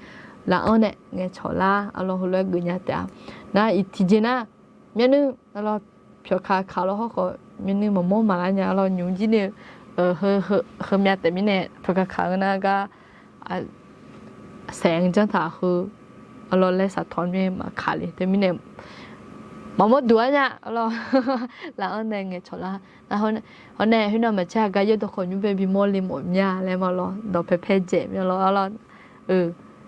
laf-anr nae ngaeqcawq lar arlawr, heulof-aer geuf nya taef-a. Nar iq tiqjeq nar, myavnuiv arlawr, pyawqkaq kaq lawr hawrkhawf myavnuiv maqmawr maqlar nya arlawr, nymq jir ni-eu heumyav taef mirnae pyawqkaq kaq-eu nar gar saef-anr janr taq heu arlawr laer saqtawq mir maqkaq le. Teumirnae maqmawr duq-ar nya arlawr. Laf-anr nae ngaeqcawq lar. Hawr nae khoernav maqtser aqgar yaerdawq khawf nymr bae bimawr le mawf mya laer ma lawr, dawq paepae dzaeq mya lawr arlawr.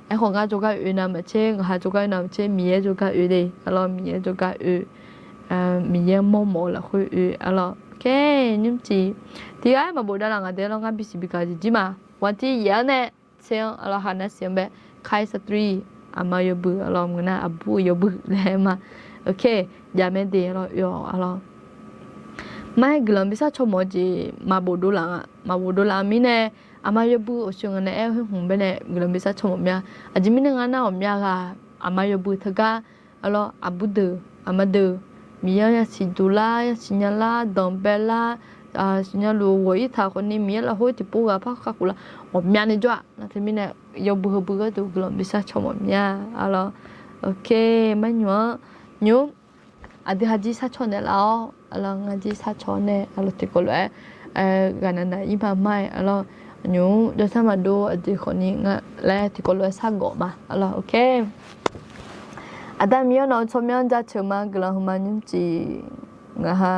Aerkhawf ngar jawrgar oe nav maqtser, ngaq ha jawrgar oe nav maqtser, Miqyaer jawrgar oe le arlawr, Miqyaer jawrgar oe. Miqyaer mawrmawf-eu lafkhoer oe arlawr. Nymrcif tiqghaq-aer maqbof davlaf ngaq de arlawr, ngar bisiq bigaq jeq jir ma. วันที่ yaef-anr nae tser-anr arlawr, ha nar siq-anr bae ค่ายสตรี aqma yawbui arlawr, maqngeur nar aqbur-eu yawbui laer ma. Jav mae de arlawr, oe-awq arlawr. Mar-aer guiqlanq bi sar caw mawf-eu jeq maqbof dovlaf nga. Maqbof dovlaf-eu mirnae, aqma yawbui awqshoeq ngaq nae aer-eu khoer hmq baenae guiqlanq bi sar caw mawf mya. Aqjeq mirnae nga nar, ghawqmya ghaq aqma yawbui teugar arlawr, aqbur deuq aqma deuq Miqyaer-anr yasiq duq lar, yasiq nya lar, danqbae lar, siqnya luf ghawq-ir taq khawf ni Miqyaer lafkhoer tiqpov ghaq par kakhof lar, ghawqmyani jawr-aq. Nar teumirnae yawbui heubui gharduq guiqlanq bi sar caw mawf mya arlawr. Maernymq-anr nymq aqdui ha jir sar caw naeqlaf-awr arlawr, ngar jir sar caw-awr nae arlawr tiqkawv lof-aer ghaqnaq naq-ir ma mar-aer arlawr, nymq-mr jawrsar maqdov aqjeq khawf ni nga laer tiqkawv lof-aer sar gawf ma arlawr. Aqda Miqyaer-awr, nawq-eu tsawrmyanr jaceuq ma. Guiqlanq huiqma nymrcif ngaq ha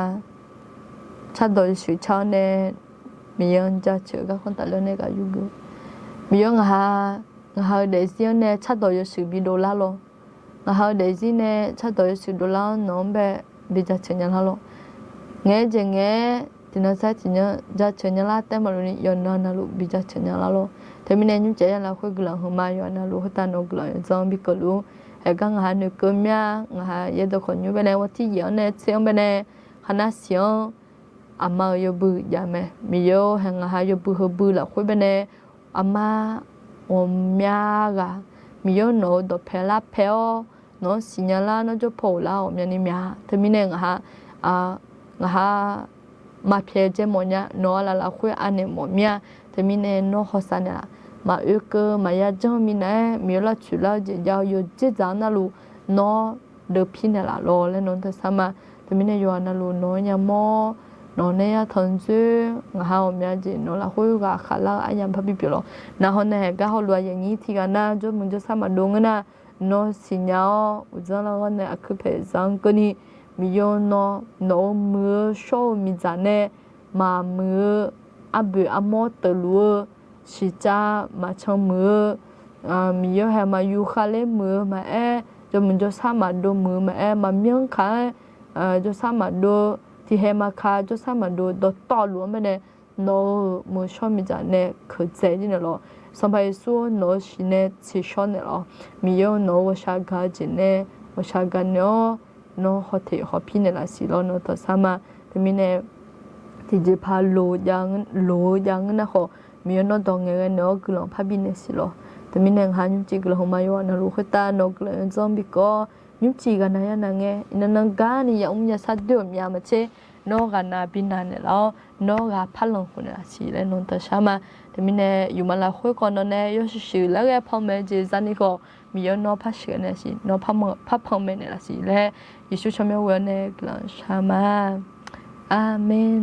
cardawq yawshuif car-awr nae, Miqyaer-anr jaceuq-eu garkhanr tafler-awr nae ghaq yurgeuf. Miqyaer ngaq ha, ngaq ha-eu daefzir-anr nae cardawq yawshuif bi dovlar lawr. Ngaq ha-eu daefzir nae cardawq yawshuif dovlar-anr nawq-anr bae bi jaceuq nya lar lawr. Ngaeq-aer jeq ngaeq-aer tiqnan sar tiqnan jaceuq nya lar taef maqlof ni yawqnan navluf bi jaceuq nya lar lawr. Teumirnae nymrcif ya lafkhoer guiqlanq huiqma yawqha navluf khoertav nawq-eu guiqlanq yawdzanr bi keuvluf-ur. Aergar ngaq ha noeqkeuv mya, ngaq ha yaerdawq khawf nymr baenae wawtir yaef-anr nae tser-anr baenae, khaqnav siq-anr aqma-euq yawbui jav mae. Miqyaer-or, hae ngaq ha yawbui heubui lafkhoer baenae aqma ghawqmya ghaq, Miqyaer-or, nawq-euq dawqpae lar pae-awr, nawq-anr siqnya lar, nawr jawr paw ghoflar ghawqmyani mya. Teumirnae ngaq ha, ngaq ha maqpyaeq jae mawf nya, nawq-eu laf lafkhoer anaeq mawf mir-a. Teumirnae nawr hawsav naeqlaf. Maqoe keuv maqya janr minav-aer Miqyaer lavtsoeq lar-eu jeq jav-eu yawdzer dzaq-anr navluf nawr deuvpir naeqlaf lawr laer nawq-anr teu sar ma. Teumirnae yawqha navluf nawq-anr yamawr, nawq nae ya tanqdzoer ngaq ha ghawqmya jeq nawq lafkhoer ghaq khaqlar-eu aryamq parbi pyeuf lawq. Naqhaw nae haeq gar hawluf aqyuif aqnyir tiqghaq nar jawrmuiq jawrsar maqdov ngeur nar, nawr siqnya-awr uqdzanr lar ghawr nae aqkuir paeq za-anr keuvni, Miqyaer-or, nawr nawq-euq muiq-eu shawr-eu miqdzaq nae maqmuiq-eu, arboeq armawr teufluf-eu, shiqcav maqcan muiq-eu, Miqyaer hae maqyuq khavler muiq-eu maqaer, jawrmuiq jawrsar maqdov muiq-eu maqaer, maqmyanr kaq-aer jawrsar maqdov, tiqhae maqka jawrsar maqdov dawqtawvluf-anr baenae nawq-euq muiq-eu shawr-eu miqdzaq nae keuqdzae jir naeq lawq. Sanqpaq Yeqsur-or, nawq-euq siq nae tseqshawr naeq lawq. Miqyaer-or, nawq-euq ghawqshaq gaq-eu jeq nae ghawqshaq gaq naeq-awr, nawr hawteq hawpir naeqlaf siq lawr nawq-anr teu sar ma. Teumirnae tiqjeqpaq loq-eu jav ngeur nar khawf, Miqyaer nawr dawq ngaeqghae naeq-awr guiqlanq parbi naeq siq lawq. Teumirnae ngaq ha nymrcif guiqlanq huiqma yawqha navluf khoertav nawq-eu guiqlanq yawdzanr bi keuv-awr, nymrcif ghaqnav yanav ngae iqnan nan garni yamr yashar doer-euq myav maqtser, nawr ghaqnav bi nav naeqlaf-awr, nawr ghaq par lanq khof naeqlaf siq laer nawq-anr teu sar ma. Teumirnae yufma lafkhoer khawf nawq nae yawshuif shuif lar ghae panmaeq-eu jeq zani khawf, Miqyaer nawr par sheuq naeqlaf siq, nawr par panmaeq naeqlaf siq laer Yeqsur tsawrmyanr ghoe-awr nae guiqlanq shar ma. Aqmeq.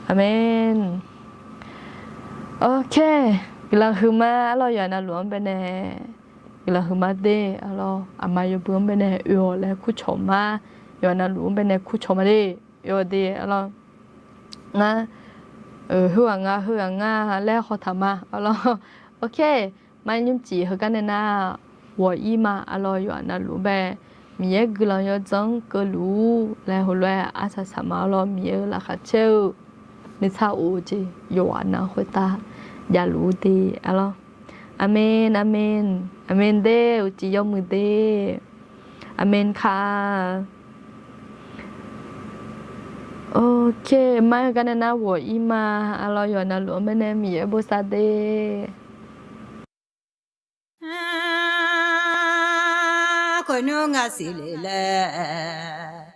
Aqmeq. Oke. Guiqlanq huiqma arlawr yawqha navluf-anr baenae guiqlanq huiqma de arlawr, aqma yawbui-anr baenae oe-awq laer kurcawq ma. Yawqha navluf-anr baenae kurcawq ma de, oe-awq de arlawr. Ngar heughaq nga heughaq nga laer hawtaq ma arlawr. Oke. Mar nymrcif heugar nae nar, ghawq-ir ma arlawr yawqha navluf-anr bae Miqyaer guiqlanq yawdzanr keuvluf-ur laer heulof-aer arsaq saq ma arlawr. Miqyaer-euq laqkhaq caer-eu nuisar of-eu jeq yawqghaq nav khoertav javluf-ur de arlawr. Aqmeq, aqmeq, aqmeq de, uqcif yawmuiq de. Aqmeq ka. Oke, mar heugar nae nar ghawq-ir ma arlawr yawqha navluf-anr baenae Miqyaer bosav de. Khoernmr ngar siqle laer,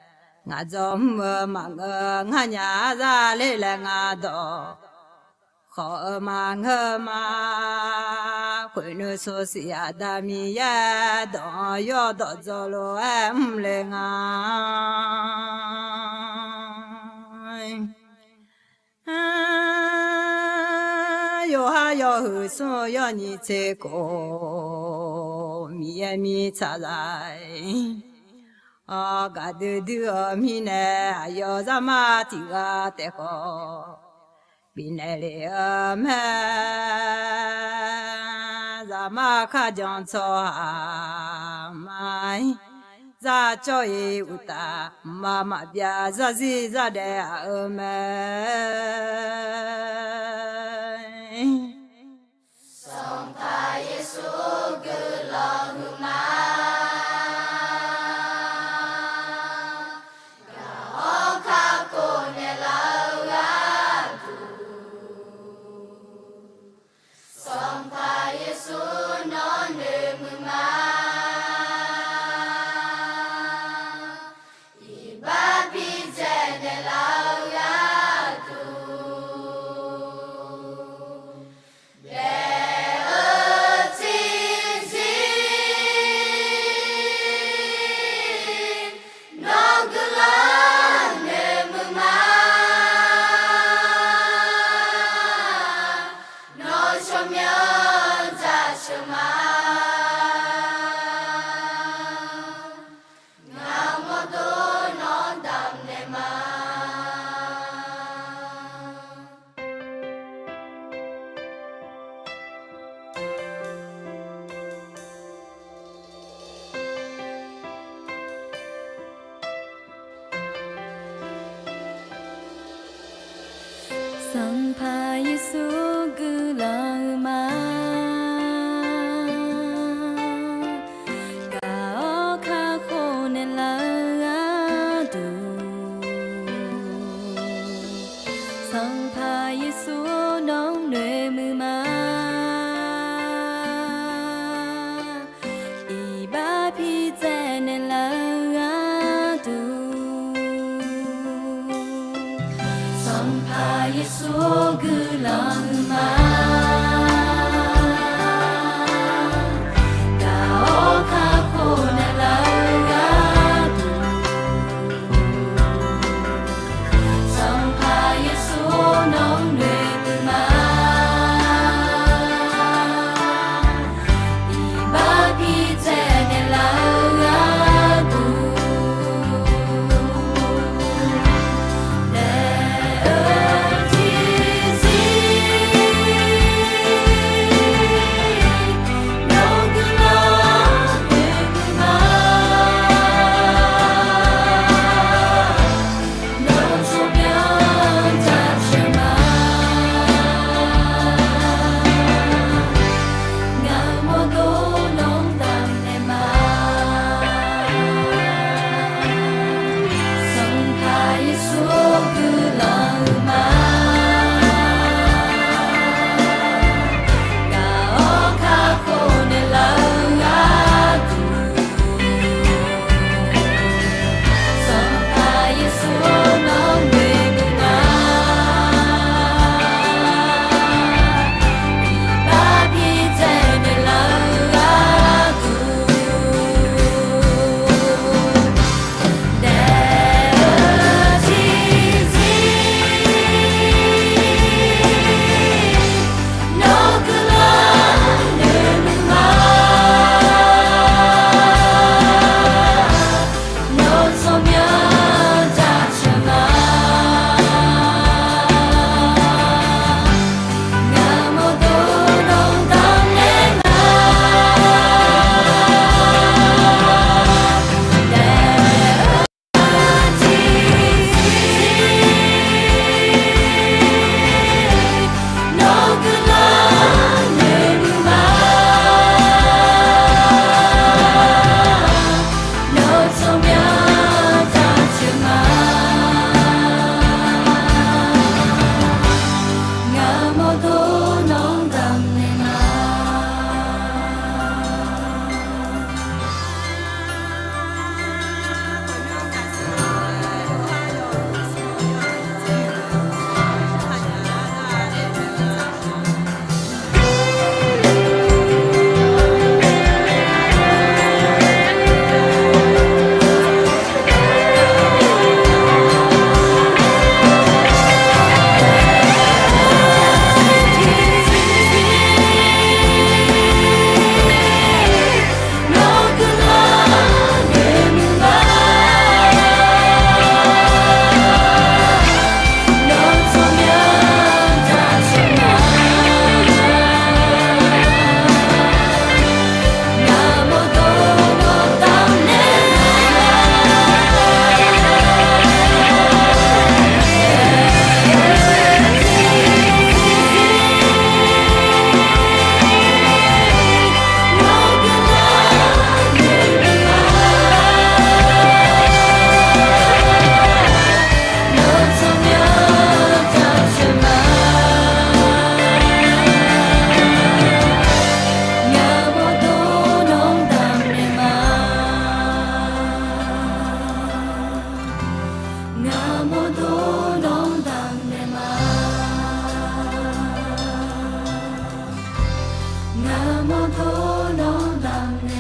ngaq dzawr mr-eu maqngeur, ngar nya zar ler laer ngar dawq khawf-eu maqngeur ma. Khoernmr smrsiq Aqda Miqyaer dawq-anr yawdawq dzaw lof-aer mrle nga. Yawqha yawhuiq smr-eu yawnyir tser khof, Miqyaer mirtsaq zaq-aer gaqdui dui-eu mirnae, aqyawf zaqmar tiq ghaq taef khawf bifnaeq lef-eu mae. Zaqmar kharjan tsawrhaq maqir, zar cawv-ir uqtaf, mqmaq maqbyav zarzir zardaef aq-eu mae. Sanqpaq Yeqsur guiqlanq huiqma, gaq-awr kakhof naeqlaf-eu gharduq, Sanqpaq Yeqsur nawr noeqmuiq ma. Iqbax bidzaeq naeqlaf-eu gharduq, Sanqpaq Yeqsur guiqlanq-eu ma. Gaq-awr kakhof naeqlaf-eu gharduq, Sanqpaq Yeqsur nawq-anr noeqmuiq ma. Iqbax pi tsaev naeqlaf-eu gharduq, Sanqpaq Yeqsur guiqlanq-eu ma. Gaq-awr kakhof naeqlaf-eu gharduq, Sanqpaq Yeqsur nawq-anr noeqmuiq ma. Iqbax pi tsaev naeqlaf-eu gharduq, naeq-eu tiqzir nawr guiqlanq noeqmuiq ma. Nawr tsawrmyanr jaceuq ma. Ngaq mawrdo nawq-anr damnaeq ma. Sanqpaq Yeqsur guiqlanq-eu ma. Gaq-awr kakhof naeqlaf-eu gharduq, Sanqpaq Yeqsur nawq-anr noeqmuiq ma. Iqbax pi tsaev naeqlaf-eu gharduq, naeq-eu tiqzir nawr guiqlanq noeqmuiq ma. Nawr tsawrmyanr jaceuq ma. Ngaq mawrdo nawq-anr damnaeq ma. Naeq-eu tiqzir nawr guiqlanq noeqmuiq ma. Nawr tsawrmyanr jaceuq ma. Ngaq mawrdo nawq-anr damnaeq ma. Ngaq mawrdo nawq-anr damnaeq ma. Ngaq mawrdo nawq-anr damnaeq